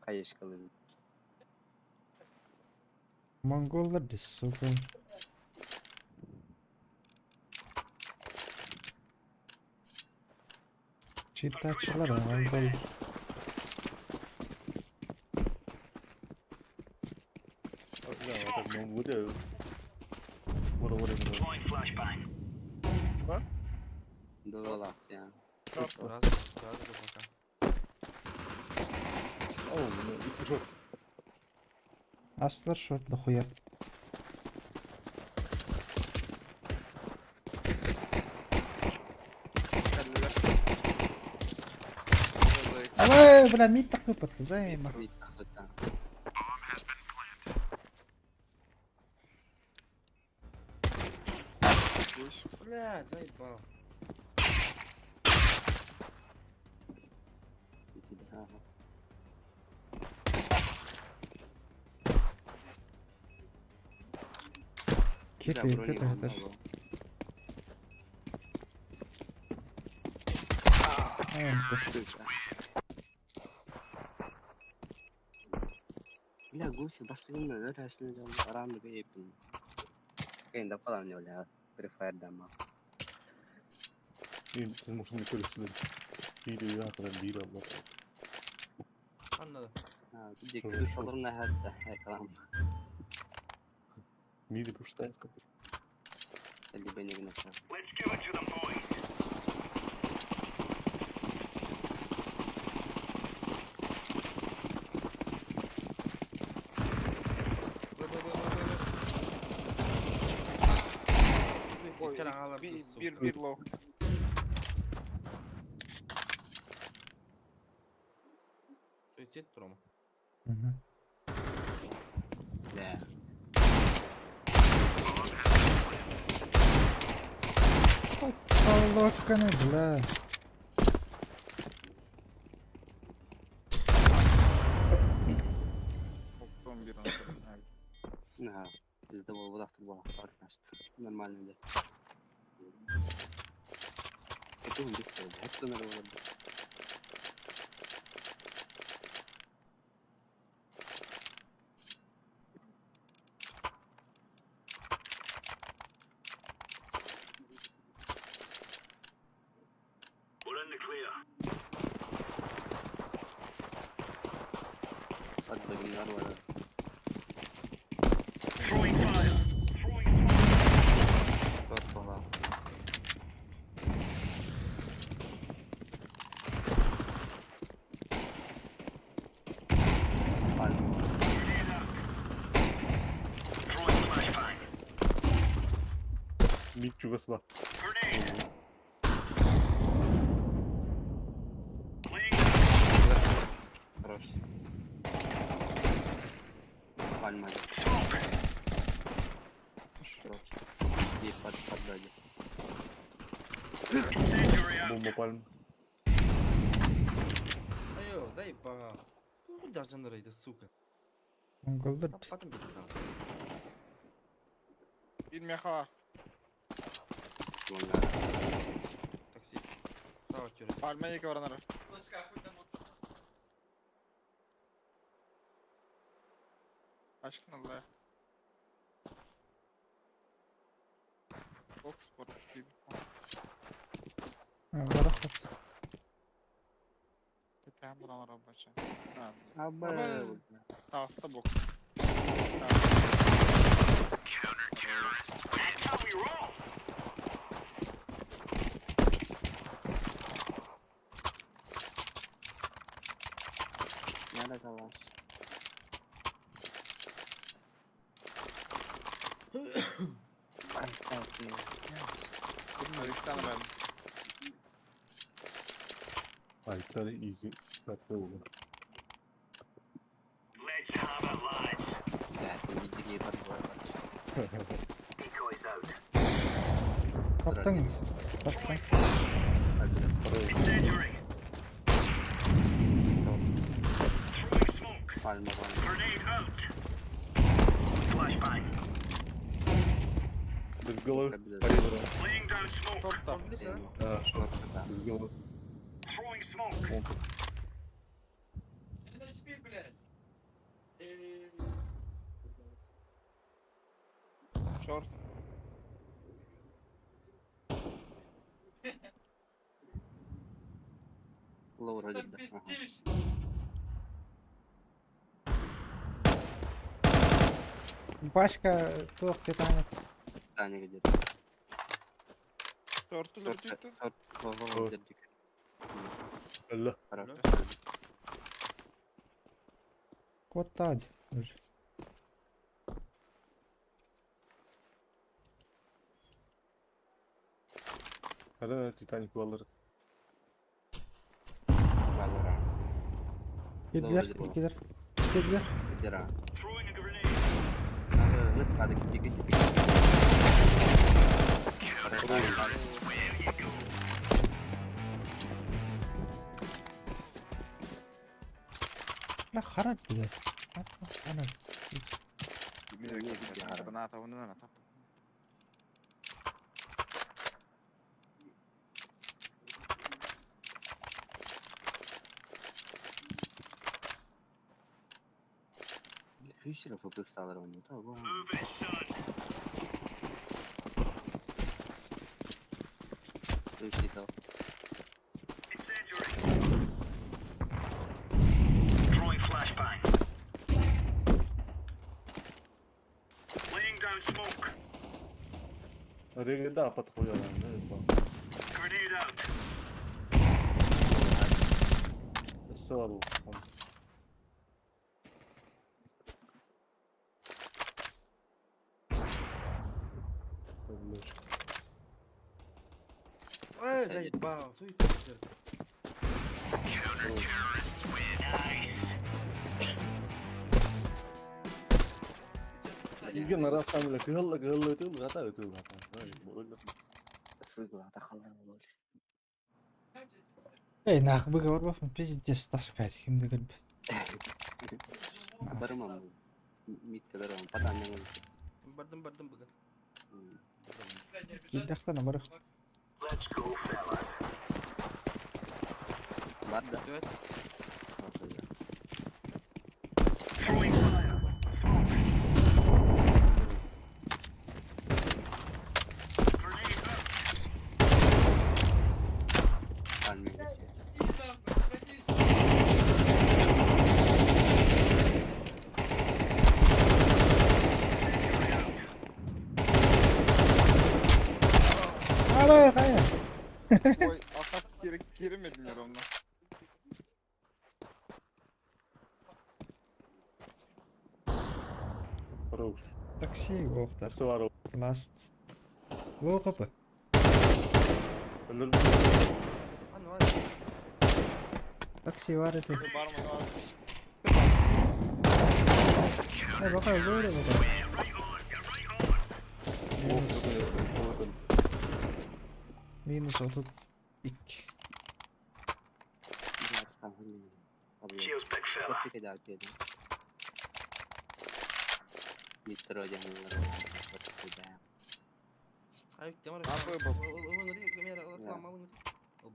Хаешкалын. Монголлар дес, сука. Читачылар, монгол. Да, вот так Монголия. Вора, вора, вора. Долалах я. Раз, раз, пока. О, ну, и пошел. Аслар шорт дохуя. Ой, бля, мид такой подзайма. Бля, заебал. Киты, киты, это ж. Бля, гуси, башкаларына өрөсүнө жол арамды бейпин. Кайында калам не Free Fire дама. Мен сен мушунду көрөсүлөр. Бири акырын бири алла. Anladım. Дик солорна хатта экран. Миди пуштай. Или бенигна. Б, Б, Б, Б, Б. Бир, бир low. Суицид Рома. Угу. Бля. Толоканы, бля. Оптом бир он. На, пизда был завтра была. Нормально, да. Это он без это нормально. Подбагинар var. Short falan. Palma. Мид чугас ба. Хорош. Пальма. Хорош. И под сзади. Бомба пальм. Айо, заебал. Ну куда же она сука? Монголдар. Потом бит. Бир меха var. Такси. Сава через. Palma екі var анара. Aşkın Allah. Box var. Bir. Барахат. Кетем буранара бача. Абы. Таста бокс. Nerede kalas? Ay, ay, Bir tane ben. Ayıpları easy. Battle oldu. Бля, не Таптың. Таптың. Пальма, пальма. Без головы. Обязательно. Парировал. Шорт там. А, шорт. Без головы. Он Шорт. Low вроде да. Ага. Башка туох Титаник. Таня где-то. Шорт Шорт, өлдүрдү. шорт, во, во, во, Ой. дердик. Алла. Хорош. Кот Уже. Hala Titanic баллары. Валера. Кирлер, Добрый кирлер. Кирлер. Дыра. Надо, надо, иди, иди, иди. Бля, харап диye. Харап. Граната оны тап. Үс жыл фокусталар оны. Суицид. Регеда подходила. Сору. Э, заебал, суицид. Игин арастан бile кыһылла кыһылла ытыл хата ытыл хата. Эй, нах быга барбаппын пиздец таскать ким да көрбөт. Барымам. Митка барымам. Патан Бардым, бардым быга. Киирдэхтэринэ бары Бар да. Evet. Абай хайа. Ой, а как киремедиңер онно? Хорош. Такси уохтар. Все var. Last. Лоо капы. Өлөр Аны аны. Такси бар эти. Барман бар. Э, бака өлөр бака. Минус 32. Ay, темар. Абы бу.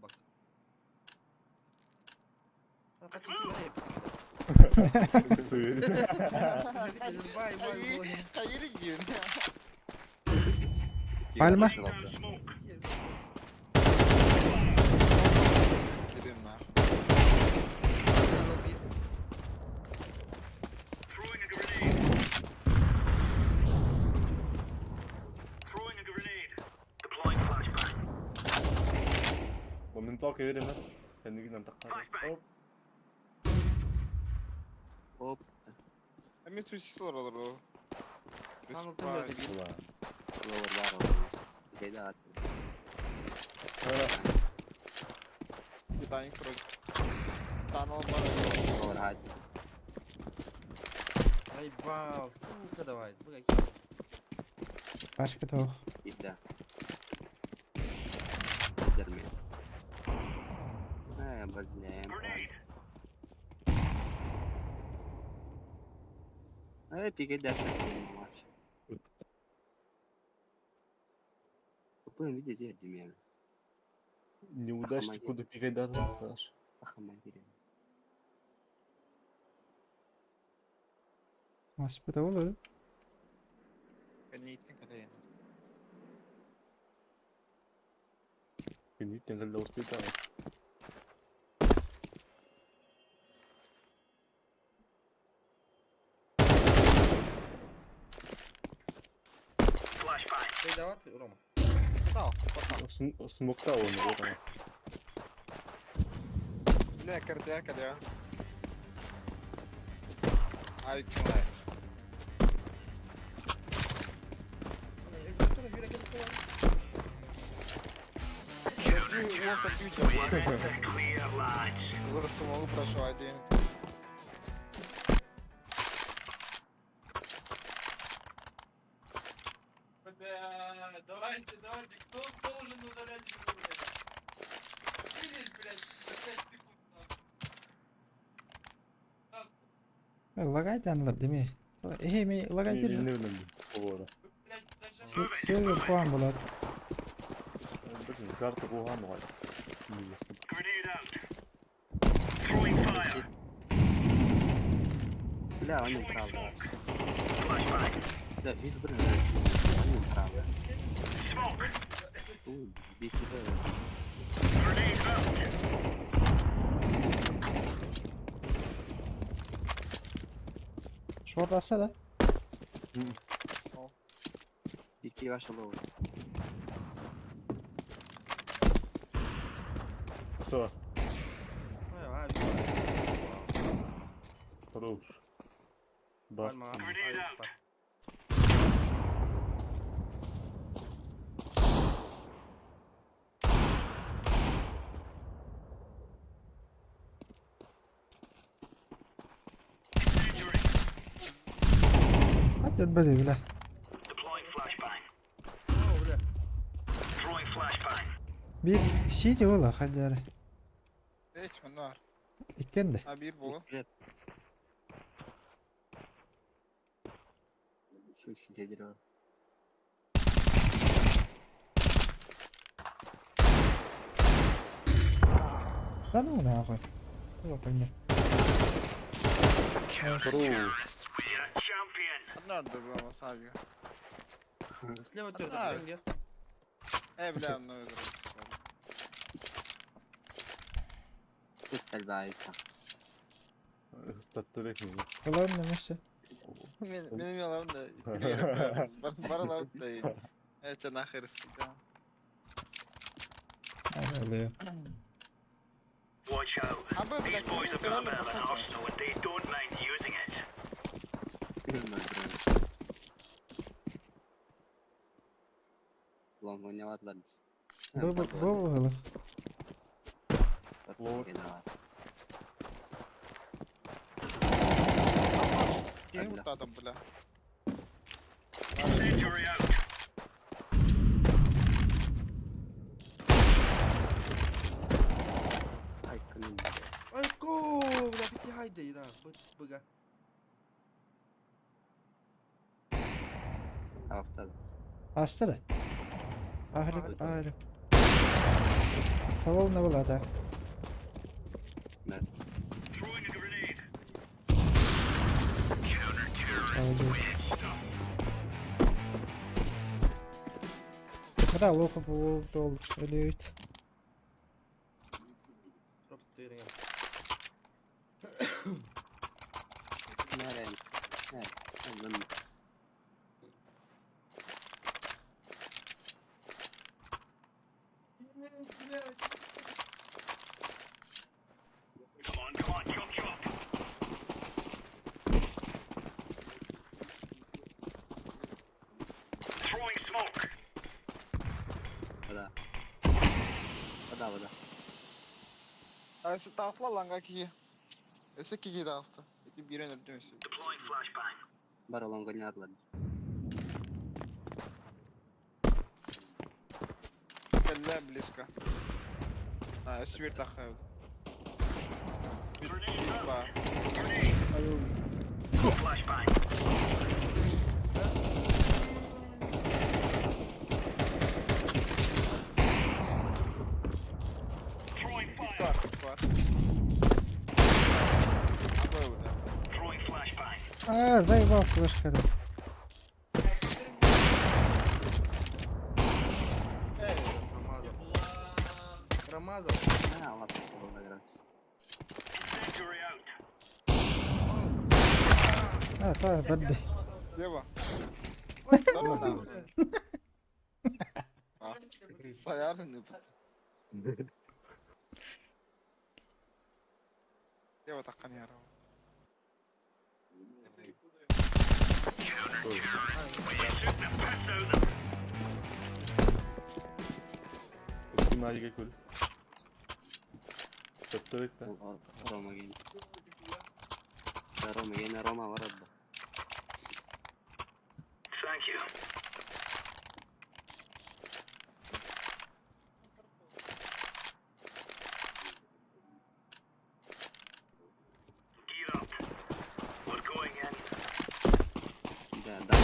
Бак. Кайыр диэн. Пальма. Кирем на. Моменталка верим, Кэннигинэн тахтар. Оп. Оп. Эми суицид олорор ол. Ула. Ловер бар ол. Деда ат. Титаник вроде. Танал бар. Ловер хат. Ай, бал, сука, давай. Быга. Пашка тоох. Идда. Дерме. Э, блин. Э, пиге дальше. Купуем видео здесь Демьяна. Неудачник куда пикай дату, знаешь. Ахамадири. Маспыта болду. Кэнниттен кэлэйэн. Кэнниттэн кэллэ успейта. Давай, Рома. Смокта он вот она. Бля, кардиака, да. Ай, класс. Самого прошел один. Бля, давайте, давайте, кто должен удалять игру, блядь? Финиш, блядь, за 5 секунд, нахуй. Лагайданлар деме. Эхе ми лагайдыр. Не билем. Ора. Блядь, зажимай. Сервер куан болот. Блин, карта буган бар. Бля, он не прав. Да, вид блин, он не прав. Бить Шорт аса да. Бить ваша лоу. Все, хорош. Бар. Көрбөтү бля. О, бля. Биир сити буолла хадьары. Эч, манна. Иккен де. А бир болу. Şu Да ну нахуй. Вот они. Одна добра сабью. Слева А. тёрка, где? Э, бля, ну это. Статтырых мені. Ладно, ну все. Мен мелам да. Барлап да. Это нахер скидал. Алло. А бы, блядь, Long oynamadılar hiç. Bu bu bu bu. Кем вот там, бля. Ay kınım. Ай, ко, бля, бити хайда, да, быга. Hafta. Астыры. Ахлип, ахлип. Хавал на была так. Evet. Бра, лоха был өлөйт. Троп тырыҥа. Nereye? Evet. Oğlum. Вода. Вода, вода. А если тафла ланга ки. Если ки даста. Эти бирен өтмөсү. Бар long oynadılar. Бля, близко. А, свир тахав. Ба. Бар, бар. А бы, бля. А, заебал флешка да. Эй, Промазал. Промазал. Ha Allah Allah biraz. А, та, бадди. Лево. Ой, Да, да. А, Саярны. Лево таккан яры. Ihtimaliga ko'l. Статтырых та. Roma gene. Roma gene Roma var orada. Да, да.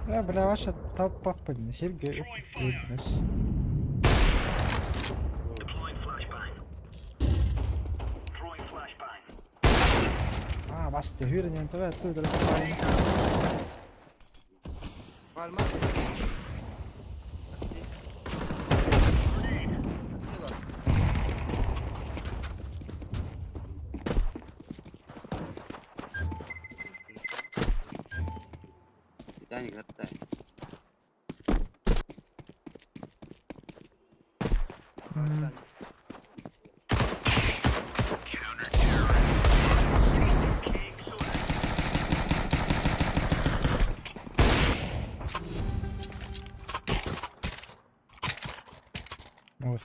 Да, бля, ваша топ папа не хирге. А, басты хүрен това тудра. Пальма. Титаник hatta. Вот.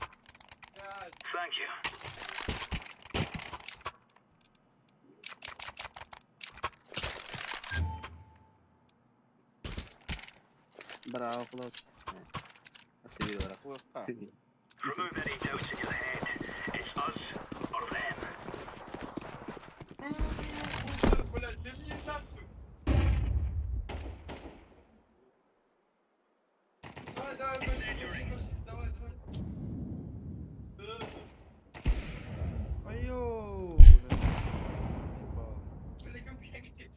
Браво, хлопцы. Лыхха. Блядь, да мне нахуй. Давай, давай, пошли, пошли, пошли, давай, давай. Да, да. Айоо. Бля, как бегать?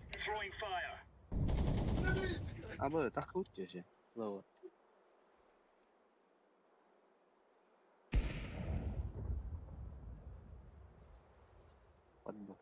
Абы, так лучше же. Лоу. Подбор.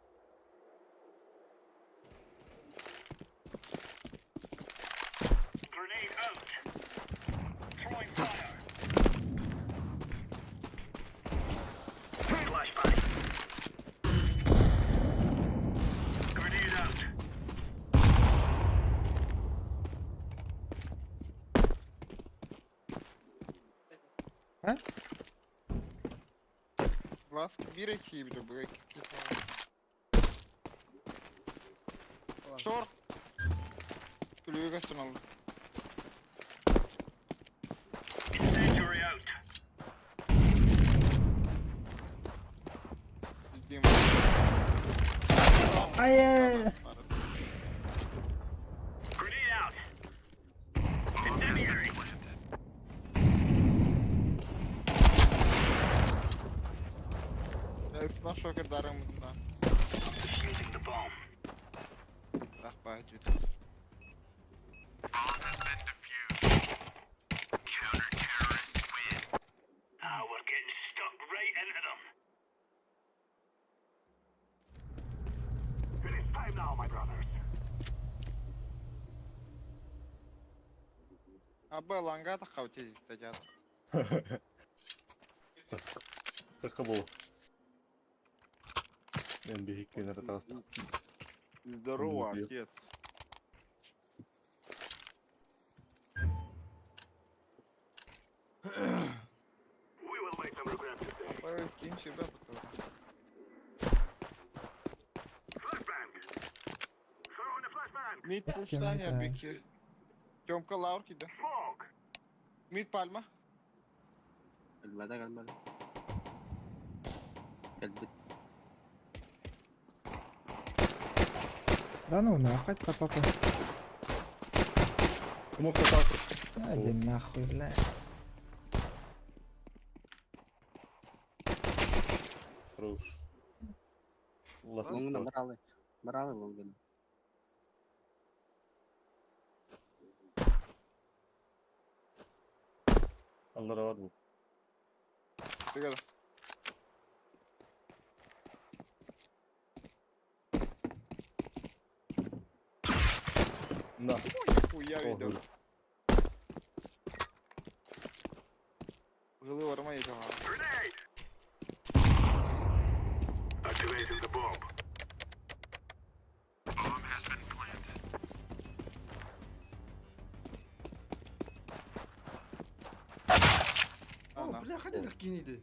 Ласк bir ekibi bu iki falan. Short. Kulübü gösteren aldı. Ciddiyim. Hayır. Ya üstüne şoker darım bundan. Bak bak ciddi. Абы ланга та хавти тажат. Кака бол. Мен бихиккен ратаста. Здорово, Ну, отец. Абы ким сюда потом. Mid push'tan ya да. Беки. Тёмка лаур кида. Mid пальма. Gelmedi gelmedi. Geldi. Да ну нахуй, папа. Смок атасы. Иди нахуй, бля. Хорош. Лонгна Ласт. брали. Брали лонгна. Аллара бар бу. Бригада. На. Хуя видел. Жылы барма еді. О, бля, хадя так кинеди.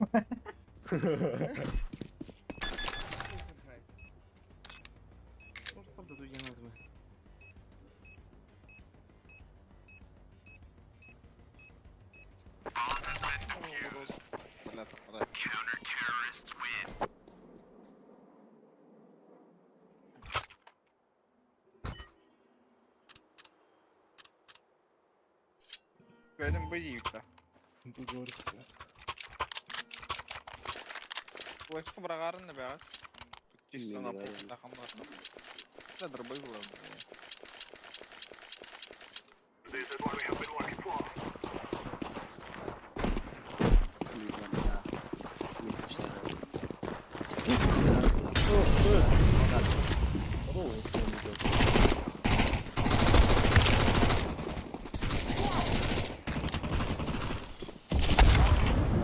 Может, правда, дуги надо. Benim bu yiyikler. Флешка брагарын не бәгәт. Чисто на Милый, пол тахамлар. Да дробы было.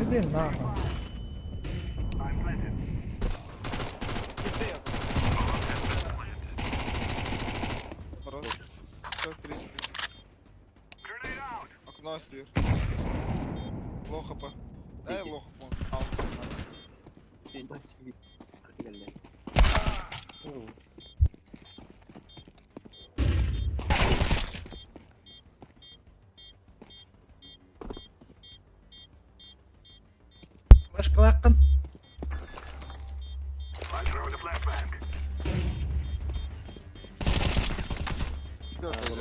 Иди нахуй. Просто. 130. Окно сверху. Лоха по. Дай лоха по. А, он Geldi.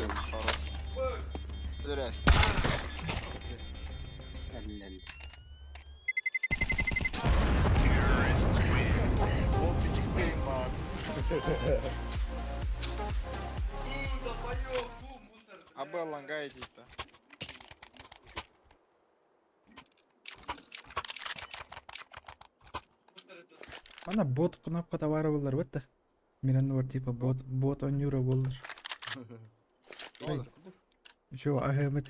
Хорош. Здрасте. Эллен. Ол кичиктейм бар. Фу, долбоёб, фу, мусор, А блядь. Б ланга идите. Мусор это. Ана бот кнопка баар буолар бытта. Миран бар типа бот бот онюра буолар. Чё, АГМ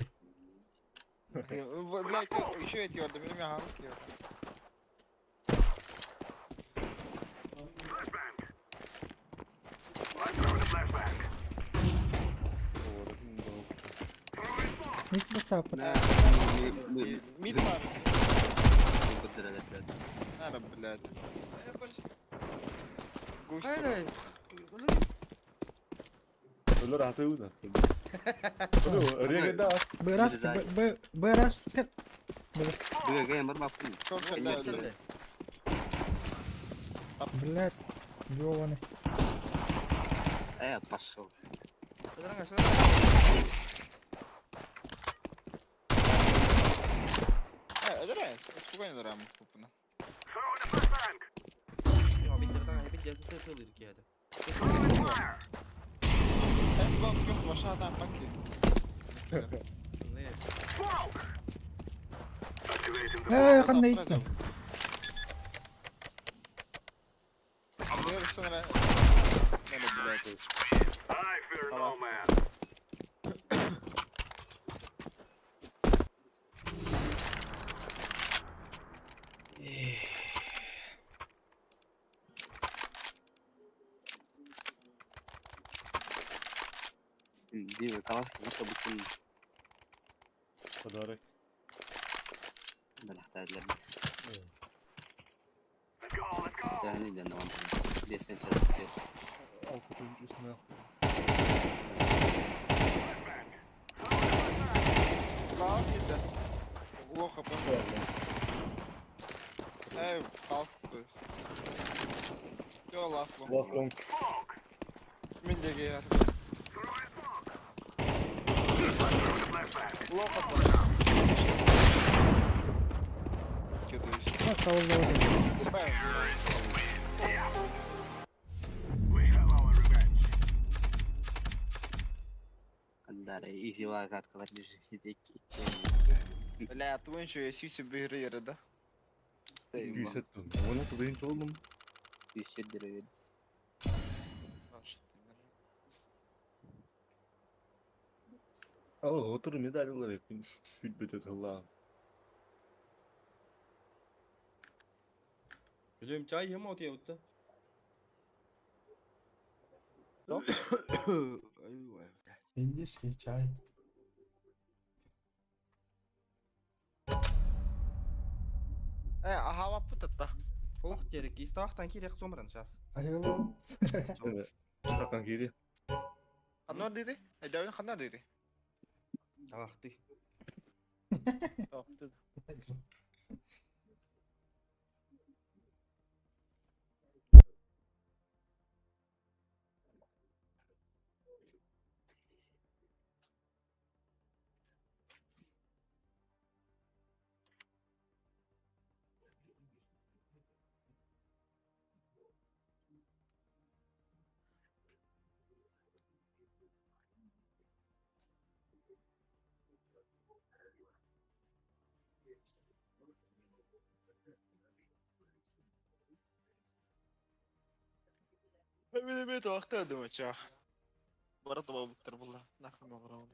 Блять, еще эти орды, меня руки. Ник бастаппыт. Мид бар. Быдыралар, блядь. Надо, блядь. Я больше Гусь. Хайда. Өлөр атыбы да. Өлөр да. Б раз, Б Б Б раз. Кел. Б бар мапын. Шорт да. Блядь. Ёбаный. Пошел. Сыдыраңа, сыдыраңа. Ödürez. Спокойно дырам купына. Бит тылыр киһәде. Эт бак yok başa adam bak ki. Ханна иттим. Версен Надо, блядь. Дима, калаш, nasıl bütün Подарок. бэлэхтээдилэр. Тэһини дэн онтон. Десен чэт. Алты үстүнэ. Лав gitti. Лоха пошел. Эй, халф. Все, лав. Last long. Мен деге яр. Лоха пошел. Кидаюсь. Кандара изи вагат калар бир Бля, твой еще я сюсю бігрі, да? Күйсет тун. Оны тудайын чолдум. Үсөддөрөбүт. Ал отур медаль алар эпин. Сүт бөтөт алла. Күлүм чай hem отия утта. Айва. Индийский чай. Э, ага, путатта. Ох, терек, истахтан кирек сомран сейчас. Алло. Такан кири. Ханнар dedi. Эдәвин ханнар dedi. Тавахты. Мен мен вакыт думача. Бара таба буттар булла. Нахуй маграм.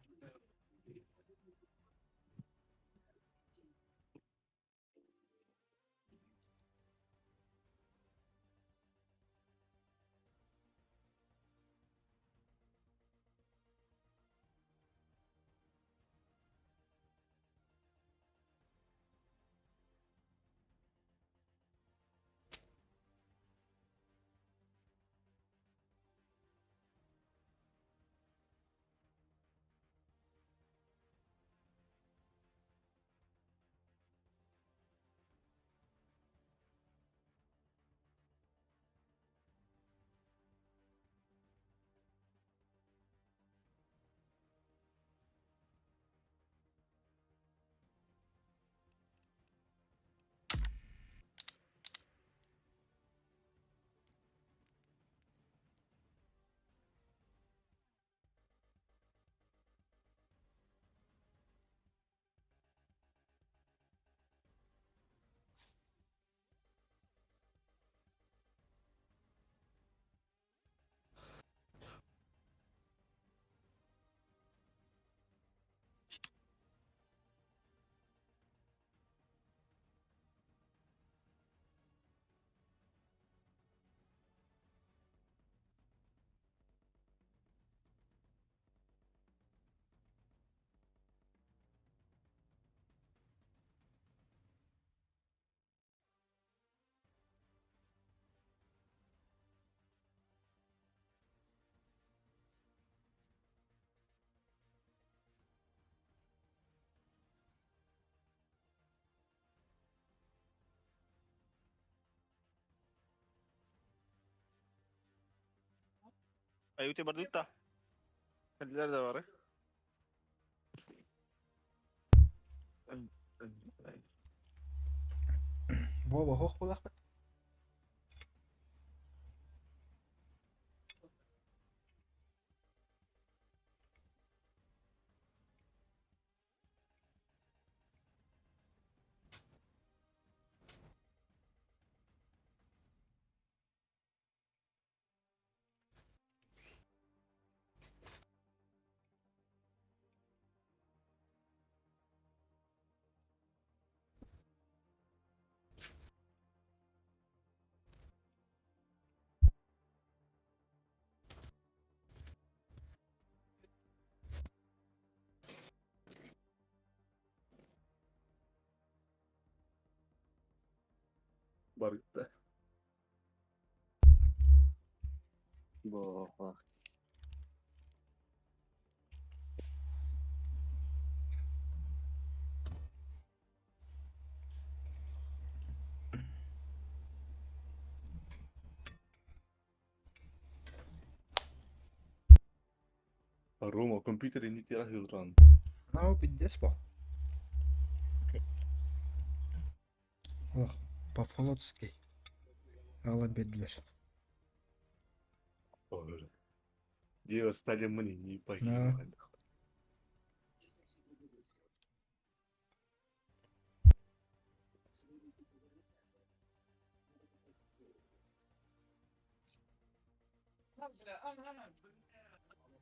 Aiuti barduta. Kendileri de var. Боба хох булахпыт. Баргытта. Бо kulak. Рома, компьютер не тирахилран. Нау пиздец по. Ох, по-флотски. Ала бедлер. Девер стали мне не Да. погибли.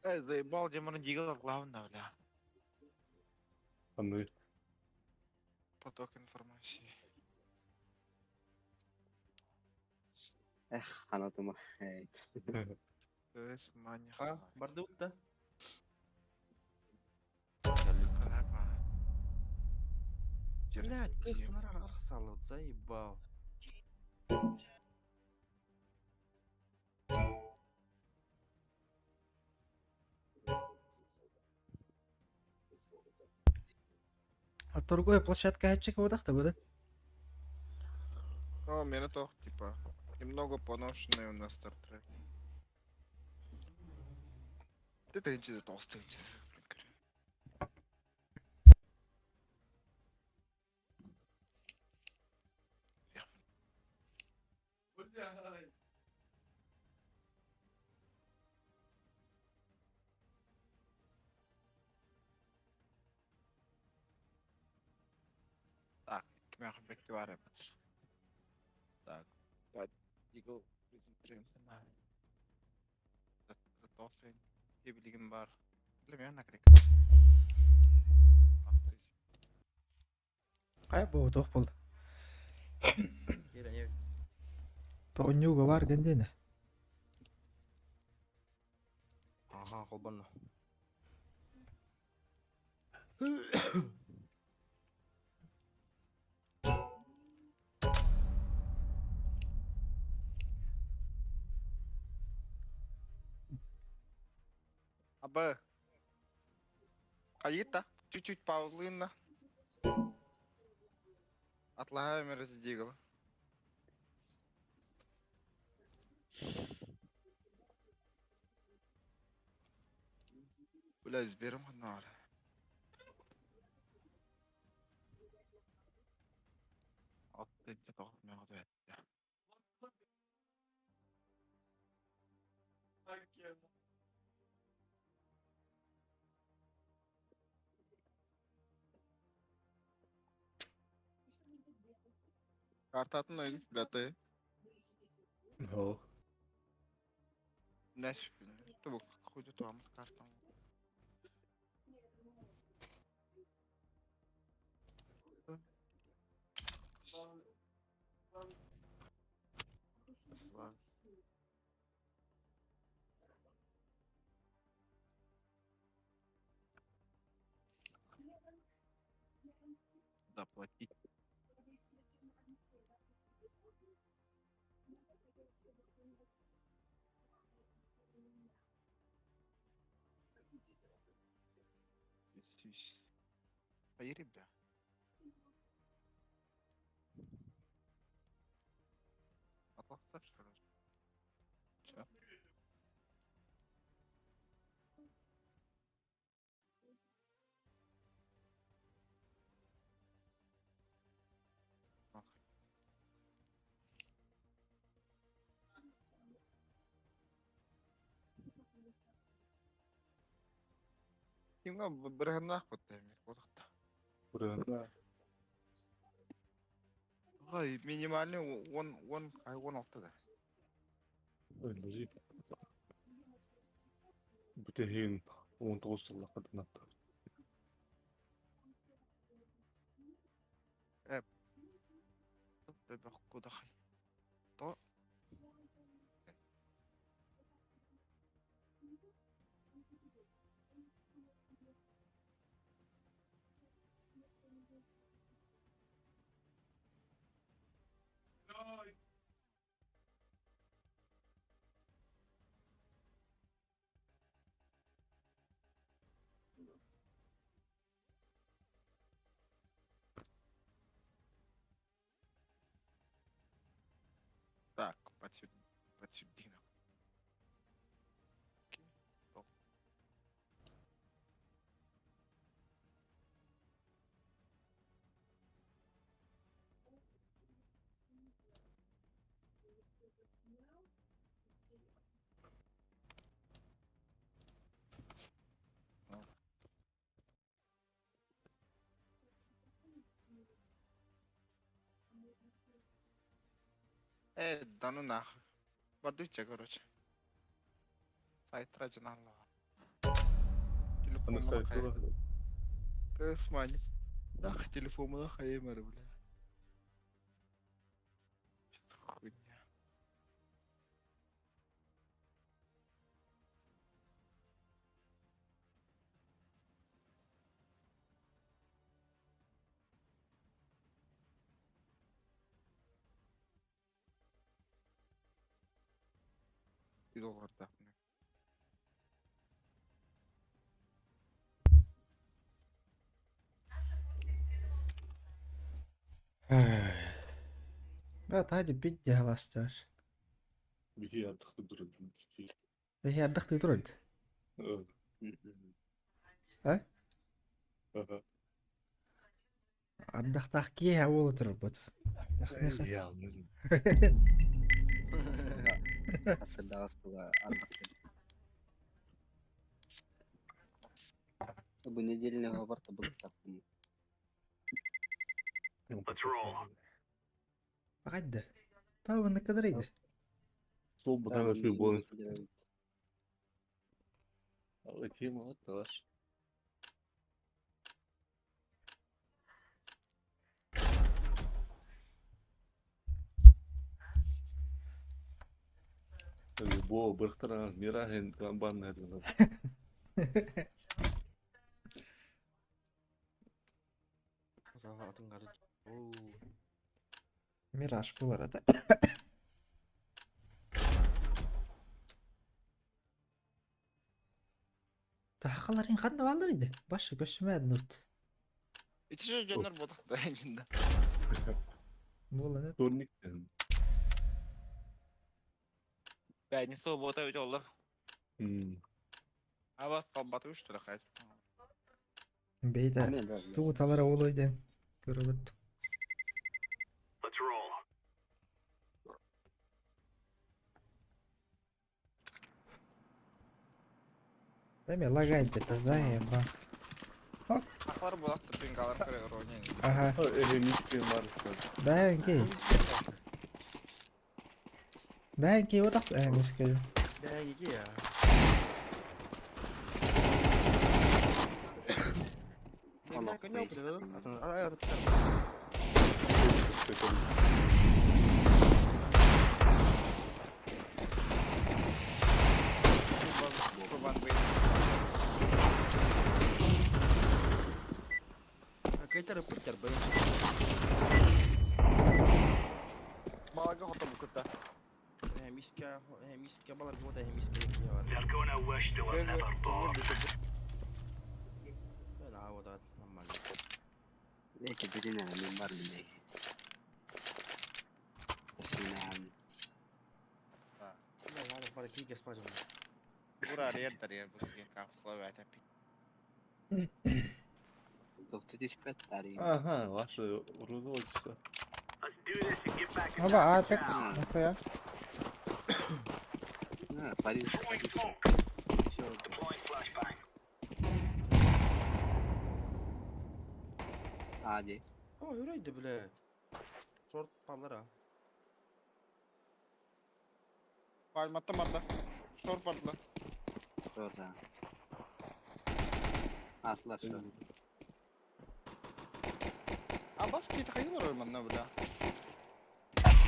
Эй, заебал, Димон Дигл, главное, бля. А мы Поток информации. Эх, ханаtıma. Hey. Мани. А, бардыбыт да. Блядь, как архсалы, заебал. А торговая площадка хапчик водах-то будет? О, меня то, типа, немного поношенный у нас стартрек. Ты инчи толстый инчи, блин, короче. Блядь. Так, кимяха бективаре. Так, пять Eagle презентуем. Толстый, билигин бар. Билем я накрик. Кай бу тох бол. Кирен, не. Тооньюга бар гендене. Ага, холбанна. Абы. Аита, чуть-чуть паузлынна. Отлагаем раздигла. Бля, изберем одно. Картатын ойын, бля, ты. О, Нэш, бля. Ты бу какую-то там карту. Заплатить. Поери, бля. Атласа, что ли? Чё? Кимҥэ бырыһыннаах бутта эмиэ куотахта. Бырыһыннаах. Ой, минимальный 10 10 ай 16 да. Өллөри. Бүтэһигин 19 сыллахха дынатта. Э, бөбөх кудахай. То Так, подсюда. Э, да ну нахуй. Водичка, короче. Сайт трачен Аны Телефон сайт тура. Кысмани. Нах, телефон нах, аймар, бля. Что за хуйня? Ты доллар так. Бә тади бидде халастар. Биһи ардықты дұры. Хи ардықты турд. А? Аха. Ардахтах кие уола турбут. Я, Асырдагас туга ардах. Бу неделяны барта булып Let's roll. Багадды. Табын кадрыйды. Сол бұдан өшүй болын. Ал тема вот талаш. Бо бырықтырған мирахен камбан әдіні. Атын кары. Оу. Мираж булар ата. Тахаларын ханна балар иди. Башы көсмәдин урт. Ити же жоннор ботакта энжинде. Була не? Турниктен. Бәйни сол бота өтө олар. Аба талбаты үч тура кайт. Бейда. Тугу талара олойден. Көрөлөт. Let's roll. Дәме лагает это заеба. Аклар болакты пингалар көрө роне. Ага. Эхе мискен бар. Бәнки. Бәнки отак миске. Бәйге я. Allah Көне koysun. опыт. Атын ай атын. Курбан бей. Кайтар путер бай. Балага хото букута. Э, миска, э, миска балар бота, э, миска я бар. They're gonna wish they were never born. Ben avada нормально. Леки бирина мен бар билей. Синам. Я ладно, пара киге спажым. Бура рердер я бу капсула бәтә. 95 тарих. Ага, ваша урудовочка. Let's do this and get back Аба Apex, нахуя? А, Париж. Throwing Париж. smoke. Всё. Deploying flashbang. А, дии. О, үрейді, блядь. Шорт палара. Palmatta barda. Short barda. Шорт, а. Аслар шорт. Abbas kiti kayılır oymanna бля.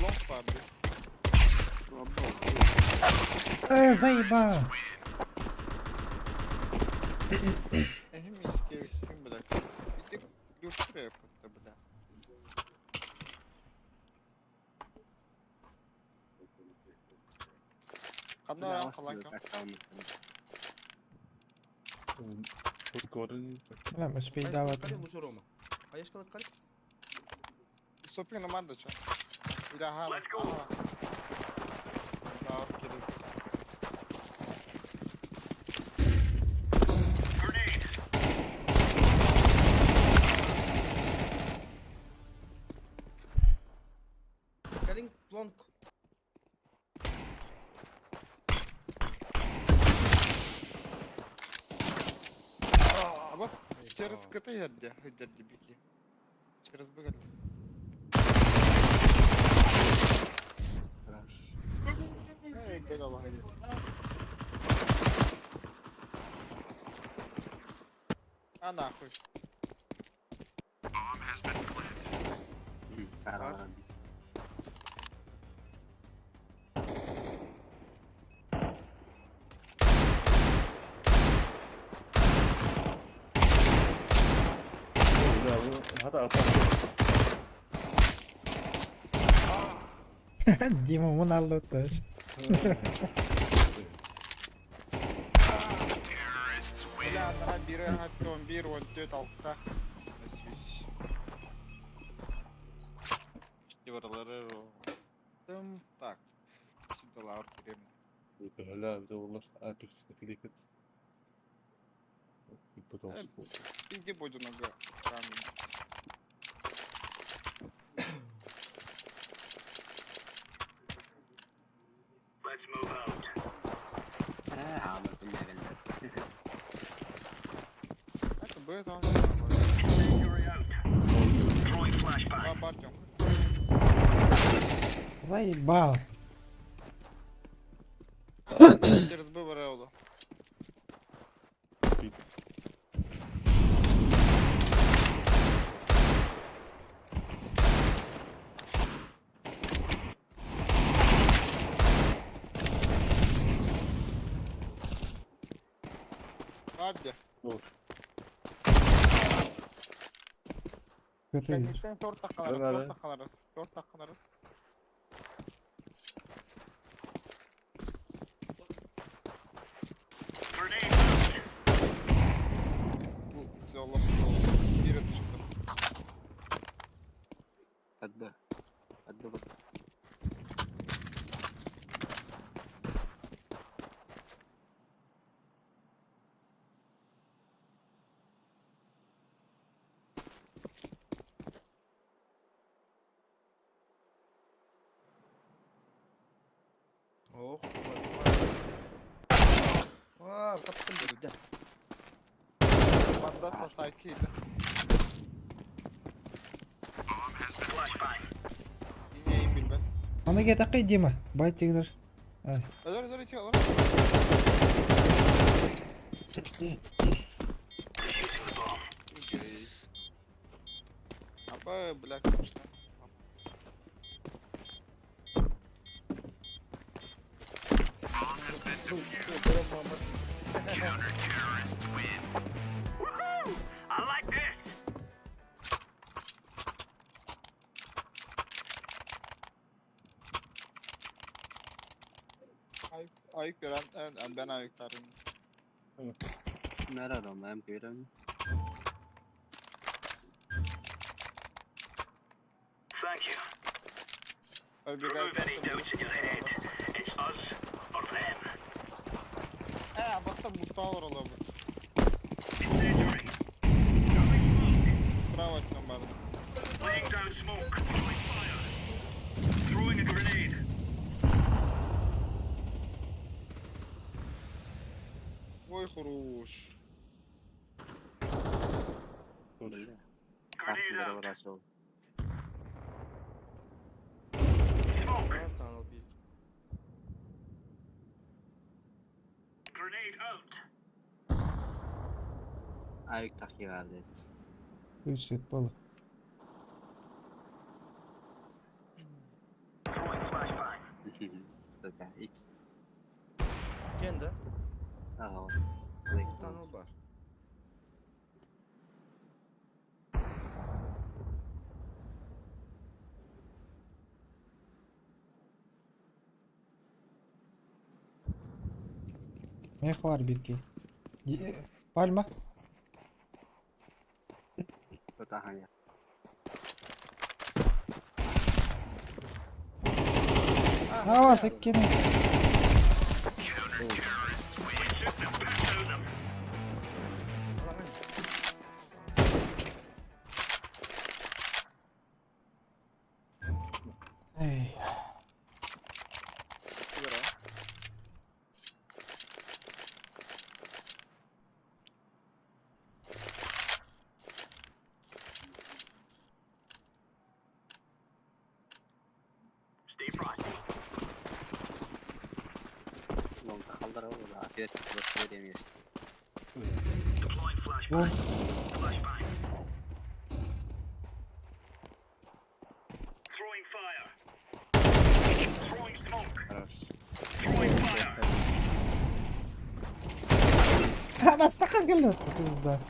Long vardı. Заебал! Ehim iske kim бля. Иди люстра yapıttı бля. Kanna kalan Бля, мы спейдават. Кали bu soru mu? Hayır kalıp kali. Sopin numara da çok. İlaha. Let's go. Daha gerek. Kalin long. Abbas через КТ yerdi. Hıdırdı biki. Через Б geldi. Hey, gel Allah hadi. А нахуй. Каралар. Бля, bu hata atar. Дима, он аллоташ. Бля, ана biri hatta 11 14 altta. Yaraları o. Так. Сюда лаур киремне. Бля, это والله Apex кликет. Пытался. Иди буду нога. Камень. Аама биллэ биллэ. Это Б там. Два Артем. Заебал. Через Б варело. Hadi. КТ. Kendisinden short dakikaları, Ben abi. short dakikaları, short dakikaları. Bu silah bir çıktı. Адда. Адда вот. Oh. Aa, taптım dedi. Banda tasakiydi. Yine bilmem. Она где такой, Дима? Байтигнер. Özel özel içi alır. Аба, бля, конечно. Ayık, ayık gören, evet, ben ayıklarım. Nerede ben görüyorum. Öyle bir gayet He, bakta mutfağı var olabilir. Bravo açtım bari. Ой, хорош. Бля. Тахтыгар олорочу. Таныл bir. Айык тахтыгар дед. Үс балы. Тата ик. Кенде? Ага. Таныл бар. Мех бар бирки. Пальма. Тата ханя. Ава секкени. Эй. Лонг халдар ол да. Ответ вот время. Бу. Хорош. Ha бастақан келді. Пизда.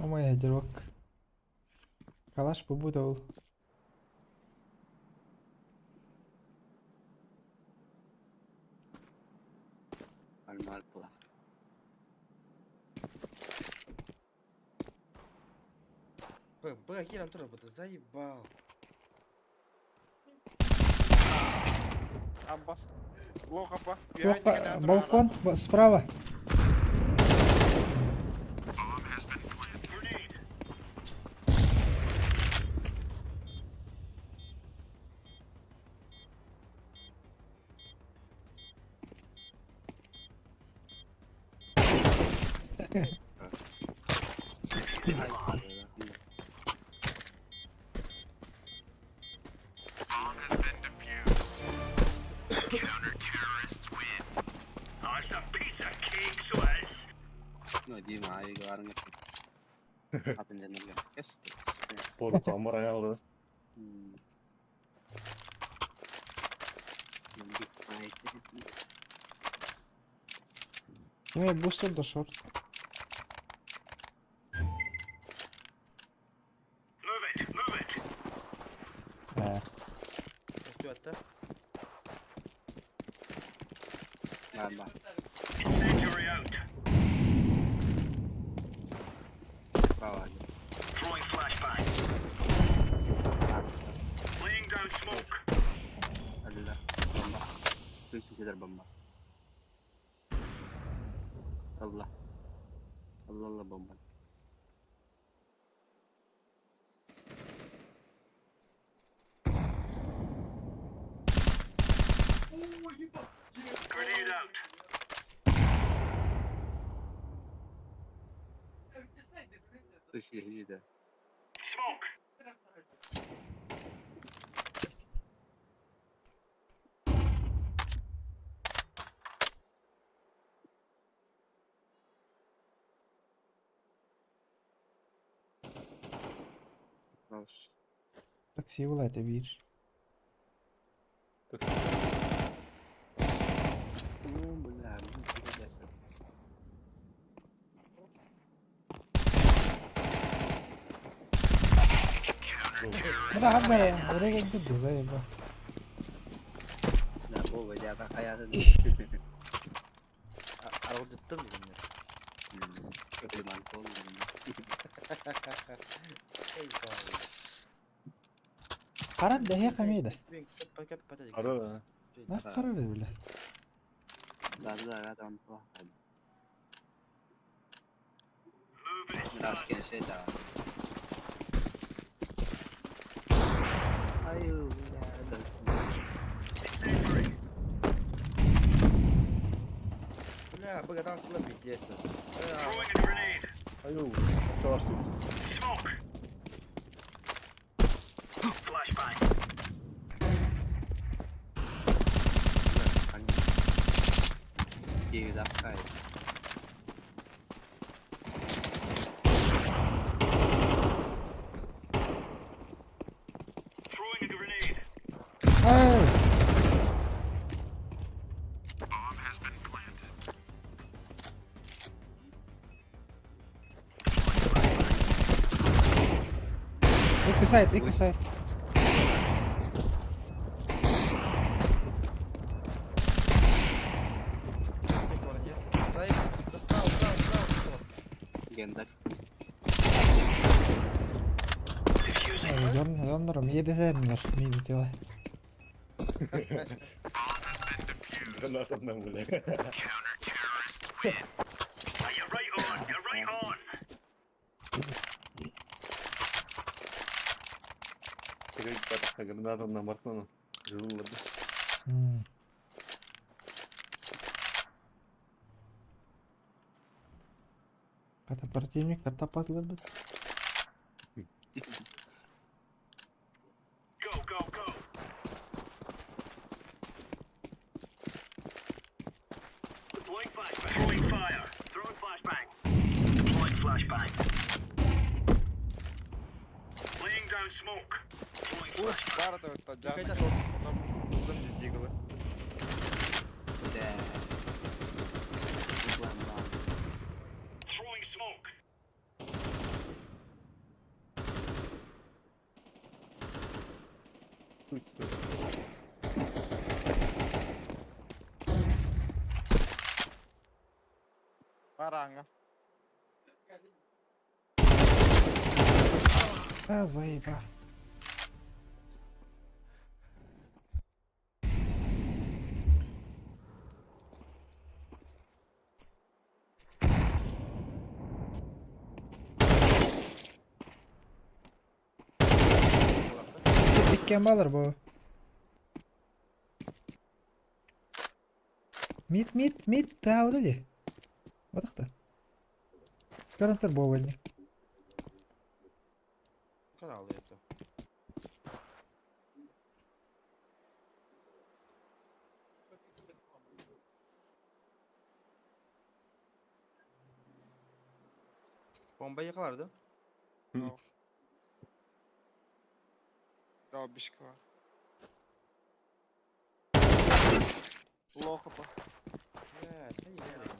Омай ядерок. Калаш побуда ол. Пальма була. Б, Б, киран тура буду, заебал. Аббас. Лох апа. Жоқ, балкон справа. Ну, Дима, айыгы барың Атын жаным кести. Пору камыр аялды. Неме бустер да шорт. Ә, Успевать, да? Ба, ба. Справа. Алла. Бомба. Включите бомба. Allah. Allah Allah bomba. Включили, Хорош. Такси була это бир. Ну, бля, ну, пиздец. Мына хабар oraya gitti заеба. Да, Вова, я так хаятын. Аралдыттым дегеннер. Лиман кол. Эй, бай. Қарар бәһе қамейді. Мен кеп кеп пата деген. Ара. Нақ қарар бля. Да, да, да, там плохо. Мираж кенше, да. Аю, бля, да, Бля, быгадан сылы пиздец. Аю. Калаш сыпты. Диэбит аккай. Ай! Икки сайт, икки сайт. Гендак. Дьон, дьоннорум иэдэсээннэр миини тила. Гранатом бля. Гранатом на Мартона. Жылыларды. Хата противник таппатылар бит. Ух, баар да жан. Булдум диигылы. Да. Бла бла. Суть стоит. Бараңа. А, заеба. Иккен балар бу. Мид, мид, мид, тауда ли? Батахта. Көрөнтөр бу вольник. Канал это. Bomba yakalardı. Да, бишка бар. Плохо по. Бля, sen yine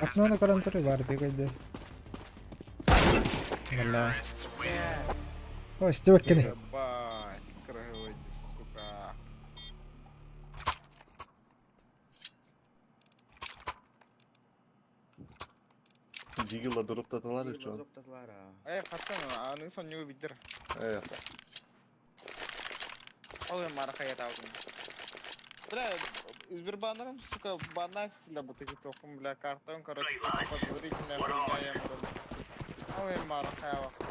Окно көрөнтөр бар бегойды. Бля. Ой, стебек кene. Ебать, крылы, сука. Дигила дроптаталар еще. Дроптаталар а. Эй, хаттан, аны сон не увидер. Э, Ол мараха я таудым. Бля, Сбербанером, сука, банак, бля, бутыки тохум, бля, картон, короче, подозрительная хуйня, я мру. Ой, мараха я вахуй,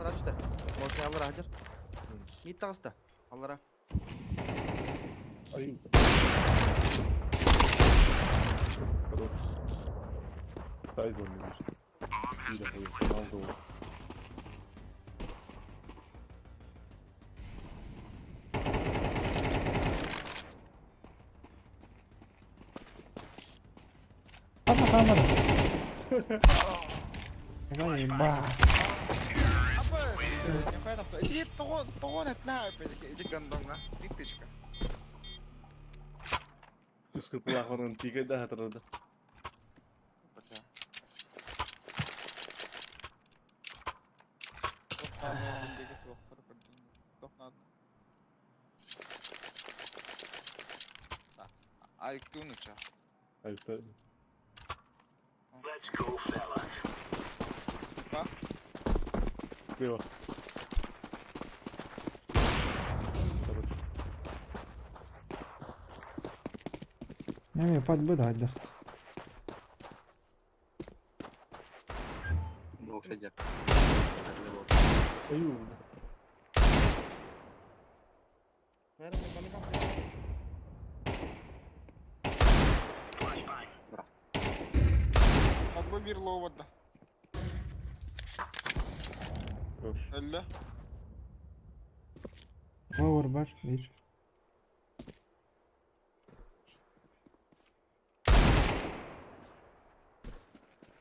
Аллар açtı. Molçay alır hacır. Mid tağıstı. Аллара. Ай. Хорош. Сайд он не Алды ол. Kalma kalmadı. Заеба. Нихуя там. Иди того, того не знаю, иди гандонга. Биттичка. Ысқыпылақ тиге да хатырады. Айктунуча. Айыптар. Па? Слева. Короче. Эми подбыда хайдахт. Бокса дьэ. Аю. Подбой бир лоу вода. Хорош. Өллө. Lower бар bir.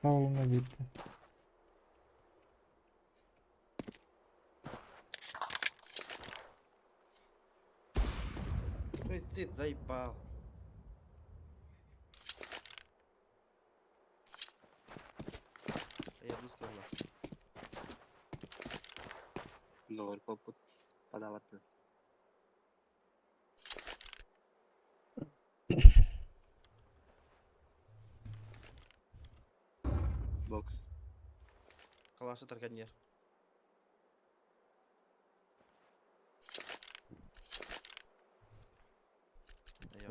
Даволунна билdi. Суицид заебал. Я близко у Ловер попут. Подават. Бокс. Калашы тарканьер.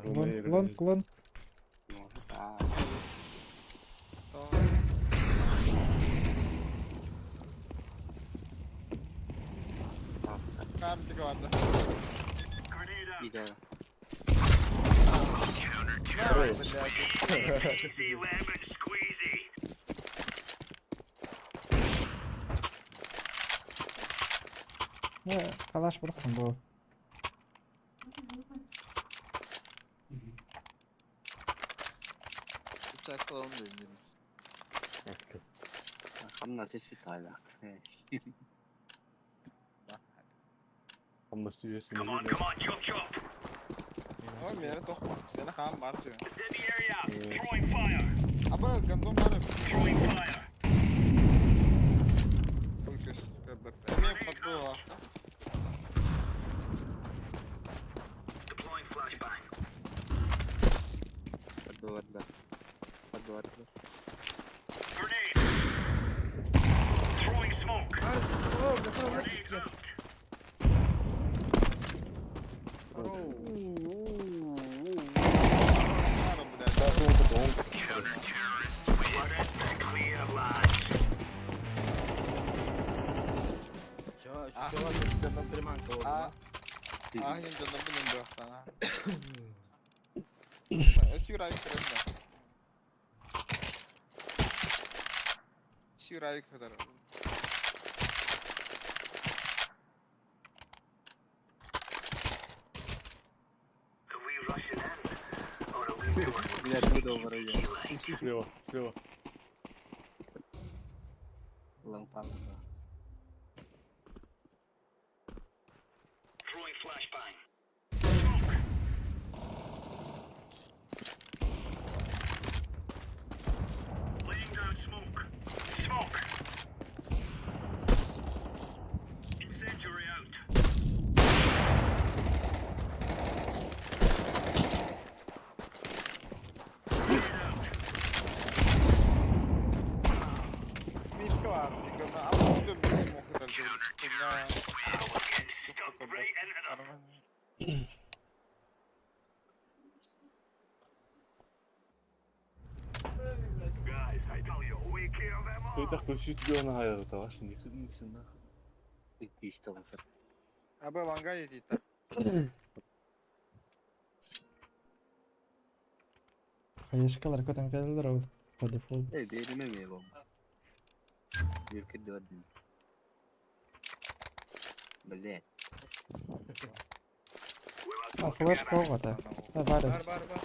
Лонг, лонг, лонг. Картик vardı. Иде. Не, калаш бұрқын бұл. Bıçak falan da indirdim. Хамна сес фитайла. Amma seviyesinde. Ama bir yere tokma. Seni kan var diyor. Ama gandom var. Focus. Emin подбой var. Подбой Подбой. Var блядь. Чего, А. чего, приманка А, oldu. ah yine canım benim bu hafta. Сюрай kırıldı. Сюрай kadar. Бля, трудово район. Слева, слева. Лампа. Мишка var. Ama bu da bizim o kadar. Хайдах көсүт гана хайрата ваш не хидмисин нах. Пиздец. Abi vanga yedi. Хаешкалар көтөн келдер ол. По дефолт. Эй, береме ме бом. Юрки додин. Блять. А, флешка оғата. Да, бар. Бар, бар, бар.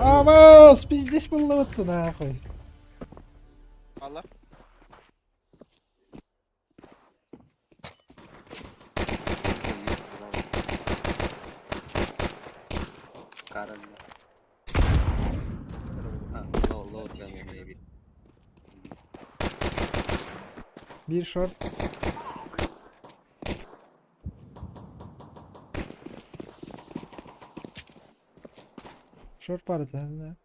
Амас, пиздец болупту нахуй. Allah. Карен. А, лоу, лоу, да, я Bir short. Short бар edi. Ne?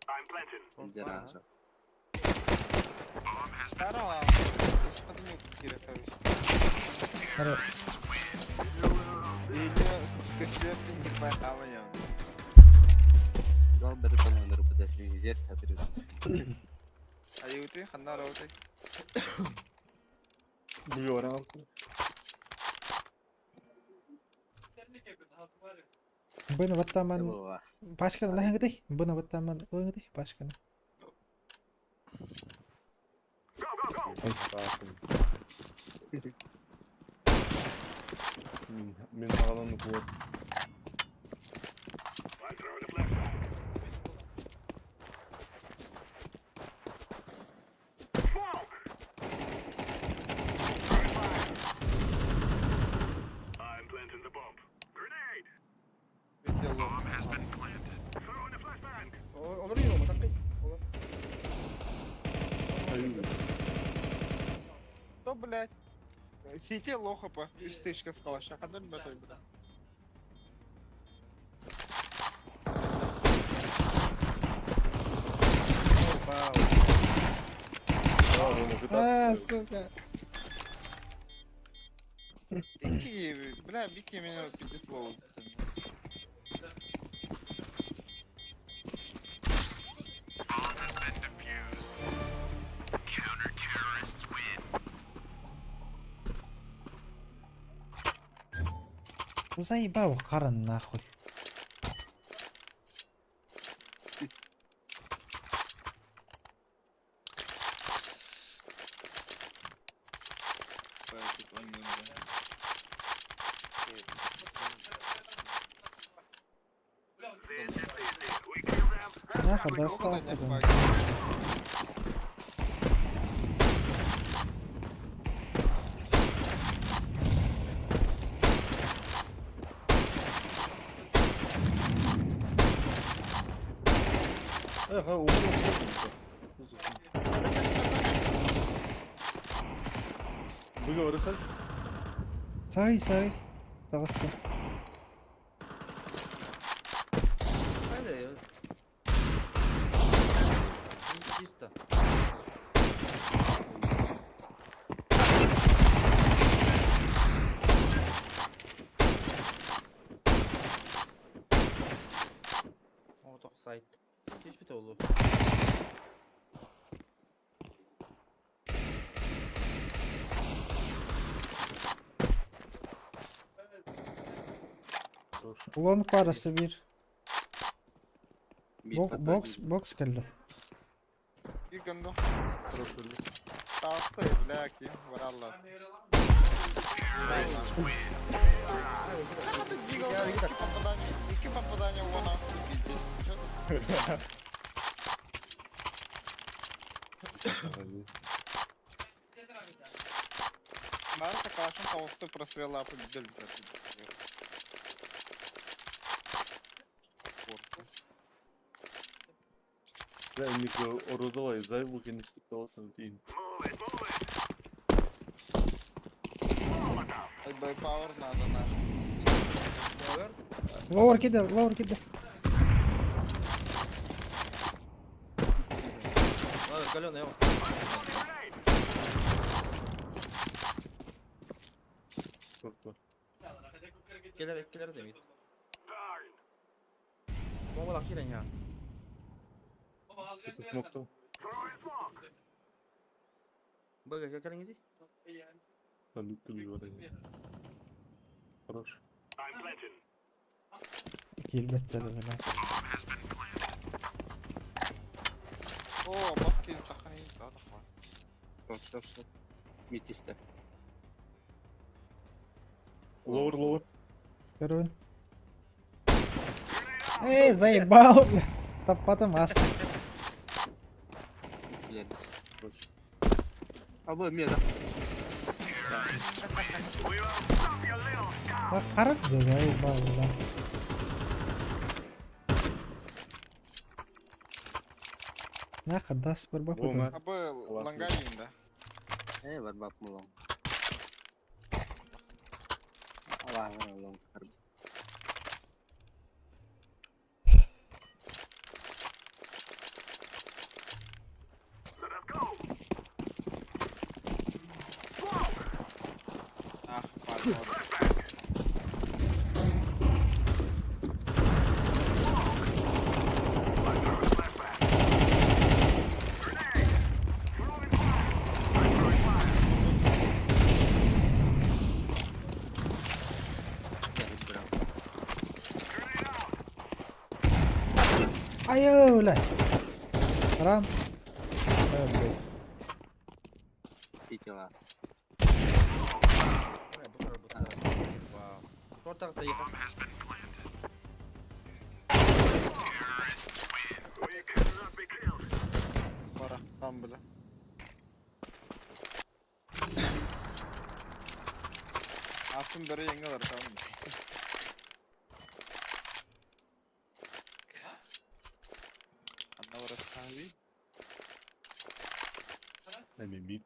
Держа. Здорово. Господин Кирилл. Арай Видео не поймал. Гал бері тонаныр бітесін езер сатыры. Аюты, ханна рауты. Блюра. Быны баттаман Була. пачканы лаһыҥытый. Быны баттаман ылыҥытый пачканы. Мин ағаланы куот. Olur mu? Такый. Olur. Что, блядь? Сити лоха по. Истычка с калаша. Хандан батой, бля. А, сука. Бики, бля, Бики меня пиздец. Заебал Харан нахуй. Нахуй достал куда. Ага, угол. Быга Сай, сай. Таҕыста. Haydi ya. Чисто. О, тоқ сайт. Hiçbir oldu. Long parası bir. Box box geldi. Bir gündü. Tahtı, бля, ким, варалла. İki попадания, вон ахуй, пиздец. Чё за- Марта калашом толстой прострел лапы вдоль, блядь. Бля, Мика орудовай, зайву кенештик таласам дейін. Ай, байпауэр надо нахуй. Lower киде, lower киде. Ладно, галён, я вам. Korkma. Келер, келер демейді. Бомба кирен я. Это смоктал. Бага, келин иди. Там ключ Хорош. Килбеттер бля. О, маски сохранить, да, такое. Стоп, стоп, стоп. Метисті. Ловер, ловер. Көрүн. Эй, заебал, бля. Таппатым аста. Абы, мен. Так карап да заебал, бля. Нахуй дас бір бап. Лоңа. Абы, лангалин, да. Э, бар бап мулон. Алла, лонг. Ах, Айыы, бля! Рам. Э, блядь. Тела. Барахсан, бля. Атын бөрө еңге бар там. Анна барахсан. Эми мид.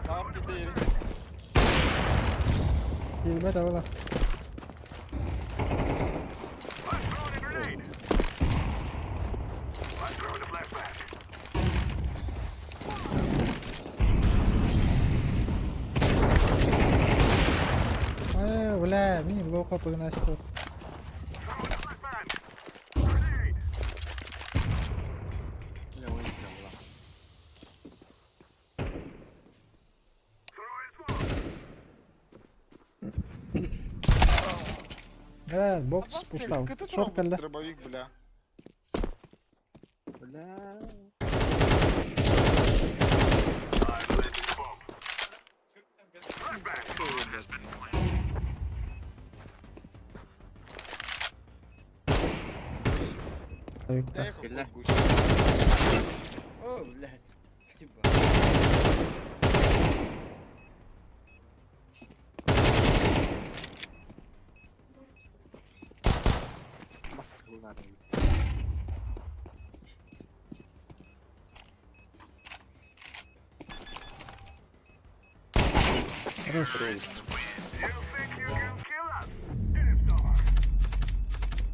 Ne yaptı değeri? Билбэт абала. Э, бля, мин лока погнасил. Бля, ой, бля, Бля, бокс пустал. Шорт кэллэ. Дробовик, бля. Бля. Тойукта. Бля. О, блядь. Типа. Хорош.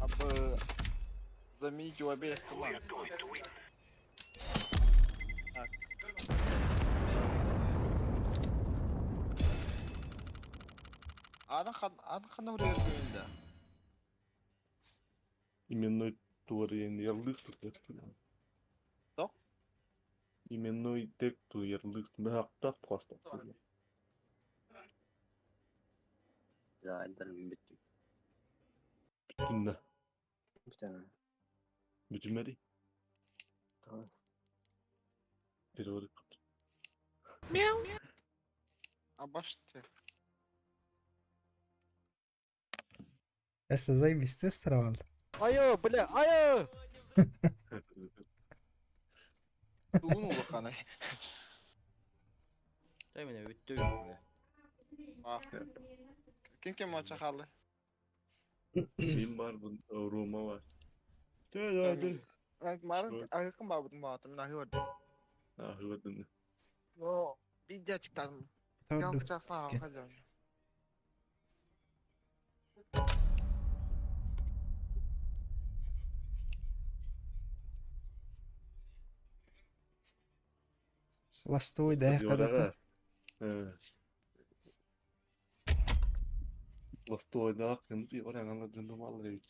Абы заменить у обеих команд. Так. Аны хан аны хан да. Именной туарен ярлык тут. Что? Именной тег ту ярлык. Бахтах просто. Да, элдер бүттүм. Бүтүннэ. Бүтэн. Бүтүмэри. Tamam. Terör. Абашты. Эссе заебись, ты старовал. Айы, бля, айы! Тугун улаханы. Дай меня бүттү, бля. Ким ким maça kaldı? Мин бар, бу Рома бар. Тө, Марын акын бабытын багатым на хөрдү. А, хөрдүн. О, видео чыктадым. Торду. Ялчасына Кес. Ластовой да, когда-то. Ластойдаак кымты ораңала дындымаллы бит.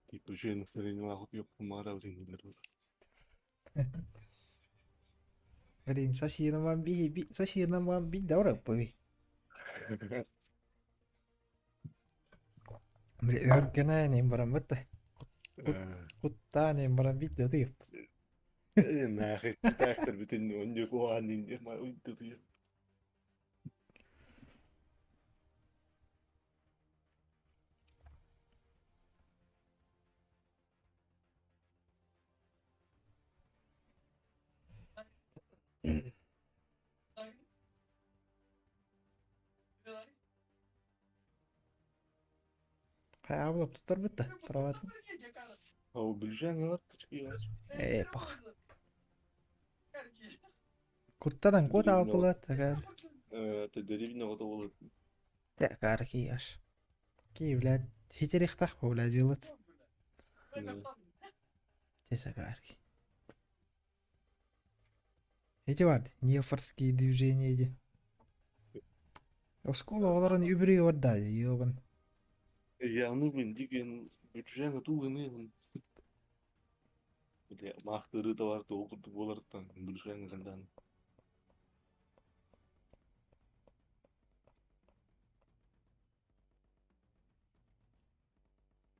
Типа уже настроение лахут ёп мара уже не Блин, сосином би, би, сосином вам би, давай пы. Блин, өргенә барам бит. Куттан барам бит дип. Нахер, тахтер бүтүн онжо куанин ма уйтты. Кая булып тотар бит. Праватын. Ау билжәң алар кички. Э, пах. Куттадан кот алып була, тагар. Деревня оҕото буолар. Текар кияш. Ки, блядь, хитерихтах бу, блядь, делать. Тесакарки. Эти бар, неофорские движения ди. Оскола оларын үбүрү барда, ёбан. Яны мен деген бюджет туганы. Бля, махтыры да бар тоғырды боларттан бюджет кандан.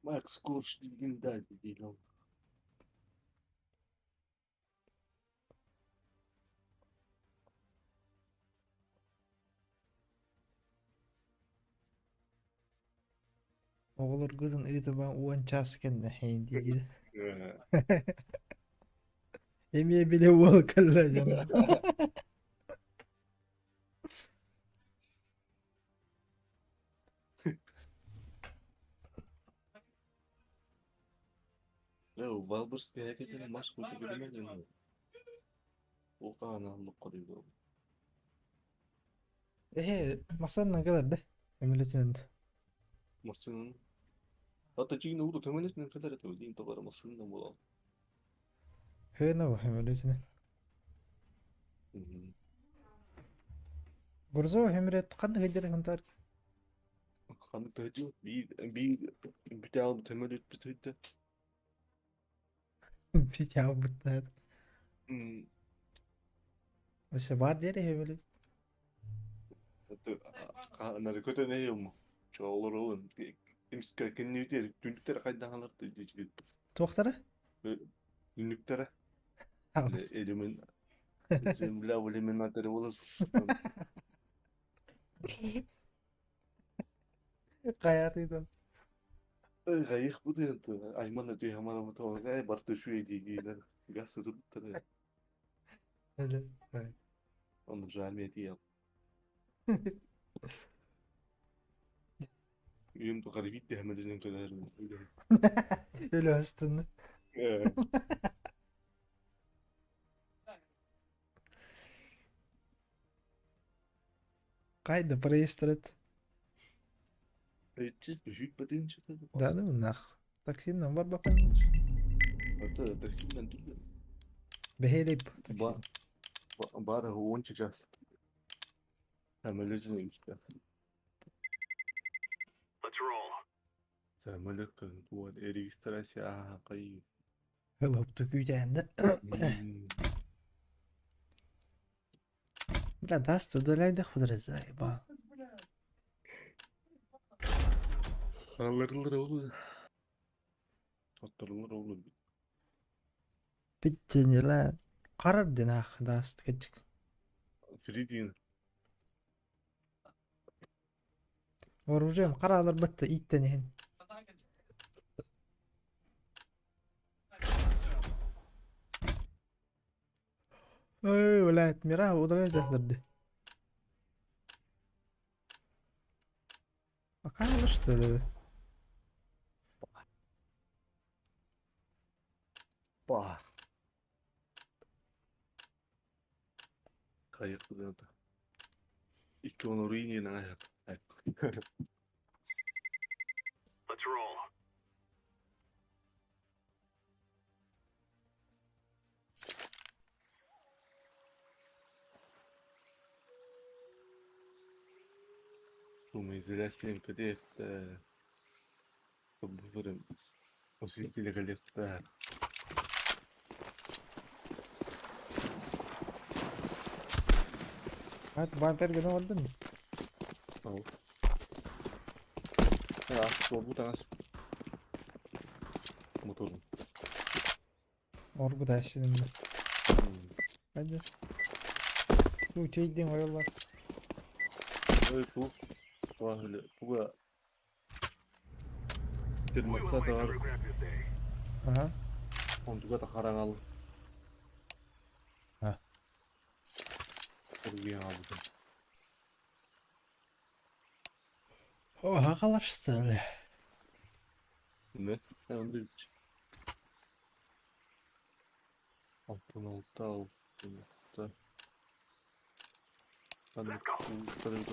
Макс Корж легенда деген. Оҕолоргутун ыытыма уон чаас кэннэ хейн диир. Эмиэ били уол кэллэ дьон. Валберс кэһэкэтин мас курдук билимэн Ол таһынан лукка Эһэ, масанна кэлэр да? Эмилетинэн. Массыынан. Ата чигин урут төмөнөтүнэн кэлэр этэ, диин табара массыынан буолал. Хөөнө бу эмилетинэн. Гурзо хемрет ханна хедер хантар? Ханнык төһөтү биир биир бүтэ төмөлөт бүтөйдө. Битя буттаат. Вообще бар диэри хемрет. Нары көтөн эйом. Чоолорун имскэ кеннүтер түнүктер хайдаһалар дичигит. Туохтара? Түнүктер. Элемен земля иллюминаторы болос. Каятыйдан. Гайых бу дыйынты. Айман өтүй хамара мутау. Ай барты шуй дигилер. Газ туттары. Оны жалмет ел. Үйüm тухары битте хэмэлинен кэлэр. Өлө астынны. Кайда проезд Чиз бүһүт батын Да, ну нах. Таксиннан бар бапан. Ата таксиннан түлле. Бэһэлип Ба такси. бары уонча час. Хэмэлэжин үстэ. Самолет туан регистрация кай. Хылып күйдәнді. Бля, даст удаляй худрезай, ба. Алырылыр олу. Оттырылыр олу. Биттенеле карар динах даст кечик. Фридин. Оружием каралар бітті иттенehen. Ой, блядь, мира удаляй дехлерди. А камера что ли? Ба. Кайык это. Икки он руини на аяк. Шумоизоляция МПД Выборы усилители коллекта. Hadi бампер гene oldu. Ал. А, bu таңас. Моторун. Оргу да şimdi. Hadi. Bu тейден oyallar. Ой, бу. Вахле, буга. Термостат бар. Ага. Онтуга да хараңал. А. Оргуя алды. Oha kalashты. Не? Онды. Алтын алты, алтын алты. Ханнык көрүҥ?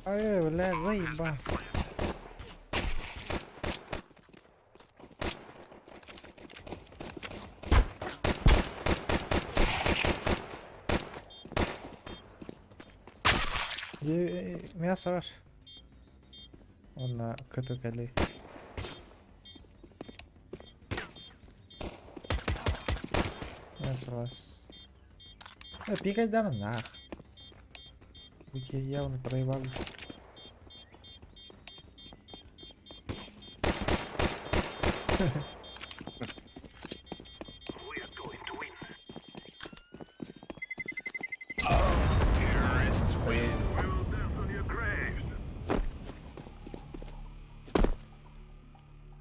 Ай, бля, заеба. Мясо var. Онна кытыкали. Мясо вас. Пикай дам нах. Буки явно проебали.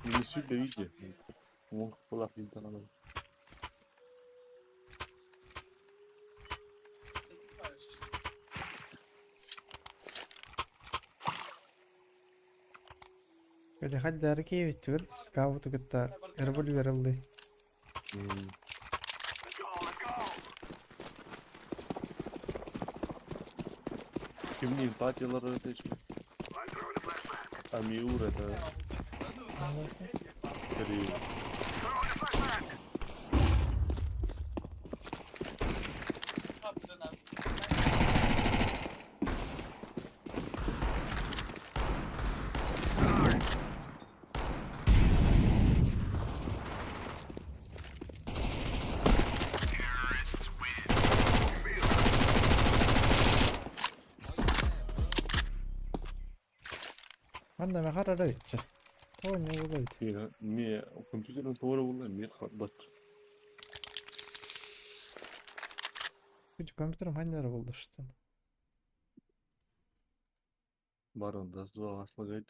Не сюда виде. Вон была финта надо. Кede hadi dergi bittir. Scout'u gitti. Revolver aldı. Кимнин патилар это еще. Амиур это. Три. Манна махара bitче. О, не булды. Ми компьютерин тоҕо буолла эмиэ харбат. Күч компьютерым ханнары булды что. Барон да суох лагай.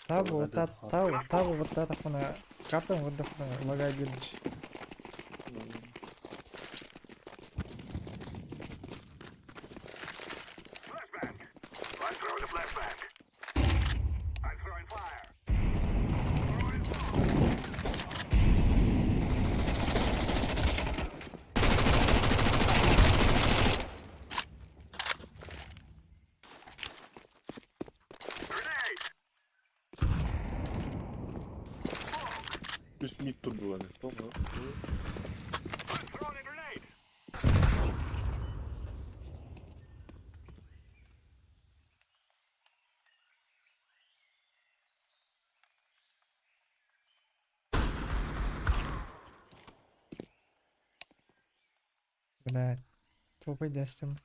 Табу та табу табу вот та тахмана картам көрдөхпүнэ лагай бирч. Үс мид турдулар. Тоҕо? Бля, тупой дестим.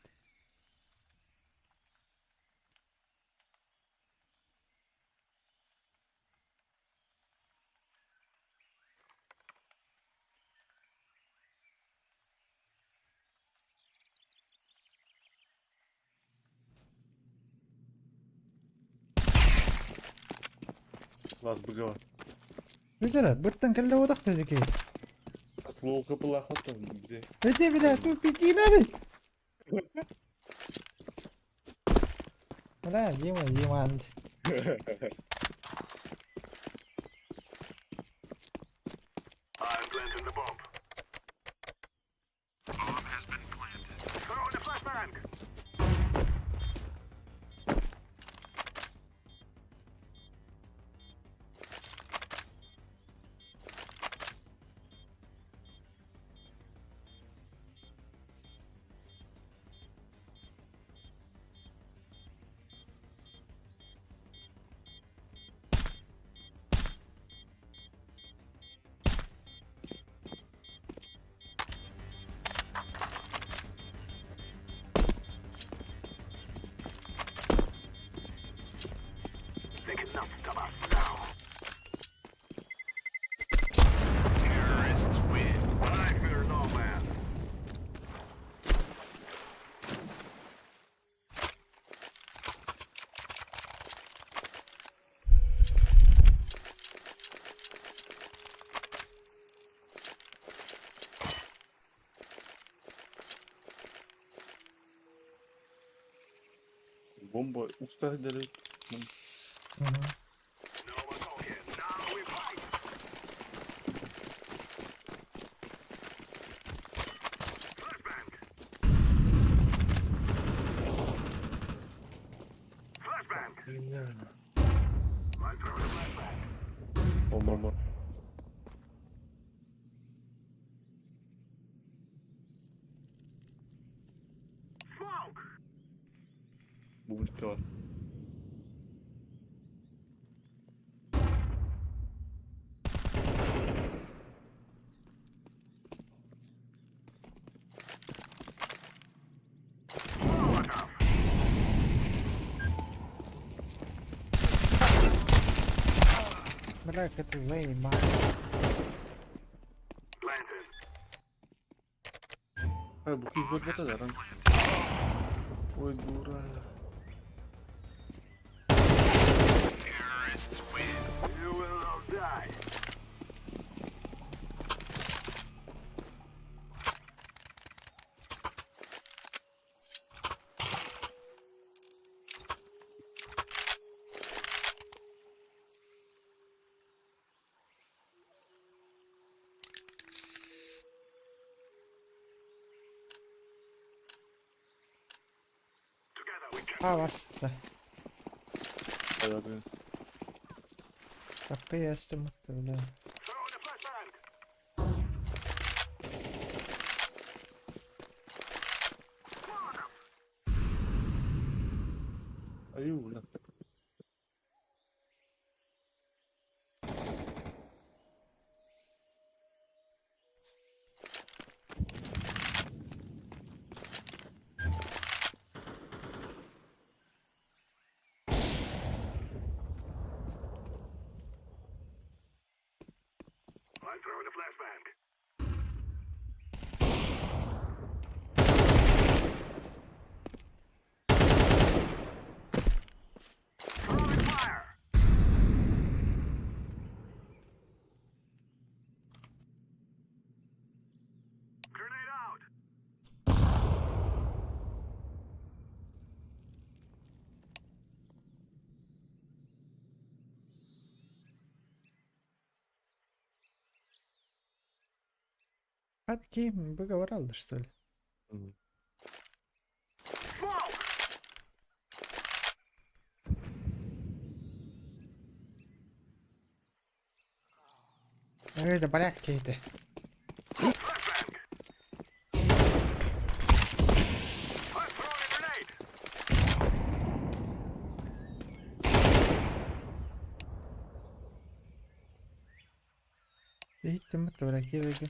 Лас быгава. Бүлдөрө, быттан кэллэ одахта дики. Слоука пылахата. Где? Эти, бля, тупити надо. Бля, Дима, Димант. Бомба уста дәрет. Мгм. Бомба. Бублика var. Бля, как это заебало. Hayır bu kız bak da lan. Ой, дура. А, вас-то. Hayır. Так и есть, бля. Аю, бля. Hadi kim выговор алды, что ли? Мгм. Эй, да блядь, какие-то. Иттим бля, кириги.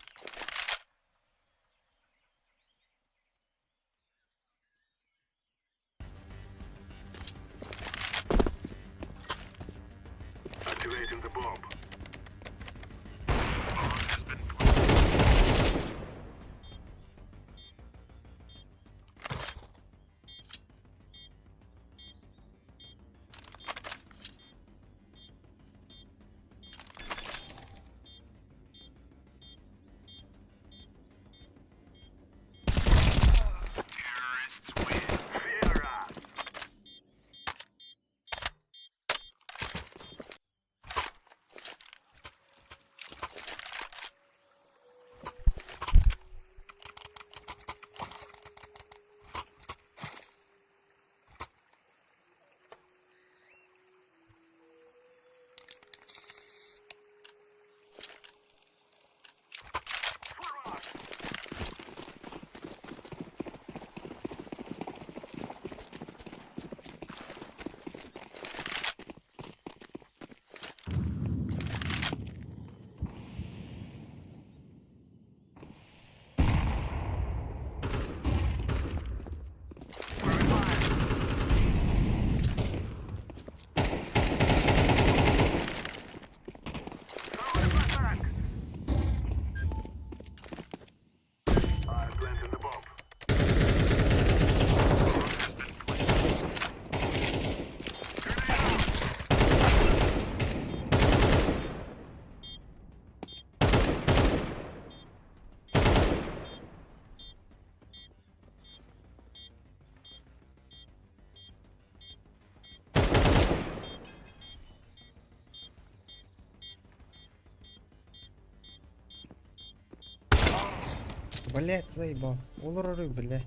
Блять, заебал. Олорору, бля.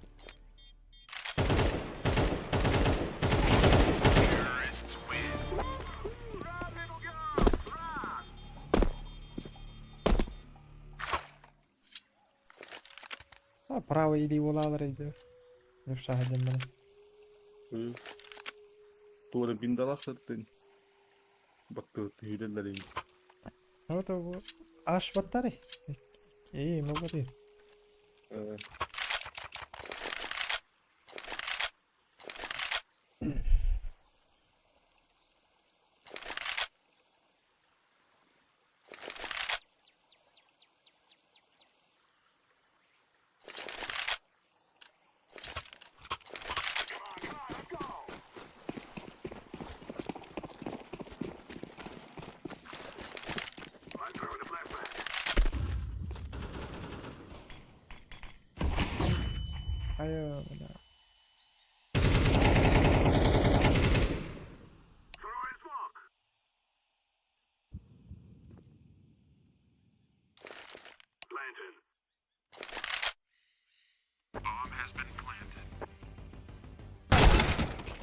А, право или улалар иди. Левша один бана. Туора биндалах сыртын. Баттыгыт үүрэллэрин. Вот бу аш баттары. Эй, молодец. Айо, бля.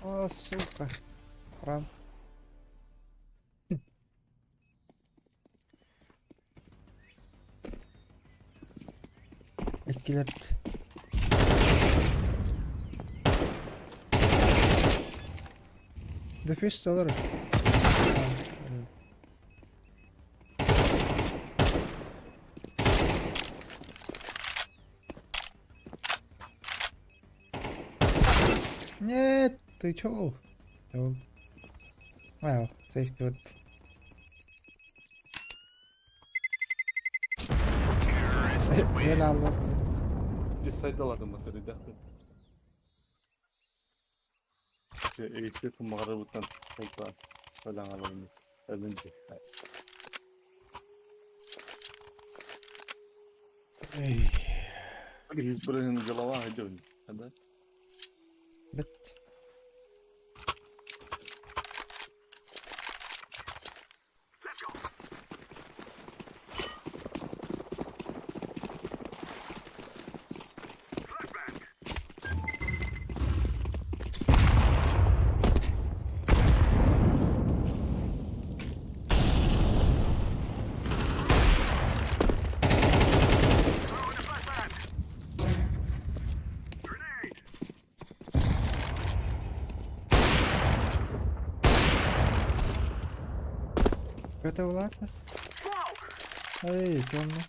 О, сука. Рам. Иккилэр. Дефис толору. Нет, ты чё? Вау, сейфти. Ел аллатты. Десайдаладым батарейдахты. Эйсе тумағарыбыттан холтан ойланаларын әлінже. Блин, голова идет, да? Бит. Это ладно? Эй, темно.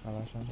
Алашан.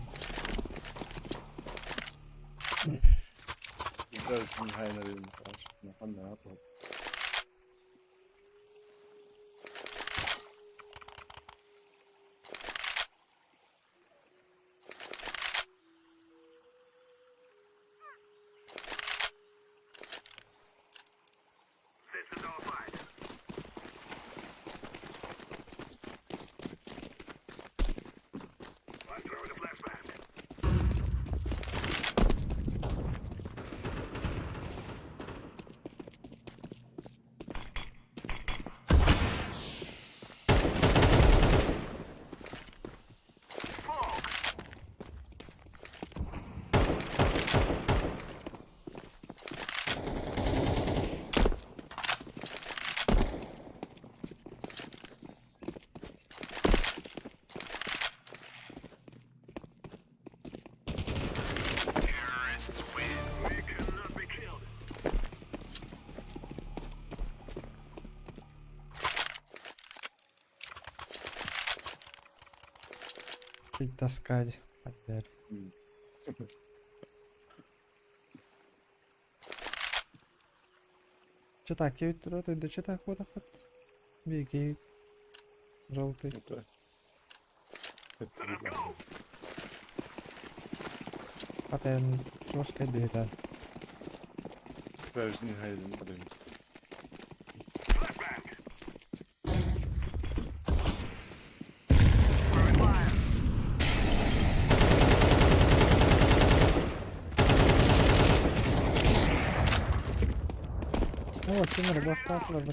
Таскать. Опять. Че так, да че так вот так вот? Беги. Желтый. Потом жестко да. Versin hayrını arayın. О, Тимур, бастаатылар.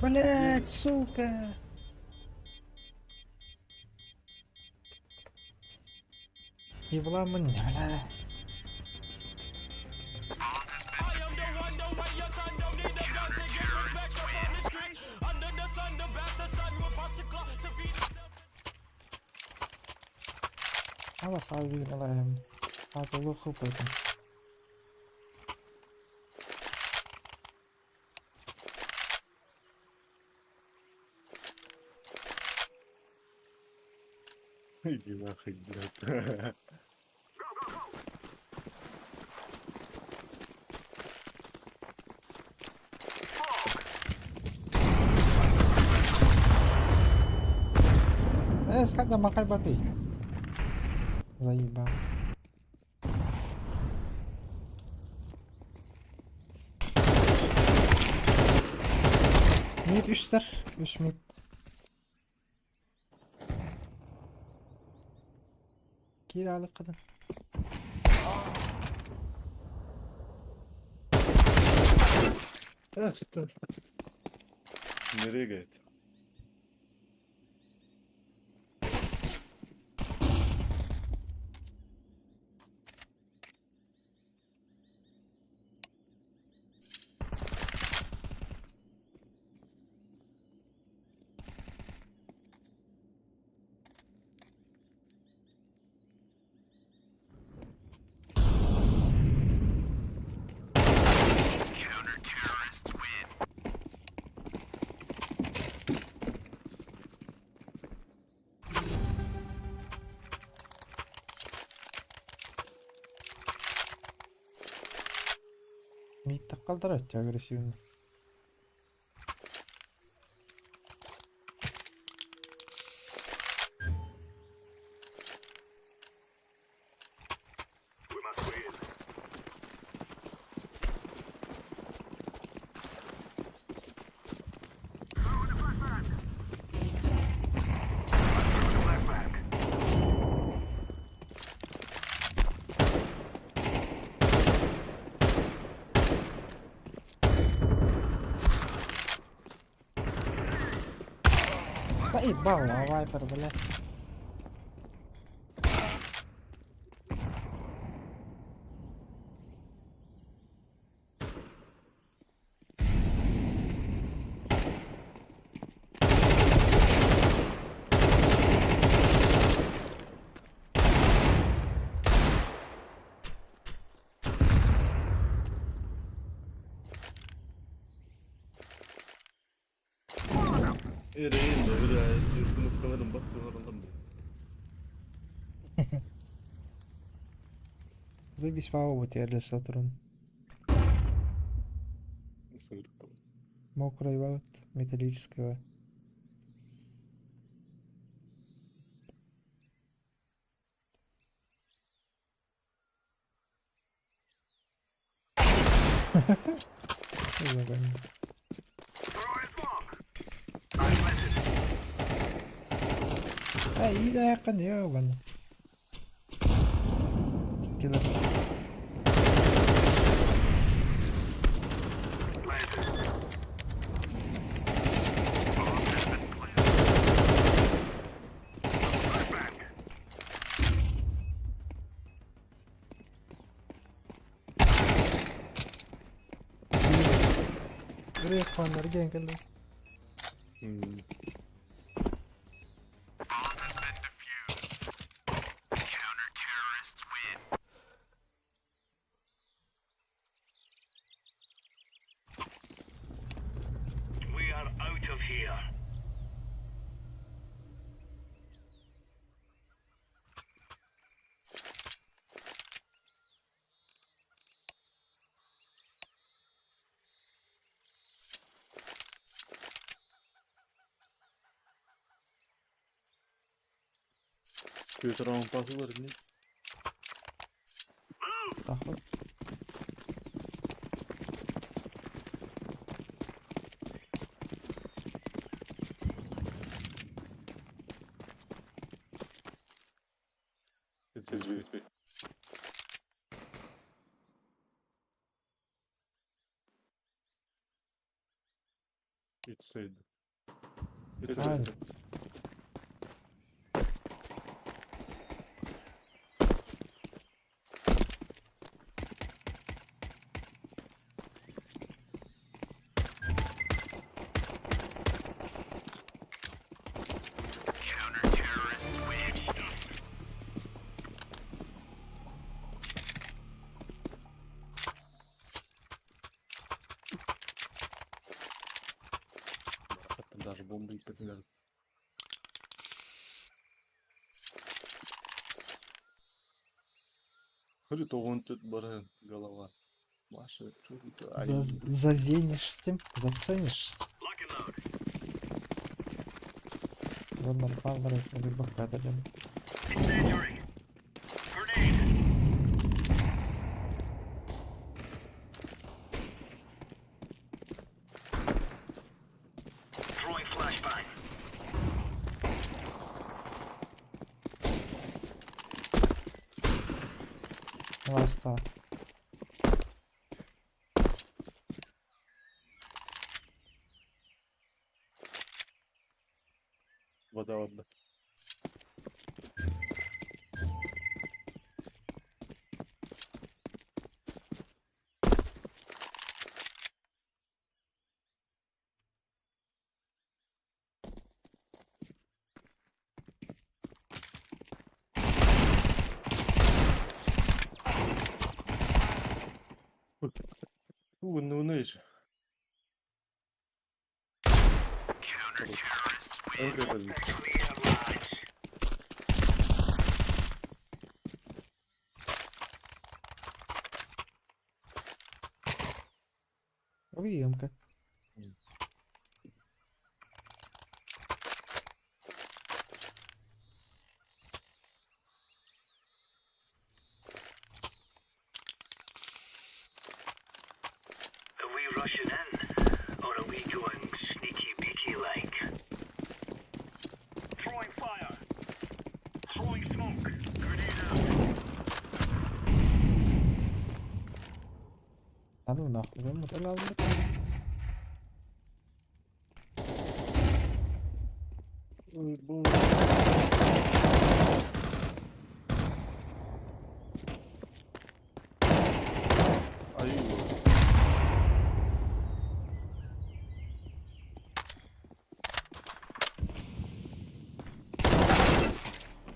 Блять, сука! Ебламын, бля. Ала салбыйын алайым. Атылы хыпытын. Иди нахуй, блядь. Э, махай баты. Заебал. Mid үстер. Үс mid. Kiralık kadın. Ha, süper. Nereye gayet? Mid kaldırar агрессивно. Заебал, а вайпер, бля. Ereyim de öyle. Sınıf bak duvarından Заебись по опыте для Сатурн. Мокрый вот, металлического. Ay iyi de yakın ya bana. Killer. Buraya puanları geldi. Петр рампасы бар не? Тахыр. It's B, it's B. It's said. It's Aynen. said. Там даже бомбы не. Смотри, то вон тут баран голова. Маша, что это? За, зазенишь с тем, заценишь. Вон нормально, либо кадален. Ласта. Вода, вода. Ну, ну, еще. Уемка. Are we rushing in, or are we going sneaky beaky like? Throwing fire. Throwing smoke. Grenade out. А ну нахуй, вы мотолял. Ой, боже.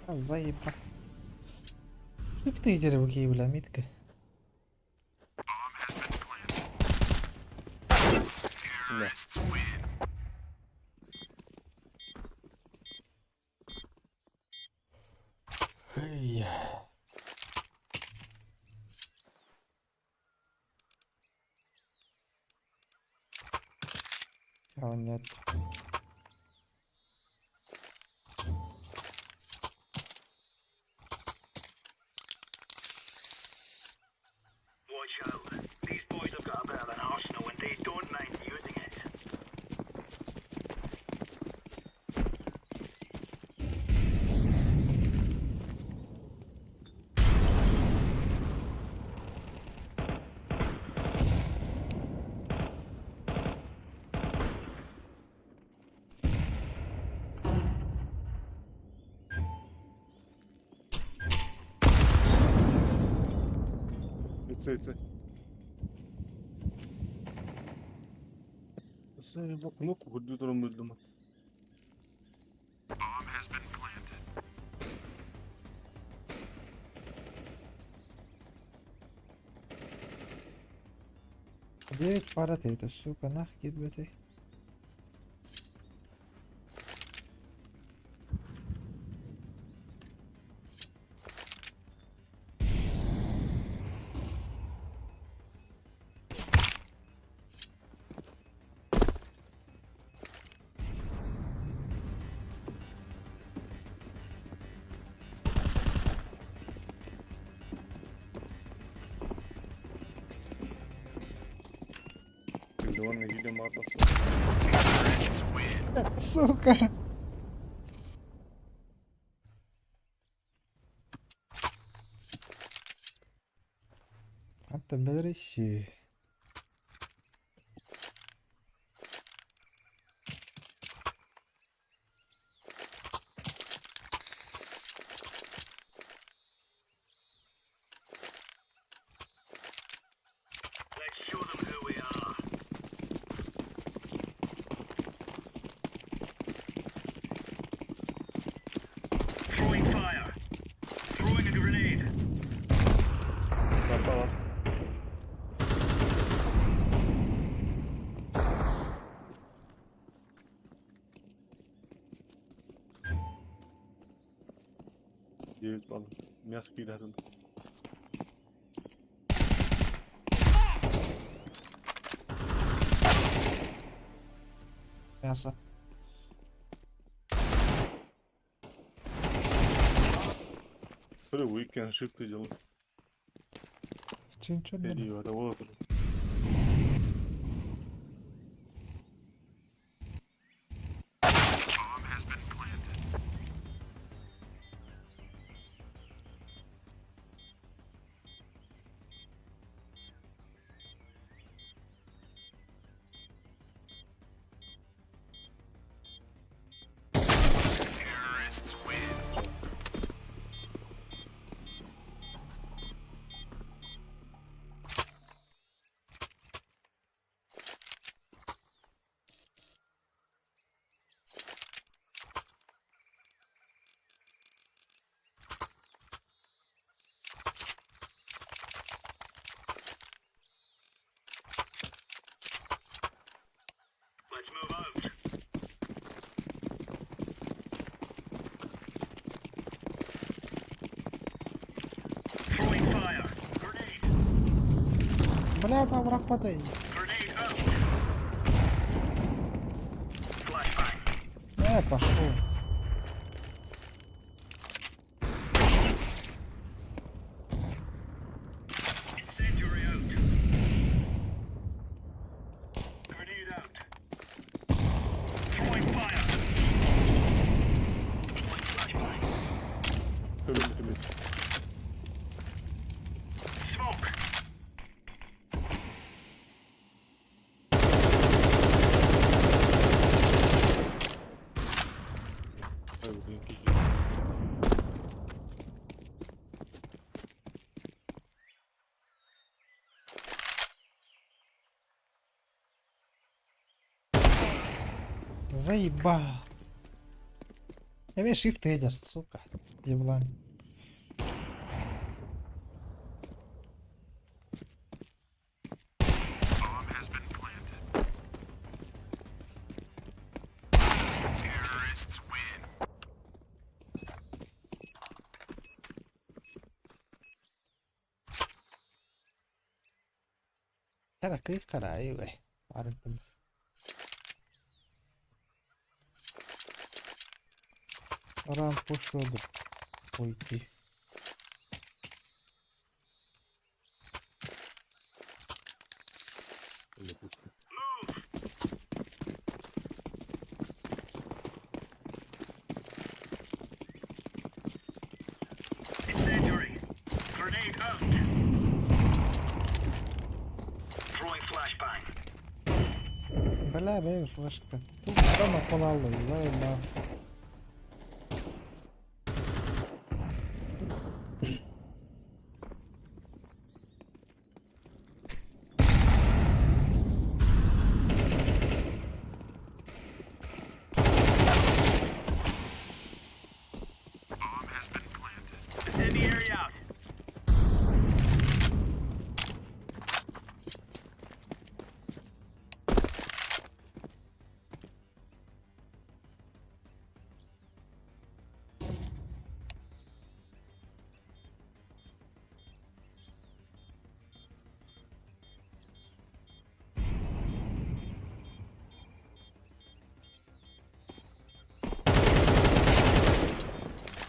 Ай, Заеба. Как ты дерево, бля, митка? Да. Эй. А нет. Watch out. These boys have got a bit of an arsenal and they don't mind using it. It's it's. Заеба кнопку компьютером медленно. Девять пара ты это, сука, нах, кидбете. Леон или Матов. Сука! Антон бэлэрэ Let's show them who we are. Throwing fire. Throwing a grenade. Карта бар. Девять баллов. Мясо кидают. Мясо. Смотри, уикенд ошибку делал. Че ничего не Или это вот. Let's move out. Throwing fire. Grenade. Бля, там враг подай. Grenade out. Flashbang. Пошел. Incendiary out. Grenade out. Throwing fire. Deploying flashbang. Төбелі төбелі. Smoke. Ай, блин, киһи. Заебал. Я shift header, сука. Еблан. ترى كيف ترى ايوه عارف. Рам пошло уйти. Или пушка. Incendiary. Grenade out. Throwing flashbang. Бля, бля, флешка. Тут дома полало, заебал. Incendiary out.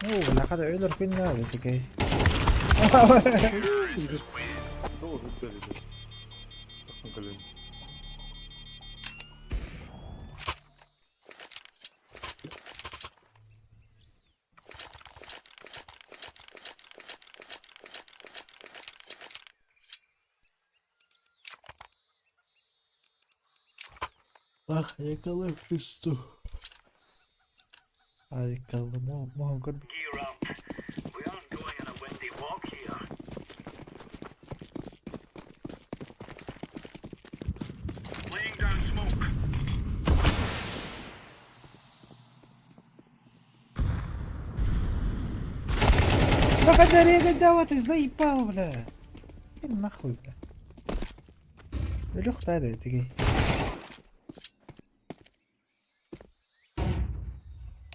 Оо, бля, өлөр күн надо такой. Тоҕус үттэри. Тахсан кэлэн. Ах, якалар писту. Ay kaldım o muhakkak. Gear up. We aren't going on a windy walk here. Laying down smoke. Да когда давай ты заебал, бля. Иди нахуй, бля. Өлөх таа дэ тигий.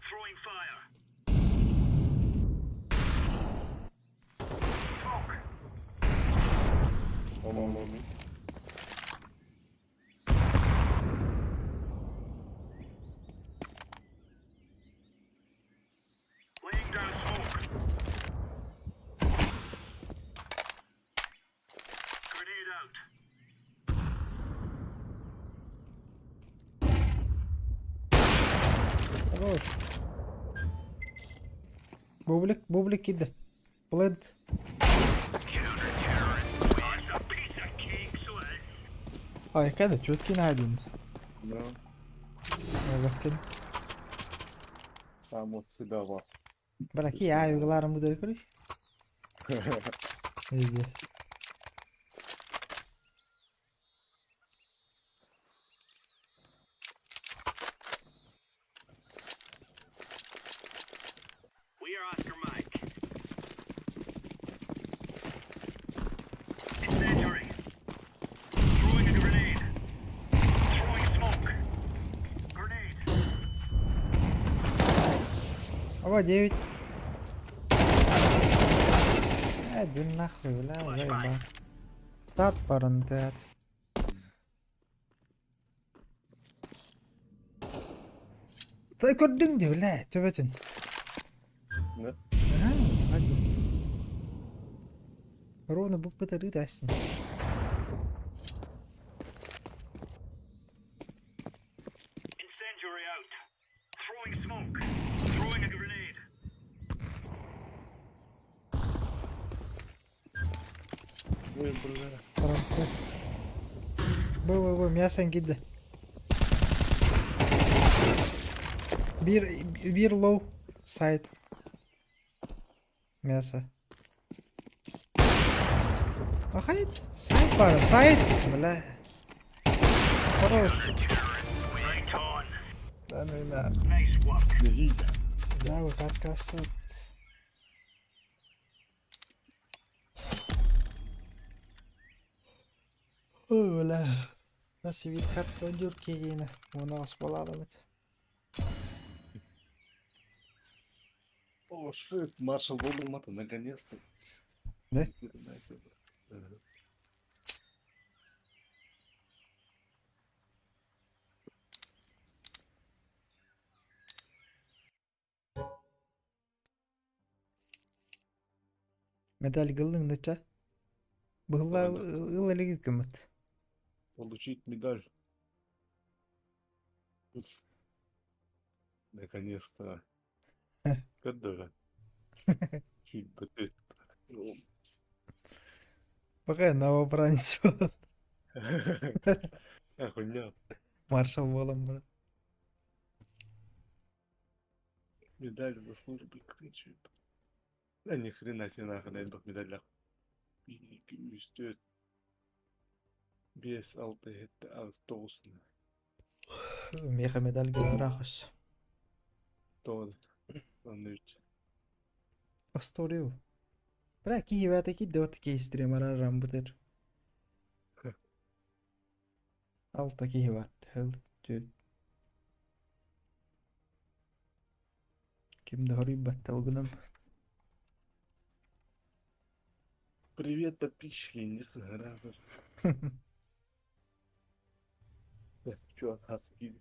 Throwing fire. Smoke. По-моему, Laying down smoke. Grenade out. Хорош. Бублик, бублик киирдэ. Plant. That's a piece of cake, so it is. Ай, когда четкий найден. Да. Баккин. Сам от себя во. Бля, ки аюгларым бұдыр көрүй. Пиздец. We are Oscar Mike. Incendiary. Throwing a grenade. Throwing smoke. Grenade. Ова, 9. Иди нахуй, бля, заебал. Старт парентет. Та көрдүң де, бля, төбөтүн. Да? Ага, ладно. Ровно буквы рыдасың. Incendiary out. Throwing smoke. Throwing a grenade. Ой, бля. Парентет. Бу, бу, бу, мясо киирдэ. Биир, биир low side. Мясо. Ахайт, сайт баар, сайт, бля. Хорош. Right on. Да, ну и на. Nice work. Нехида. Да, вот подкаст. Ой, бля. Нас вид катка дюрки У нас была вот. О, shit, маршал Волдеморта, наконец-то. Да? Ни хрена себе. Да. Медаль гылың ныча. Была ыл көмөт. Получить медаль. Уф. Наконец-то. Когда? Чуть быстрее. Пока новобранец. Охуя. Маршал болом, бра. Медаль за службу кричит. Да ни хрена себе нахрен, элбэх медалях. 2, 3, 4, 5, 6, 7, 8, 9. Меха медаль гыларахыс. Тоҕус. 13. Осторию. Бра, ки хивата ки дот ки стримара рамбутер. Алта ки хиват. Хел тü. Ким да хорий батталгынам. Привет, подписчики, нихуя. Так, чё, хаски?